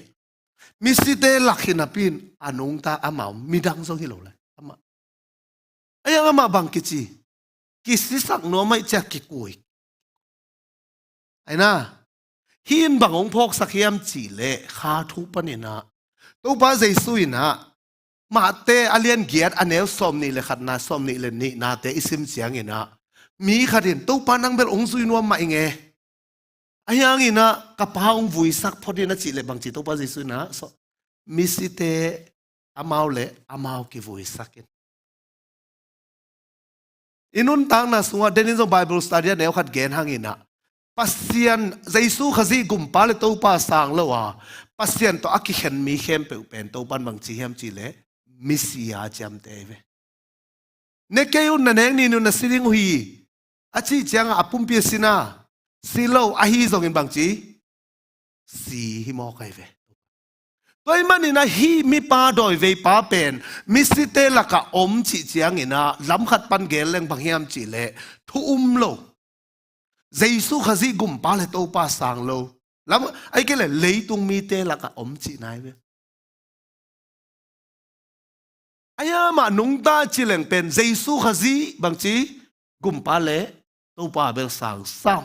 Misite lak hi napi in a nungta amah om, midang zong hi lo lai. Amah. Ahi hang amah bang kici? Kisisak nuam ahih ciang kikui. Aina, hih in bang hong phawksak hiam cih leh, kha thuk panin ah, Topa Jesu in ah, Mate a lian giat a neu sawm nih le khatna, sawm nih le nihnate i sim ciangin ah, mi khat in, Topa nang bel hong zui nuam mah ing e. Ahi hangin ah, ka pa hong vuisak phot in a cih leh bang ci Topa Jesu in ah, so, misite amau le amau kivuisak in. I nuntakna sungah, denin zong Bible study a neu khat gen hangin ah, Pasian, Jesu Khazih gumpa le Topa sang lo a, Pasian tawh a kikhen mi khempeuh pen Topan bang ci hiam cih leh, misi a ciamteh ve. Ne kei un, na nek ni un, na si ding uh hi, a cih ciangah a pumpi a si na, si lo, ahi zongin bang ci, si hi mawk ahi ve. Tua ahih manin ah hih mipa dawiveipa pen misite lakah om cih ciangin ah lamkhat pan gen leng bang hiam cihleh thu um lo, Jesu Khazih gumpa le Topa sang lo, lam, ahih kei leh leitung mite lakah om cihna hi ve. Ahi a, amah nungta ci leng pen Jesu Khazih bangci gumpa le Topa bel sang sam.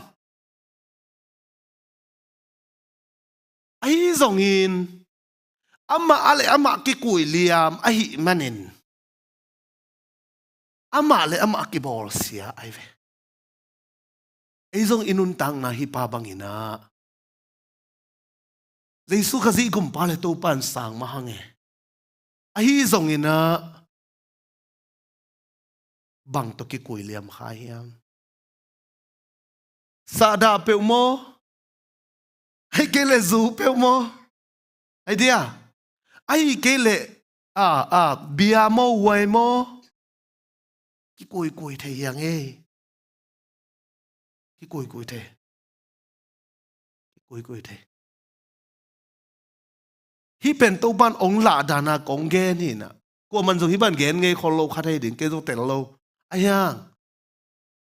Ahi zongin amah a le amah kikui liam ahih manin amah le amah kibawlsia ahi ve. Ei zong i nuntakna hih pa bangin ah Jesu Khazih gumpa le Topa in sang mah hang e. Ahi zongin ah bang tawh kikui liam kha hiam? Sahdah peuh maw? Ahih kei leh zu peuh maw? Ahi dia, ahih kei leh a, a, bia maw, wai maw? Kikuikui thei hi hang e. Kikuikui thei. Kikuikui thei. Hih pen Topan ong lahdan a kong gen hi na. Kuaman zong hih ban gen ngei khol lo kha thei ding, kei zong tel lo. Ahi hang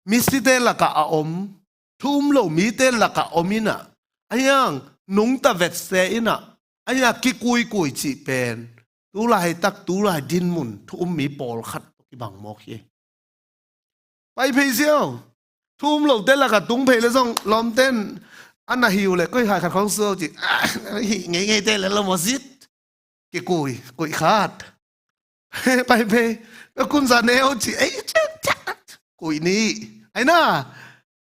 misite lakah a om, thu um lo mite lakah om in ah, ahi hang nungta vetse in ah, ahi hang kikuikui cih pen tu laitak, tu lai dinmun thu um mi pawlkhat tawh kibang mawk hi. Pai phei ziau. Thu um lote lakah tung phei le zong lawmten a na hi uh leh koi hai khat khawng suau ci, ah, hih ngeingei te le lo maw zit. Kikui, kuih khat. Pai phei. Ka kunza neu ci, ei, ciat, ciat. Kuih nih. Ai na.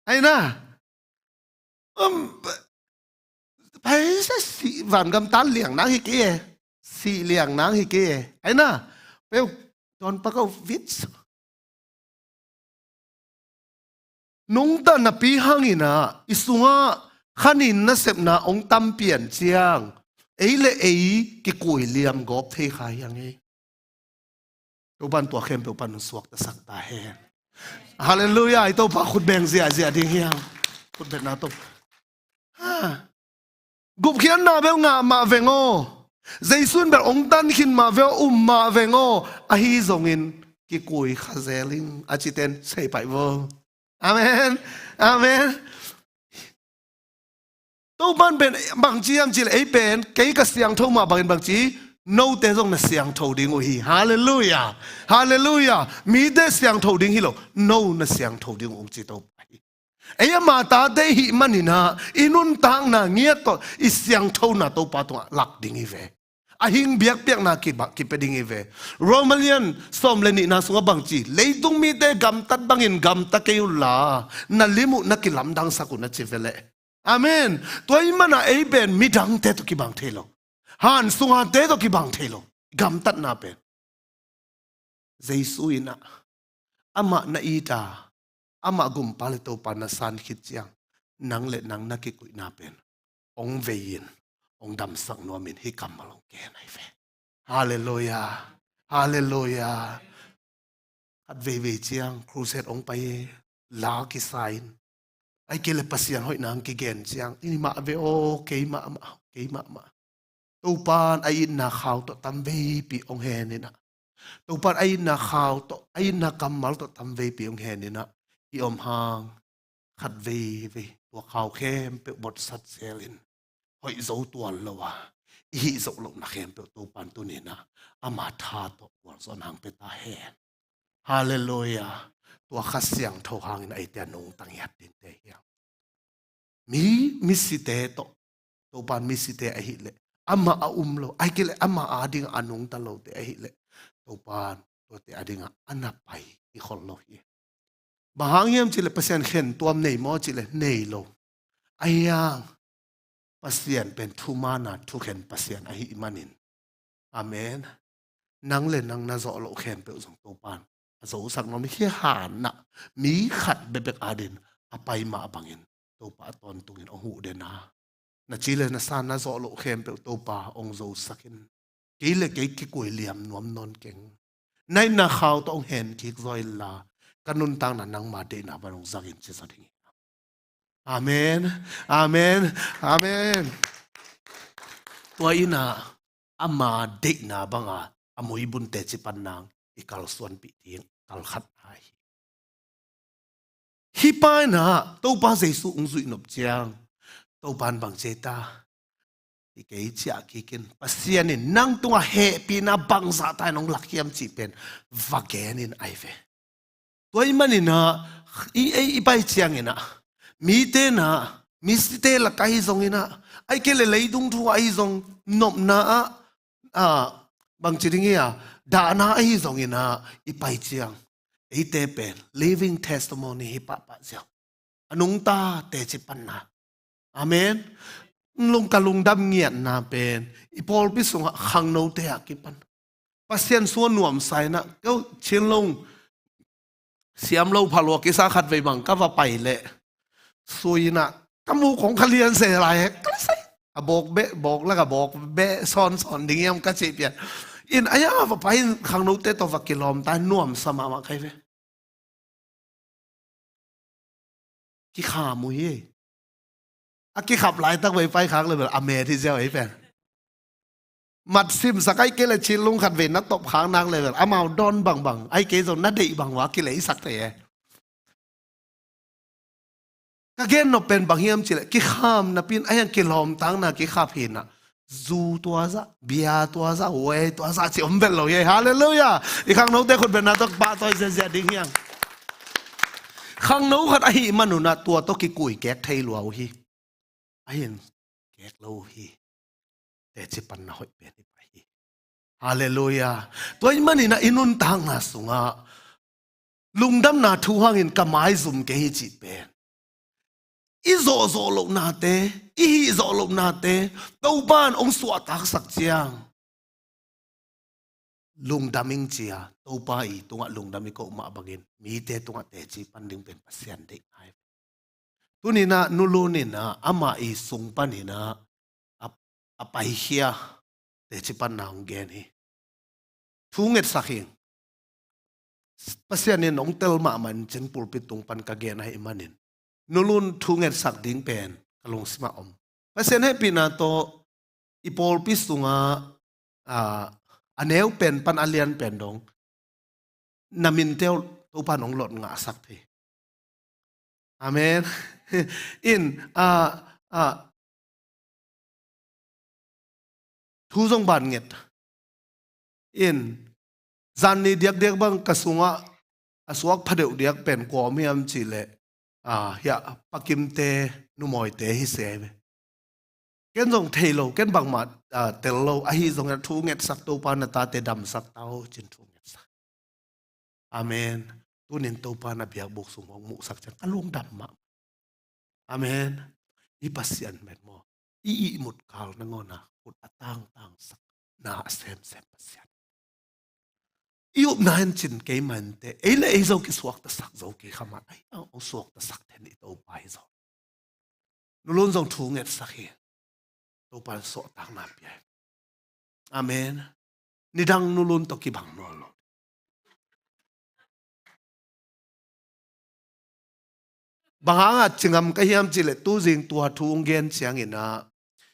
Ai na. Um, pai sa si vangam tan liang nang hi kei e. Si liang nang hi kei e. Ai na. Peu, don pa kau vits. Nungta napi hangin ah i sungah khanin nasepna ong tam pian ciang, ei le ei kikui liam gawp thei kha hi hang e. Topan tua khempeuh pan suaktasak ta hen. Halleluiah. I Topa khut beng ziahziah ding hi hang. Khut betna Topa. Ha. Gupkhiatna bel ngah mah veng aw. Jesu in bel ong tan khin mah veng aw, um mah veng aw. Ahi zongin kikui kha zel ing a citen sei paih vo. Amen. Amen. Topan pen bangci hiam cih leh ei pen kei ka siangtho mah bangin bangci, note zong na siangtho ding uh hi. Halleluiah. Halleluiah. Mite siangtho ding hi lo, no na siangtho ding uh ong ci Topa hi. Ei ama tate i hih manin ah i nuntakna ngiat tawh i siangthona Topa tungah lak ding hi ve. A hing biakpiakna kiba, kipia ding hi ve. Roma lian sawm le nihna sungah bangci, leitung mite gamtat bangin gamta kei unla, na lim uh na kilamdangsak un a ci ve leh. Amen. Tua ahih manin ah ei pen midangte tawh kibang thei lo. Han sungate tawh kibang thei lo. Gamtatna pen Jesu in ah amah na it a, amah gumpa le Topa na san khit ciang, nang le nang na kikuihna pen ong vei in, ong damsak nuam in, hih kammal ong gen ahi ve. Halleluiah. Halleluiah. Khat veivei ciang crusade ong pai, la kisa in, ahih kei leh Pasian hoihna ong kigen ciang, i mah ve aw, kei mahmah, kei mahmah. Topan a itna khau tawh tamveipi ong hen in ah, Topan a itna khau tawh, a itna kammal tawh tamveipi ong hen in ah, i om hang khat veivei tua khau khempeuh botsat zel in, hoih zo tuan lo a, i hih zoh lohna khempeuh Topan tuni in ah ama tha tawh gualzawhna hong pia ta hen. Halleluiah. Tua Kha Siangtho hangin eite a nungta ngiat dingte hi hang. Mi, misite tawh, Topan misite ahih leh, amah a um lo, ahih kei leh amah adingah a nungta lote ahih leh, Topan tuate adingah a na pai hi khol lo hi. Bang hang hiam cih leh Pasian khentuam nei maw cih leh nei lo. Ahi hang Pasian pen thumaanna thukhen Pasian ahih manin. Amen. Nang le nang na zawh loh khempeuh zong Topan a zosak nuam hi. Hih hanah mi khat bekbek adin a pai mah bangin Topa a tawntungin ong huh den a, na ci le na sa na zawh loh khempeuh Topa ong zosak in. Kei le kei kikui liam nuam nawn keng. Na itna khau tawh ong hen kik zaw inla, ka nuntakna nangma deihna bang ong zang in ci zaw ding hi. Amen. Amen. Amen. Tua in ah ama deihna banga a muibun teci pan nang i kalsuanpih ding kalkhatna ahi. Hih pa inah Topa Jesu hong zuih nop ciang Topa in bang ci ta, i kei ciah kikin Pasian in nang tungah hehpihna bangzah ta in hong lak hiam cih pen va gen in ai ve. Tua ih maninah i, i, i pai cianginah mite nah, mite lak ahi zonginah, ai kei le leidung thu ahi zong, nopna ah, ah, bangci ding hi a, dahna ahi zonginah i pai ciang eite pen living testimony hi pahpah ziau. A nungta teci panna. Amen. Lung ka lungdam ngiatna pen i pawlpi sungah khangnote a kipan Pasian sua nuamsa inah keu Chinlung siam lo phalua kisa khat vei bang ka va pai leh sui inah ka mu kong ka lian se lai he ka la sai. A bawk beh, bawk lak a bawk beh sawnsawn ding hiam ka cih pian. In a ya va pai in khangnote tawh va kilawm ta nuamsa mahmah kai ve. Kikham uh hi. A kikhap laitak vei pai khak level a met hi ziau ei pen. Mat simsak ai kei le Chinlung khat vei na tawp khak nak level amau dawn bangbang ai kei zong na deih bang uh a kileisak thei e. Ka gen nop pen bang hiam cih leh kikham napi in a hiang kilawmtakna kikhap hinah zu tua zah, bia tua zah, wei tua zah cih om vet lo hi. Halleluiah. I khangnote khut benna tawh pahtawi ziazia ding hiang. Khangno khat ahih manunah tua tawh kikui kek thei lua uh hi. A hin kek lo uh hi. Teci panna hoih pen hi pah hi. Halleluiah. Tua ih maninah i nuntakna sungah lungdamna thu hangin ka maizum kei hi cih pen i zawhzawh lohnate, i hihzawh lohnate Topa in hong suahtaksak ciang lungdam ing cia Topa i tungah lungdam i koh mah bangin mite tungah teci pan ding pen Pasian deihna hi. Tuninah Nu Lun inah ama i sung paninah a, a paikhia teci panna hong gen hi. Thu ngetsak hi. Pasian in hong tel mahmah in cin pulpit tung pan ka gen ahih manin Nu Lun thu ngetsak ding pen ka lungsimah om. Pasian hehpihna tawh i pawlpi sungah, ah, a neu pen pan a lian pen dong na minte uh Topa in hong lot ngahsak thei. Amen. In, ah, ah, thu zong ban nget. In, zanni diakdiak bang ka sungah a suak phadeuh diak pen kua om hiam cih leh, ah, hiah Pa Kimte numawite hi se ve. Ken zong thei lo, ken bangmah, ah, tel lo, ahi zongin a thu ngetsak Topa na tate damsak ta o cin thu ngetsak. Amen. Tunin Topa na biakbuk sung hong muhsak ciang ka lungdam mah. Amen. I Pasian met maw. I ihmut kal nangawn a khut a tangtangsak na a semsem Pasian. I upna in cin kei mante ei le ei zo kisuaktasak zo kei kha mah ei a hong suaktasak then i Topa hi zo. Nu Lun zong thu ngetsak hi. Topa in suahtakna pia hi. Amen. Nidang Nu Lun tawh kibang nawn lo. Bang hanga ci ngam ka hiam cih leh tuzing tua thu hong gen cianginah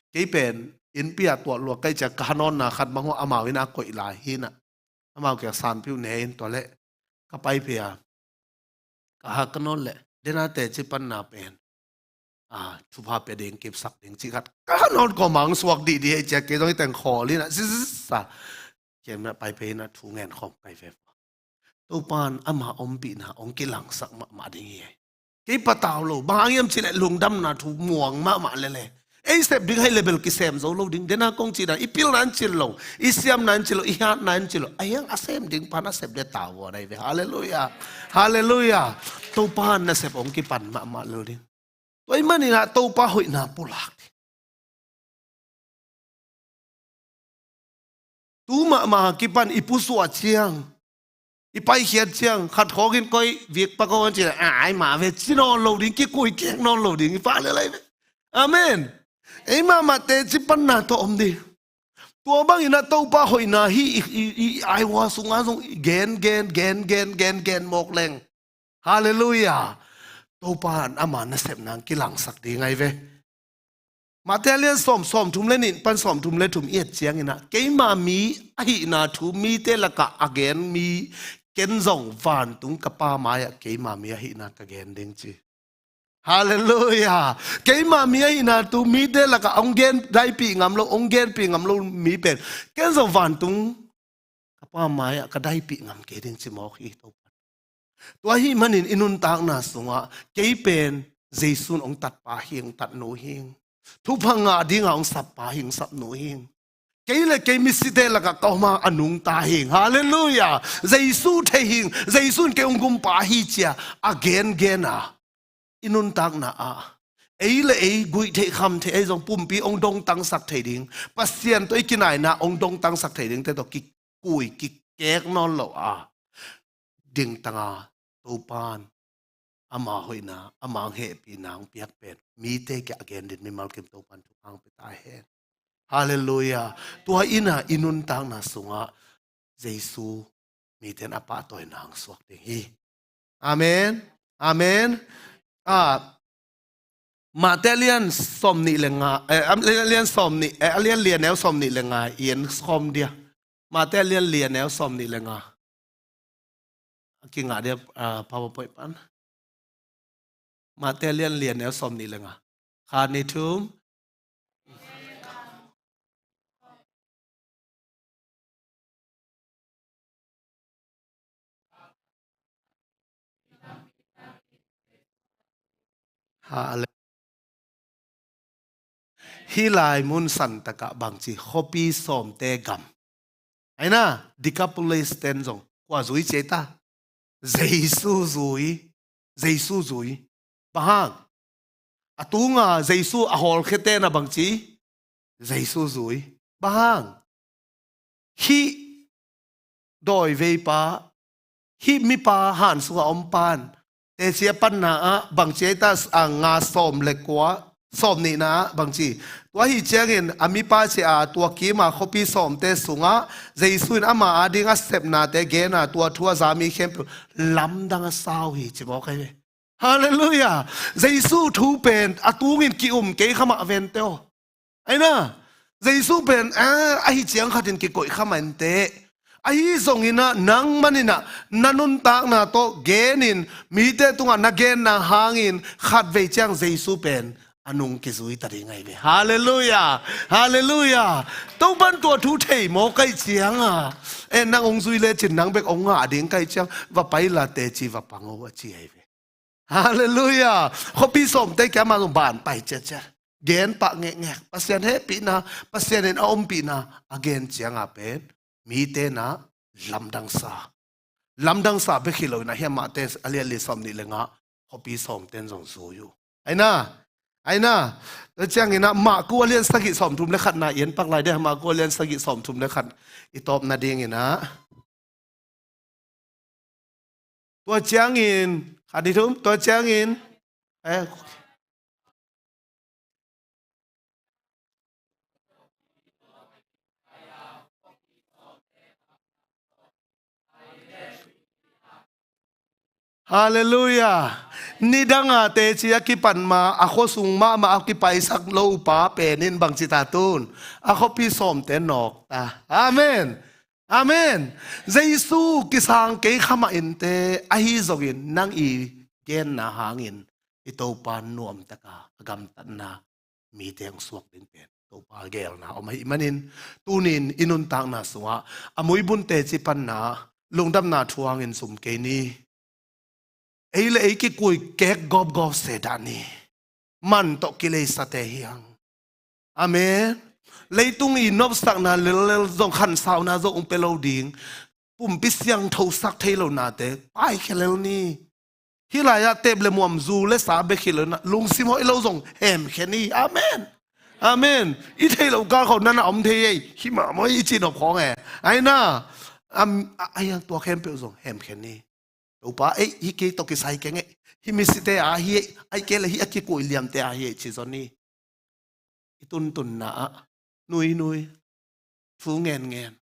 kei pen innpi ah tuah luak ka hih ciang ka hanawnna khat bang hong amau innah a koih lai hinah amau kiang sanpih uh ne in tua leh ka pai phei a ka hak ka nawn leh dena teci panna pen, ah, thupha pia ding, kipsak ding cih khat ka hanawn kawmang suak dihdih hei ciah kei zong i teng khawl innah sisisa kiamah pai phei innah thu ngen khawm kai ve. Topa in ama ompihna hong kilangsak mahmah ding hi. Kei patau lo, bang hang hiam cih leh lungdamna thu muang mahmah lele. Ei sep ding hei le bel kisem zo lo ding, dena kong cih dan i pilna in cil lo, i siamna in cil lo, i hatna in cil lo, a hiang a sem ding pan a sep de tau vua dai ve. Halleluiah. Halleluiah. Topa in na sep hong kipan mahmah lo ding. Tua ih maninah Topa hoihna pulak ding. Tu mahmah kipan i pusuah ciang, i paikhiat ciang khat khawkin koi vik pa ko an cih a ai mah ve ci nawn lo ding, kikui kek nawn lo ding, i pa le lai ve. Amen. Ei mahmah teci panna tawh om ding. Tua bangin a Topa hoihna hi i, i, i, i aihua sungah zong i gen gen gen gen gen gen mawk leng. Halleluiah. Topa in ama nasepna kilangsak ding ahi ve. Matthai a lian sawm, sawmthum le nih pan sawmthum le thum i et ciangin ah, keima mi ahihna thu mite lakah a gen mi, ken zong vantung ka Pa mai-ah keima mi ahihna ka gen ding ci. Halleluiah. Keima mi ahihna thu mite lakah hong gen daipih ngam lo, hong genpih ngam lo mi pen, ken zong vantung ka Pa mai-ah ka daipih ngam kei ding ci mawk hi, Topa. Tua ahih manin i nuntakna sungah kei pen Jesu in hong tatpa hing, hong tatnu hing. Thupha ngah dinga hong sappa hing, sapnu hing. Kei le kei misite lakah ka om a, a nungta hing. Halleluiah. Jesu thei hing, Jesu in kei hong gumpa hi ci-a a gengen a, i nuntakna ah ei le ei guih theih kham theih, ei zong pumpi hong dongtangsak thei ding, Pasian tawh i kinaina hong dongtangsak thei dingte tawh kikui kikek nawn lo a, dingtanga Topan ama hoihna, ama hong hehpihna hong piak pen mite kiang a gen ding mimal kim Topan thupha hong pia ta hen. Halleluiah. Tua in ah i nuntakna sungah Jesu mite in a pahtawina hong suak ding hi. Amen. Amen. Ah, Matthai a lian sawm nih le nga, eh, a lian sawm nih, eh, a lian li a neu sawm nih le nga i en khawm dia. Matthai a lian li a neu sawm nih le nga. A kingah dia, ah, PowerPoint pan. Matthai a lian li a neu sawm nih le nga. Khat, nih, thum. Hale-, hih lai mun santakah bangci, khuapi sawmte gam. Aina, Decapolis ten zong kua zui ci ei ta? Jesu zui. Jesu zui. Bang hang? A tunga Jesu a hawlkhiate na bangci? Jesu zui. Bang hang? Hih dawiveipa, hih mipa han sunga om pan teci a panna ah bangci ei ta? A nga, sawm le kua, sawm nihna ah bangci? Tua ahi ciangin a mipa ci a, tua kima khuapi sawmte sungah Jesu in ama ading a sepnate gen a, tua thu a za mi khempeuh lamdang a sa uh hi ci mawk ahi ve. Halleluiah. Jesu thu pen a tungin ki-um kei kha mah vente aw. Aina, Jesu pen, ah, ahi ciang khatin kikoih kha mah inteh. Ahi zongin ah nang manin ah na nuntakna tawh genin mite tungah na genna hangin khatvei ciang Jesu pen a nung kizui ta ding ahi ve. Halleluiah. Halleluiah. Topan tua thu thei mawk ahih ciang a, eh, nang hong zui lecin nang bek hong ngah ding ka hih ciang va pai la, teci va pang o a ci ahi ve. Halleluiah. Khuapi sawmte kiang amah zong ban pai ciatciat, gen pah ngekngek, Pasian hehpihna, Pasian in a ompihna a gen cianga pen mite na lamdangsa. Lamdangsa bek hi loin ah hiah Matthai a lian li sawm nih le nga khuapi sawmten zong zui uh. Aina, aina. Tua ciangin ah Marku a lian sagih sawmthum le khatna i en pak lai dia, Marku a lian sagih sawmthum le khat i tawp nadingin ah. Tua ciangin, khat, nih, thum, tua ciangin, eh, Halleluiah. Nidanga teci a kipan ma a khuasung mahmah a kipaisak lo pa pen in bangci ta tun? A khuapi sawmte nawk ta. Amen. Amen. Jesu kisang kei kha mah inteh, ahi zongin nang i genna hangin i Topa nuamtaka a gamtatna mite hong suak ding pen Topa geelna om ahih manin, tunin i nuntakna sungah a muibun teci panna lungdamna thu hangin zum kei ni. Ei le ei kikui kek gawpgawp se dah ni. Man tawh kileisate hi hang. Amen. Leitung i nopsakna lellel zong, khansauna zong hong pia lo ding, pumpi siangthosak thei lonate paikhia lel ni. Hih lai-ah tep le muam, zu le sa bek hi lo-in ah lungsim hoih lo zong hemkhia ni. Amen. Amen. I theih loh kal khawng na na om thei ei. Hih mahmah i cih nop khawng e. Aina, am, a, a, tua khempeuh zong hemkhia ni. Topa, ei, hih kei tawh kisai keng ei. Hih misite a hi ei. Ahih kei leh hih a kikui liamte a hi ei ci zaw ni. I tuntunna ah nuinui, thu ngenngen,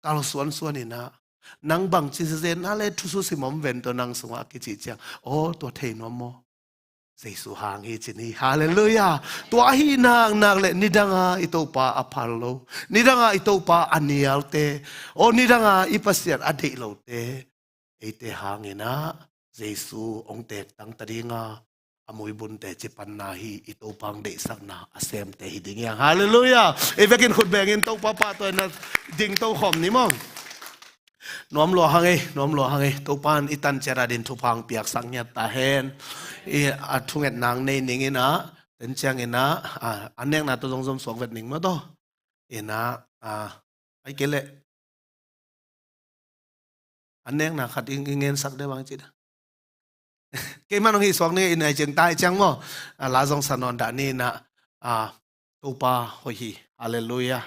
kalsuansuan in ah, nang bangci zezen na le thususim om ven tawh nang sungah a kicih ciang, aw, tua thei nuam maw? Jesu hang hi cin hi. Halleluiah. Tua ahi naknak le nidanga i Topa a phal lo, nidanga i Topa a nialte, aw nidanga i Pasian a deih lote, eite hanginah Jesu hong tektang ta dinga, a muibunte cipanna hi. I Topa hong deihsakna a semte hi ding hiang. Halleluiah. I vekin khut bengin Topa pahtawi na ding tokhom ni maw? Nuam lua hang ei, nuam lua hang ei. Topa in i tan ciat a din thupha hong piaksak ngiat ta hen. I a thungetna hong nei ning inah, ten cianginah a, a nekna tawh zong zom suak vet ning maw tawh. Inah a, ai kei leh a nekna khat i ngensak deuh bang cih dah. Keimah nong hih suak ni inah i ciang tai ciang maw? A la zong sa nawn dah ni inah. A Topa hoih hi. Halleluiah.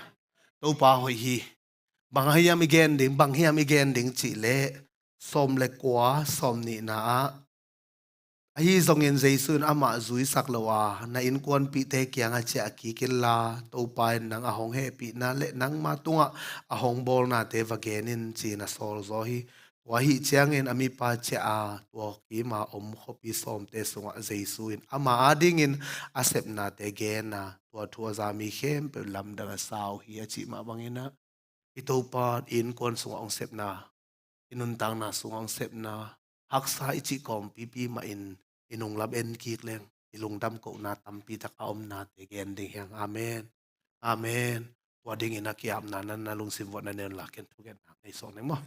Topa hoih hi. Bang hiam i gen ding, bang hiam i gen ding cih leh sawm le kua, sawm nihna ah, ahi zongin Jesu in amah zuisak lo a, na innkuanpihte kiangah ciah kik inla, Topa in nang a hong hehpihna le nangma tungah a hong bawlnate va gen in ci-in a sawlzaw hi. Tua ahih ciangin a mipa ciah a, tua kima om khuapi sawmte sungah Jesu in ama adingin a sepnate gen a, tua thu a za mi khempeuh lamdang a sa uh hi a cih mah banginah, i Topa i innkuan sungah hong sepna, i nuntakna sungah hong sepna, haksa i cih kawmpipi mahin i nunglam en kik leng i lungdam kohna tampi tak a omnate gen ding hiang. Amen. Amen. Tua dingin a kiapna nan na lungsim vuah na neun lakin thugenna nei suak ning maw?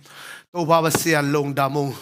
Topa Pasian lungdam ung.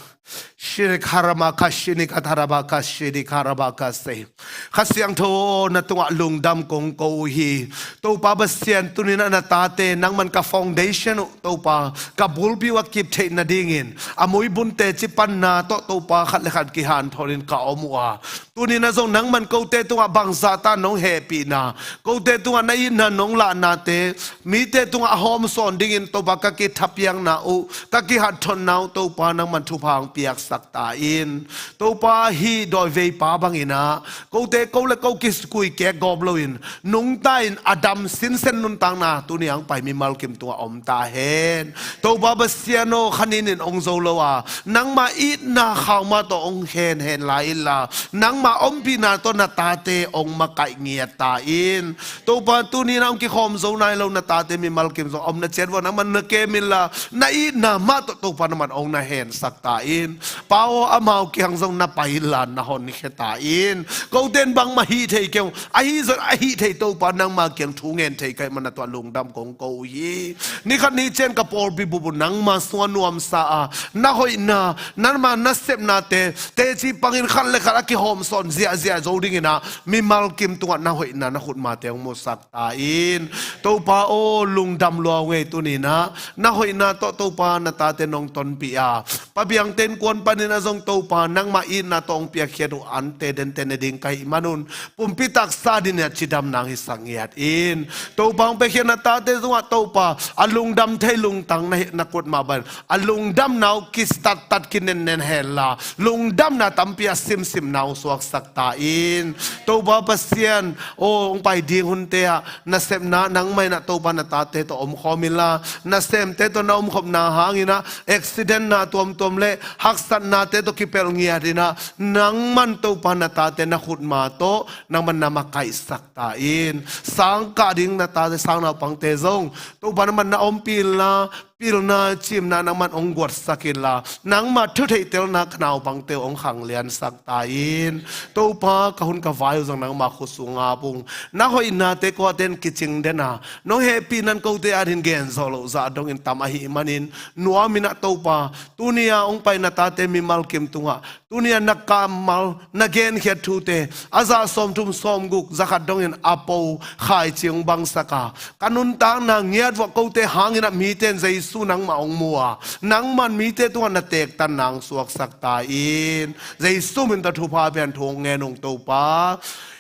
Shirikharabakashini katharabakashini karabakase. Kha Siangtho aw, na tungah lungdam kong ko uh hi. Topa Pasian, tuninah na tate nangman ka foundation uh Topa, ka bulpi uh a kip theih nadingin a muibunte cipanna tawh Topa khat le khat kihanthonin ka om uh a, tuninah zong nangman kote tungah bangzahta nong hehpihna, kote tungah na itna nong lahnate mite tungah a hawmsawn dingin Topa ka kithapiakna uh, ka kihathotna uh Topa nangman thupha hong piaksak ta in. Topa hih dawiveipa banginah kote ko le ko kikui kek gawp loin nungta in a dam sinsen nuntakna tuni hong pai mimal kim tungah om ta hen. Topa Pasian aw, kha ninin hong zo lo a, nangma itna khauma tawh hong hen hen lai inla, nangma ompihna tawh na tate hong makaih ngiat ta in. Topa tuninah hong kikhawm zo nai lo na tate mimal kim zong a omna ciat vuah nangman na kem inla, na itna mah tawh Topa nangman hong na hensak ta in. Pa aw, amau kiang zong na pai inla na honkhia ta in. Kote in bangmah hih thei keng uh, ahi zong a hih thei Topa nangma kiang thu ngen thei ka hih manah tua lungdam kong ko uh hi. Nikhat ni ciang ka pawlpi bup uh nangma sungah nuamsa a, na hoihna, nangma nasepnate teci pangin khat le khat a kihawmsawn ziahziah zo dinginah mimal kim tungah na hoihna na khutmate hong musak ta in. Topa aw, lungdam lua ung ei tuninah na hoihna tawh Topa na tate nong tonpih a, Pa Biangte innkuan paninah zong Topa nangma itna tawh hong piakkhiat uh ante dente ne ding ka hih manun pumpi taksa dinah cidamna hong hisak ngiat in. Topa hong piakkhiat na tate zongah Topa a lungdam thei lungtang na hih na kut mah bang a lungdamna uh kisattat kinennen henla, lungdamna tampi a simsimna uh suaksak ta in. Topa Pasian aw, hong pai ding hunte ah nasepna nangmah inah Topa na tate tawh omkhawm inla, nasemte tawh na omkhopna hanginah accidentna tuamtuam le haksatnate tawh kipelh ngiatinah nangman Topa na tate na khutma tawh nangman na makaihsak ta in. Sangkah ding na tate sangnaupangte zong Topa nangman na ompih inla, pilna cimna nangman hong guatsak inla, nangma thutheihtelna ka naupangte uh hong khangliansak ta in. Topa ka hun ka vai uh zong nangma khut sung ap ung. Na hoihnate kuate in kicing den a, nong hehpihna in kote adingin genzawh loh zah dongin tam ahih manin nuam inah Topa, tuni-a hong pai na tate mimal kim tungah tuni-a na kammal na genkhiat thute a zah sawmthum sawmguk zakhat dongin a po khaici hong bangsak a, ka nuntakna ngiat vuah kote hanginah mite in Jesu nangmah hong mu a, nangman mite tungah na tektanna hong suaksak ta in. Jesu min tawh thupha pian thu hong ngen ung Topa.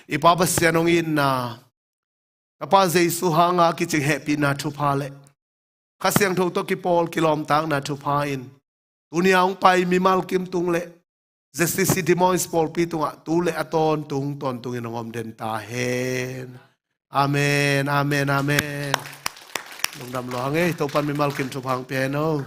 I Pa Pasian hong itna, Tapa Jesu hanga kicing hehpihna thupha le Kha Siangtho tawh kipawl kilawmtakna thupha in tuni-a hong pai mimal kim tung le Z C C Des Moines pawlpi tungah tu le a tawntung tawntungin hong om den ta hen. Amen, amen, amen. Lungdam lua hang ei, Topan mimal kim thupha hong pia hen o.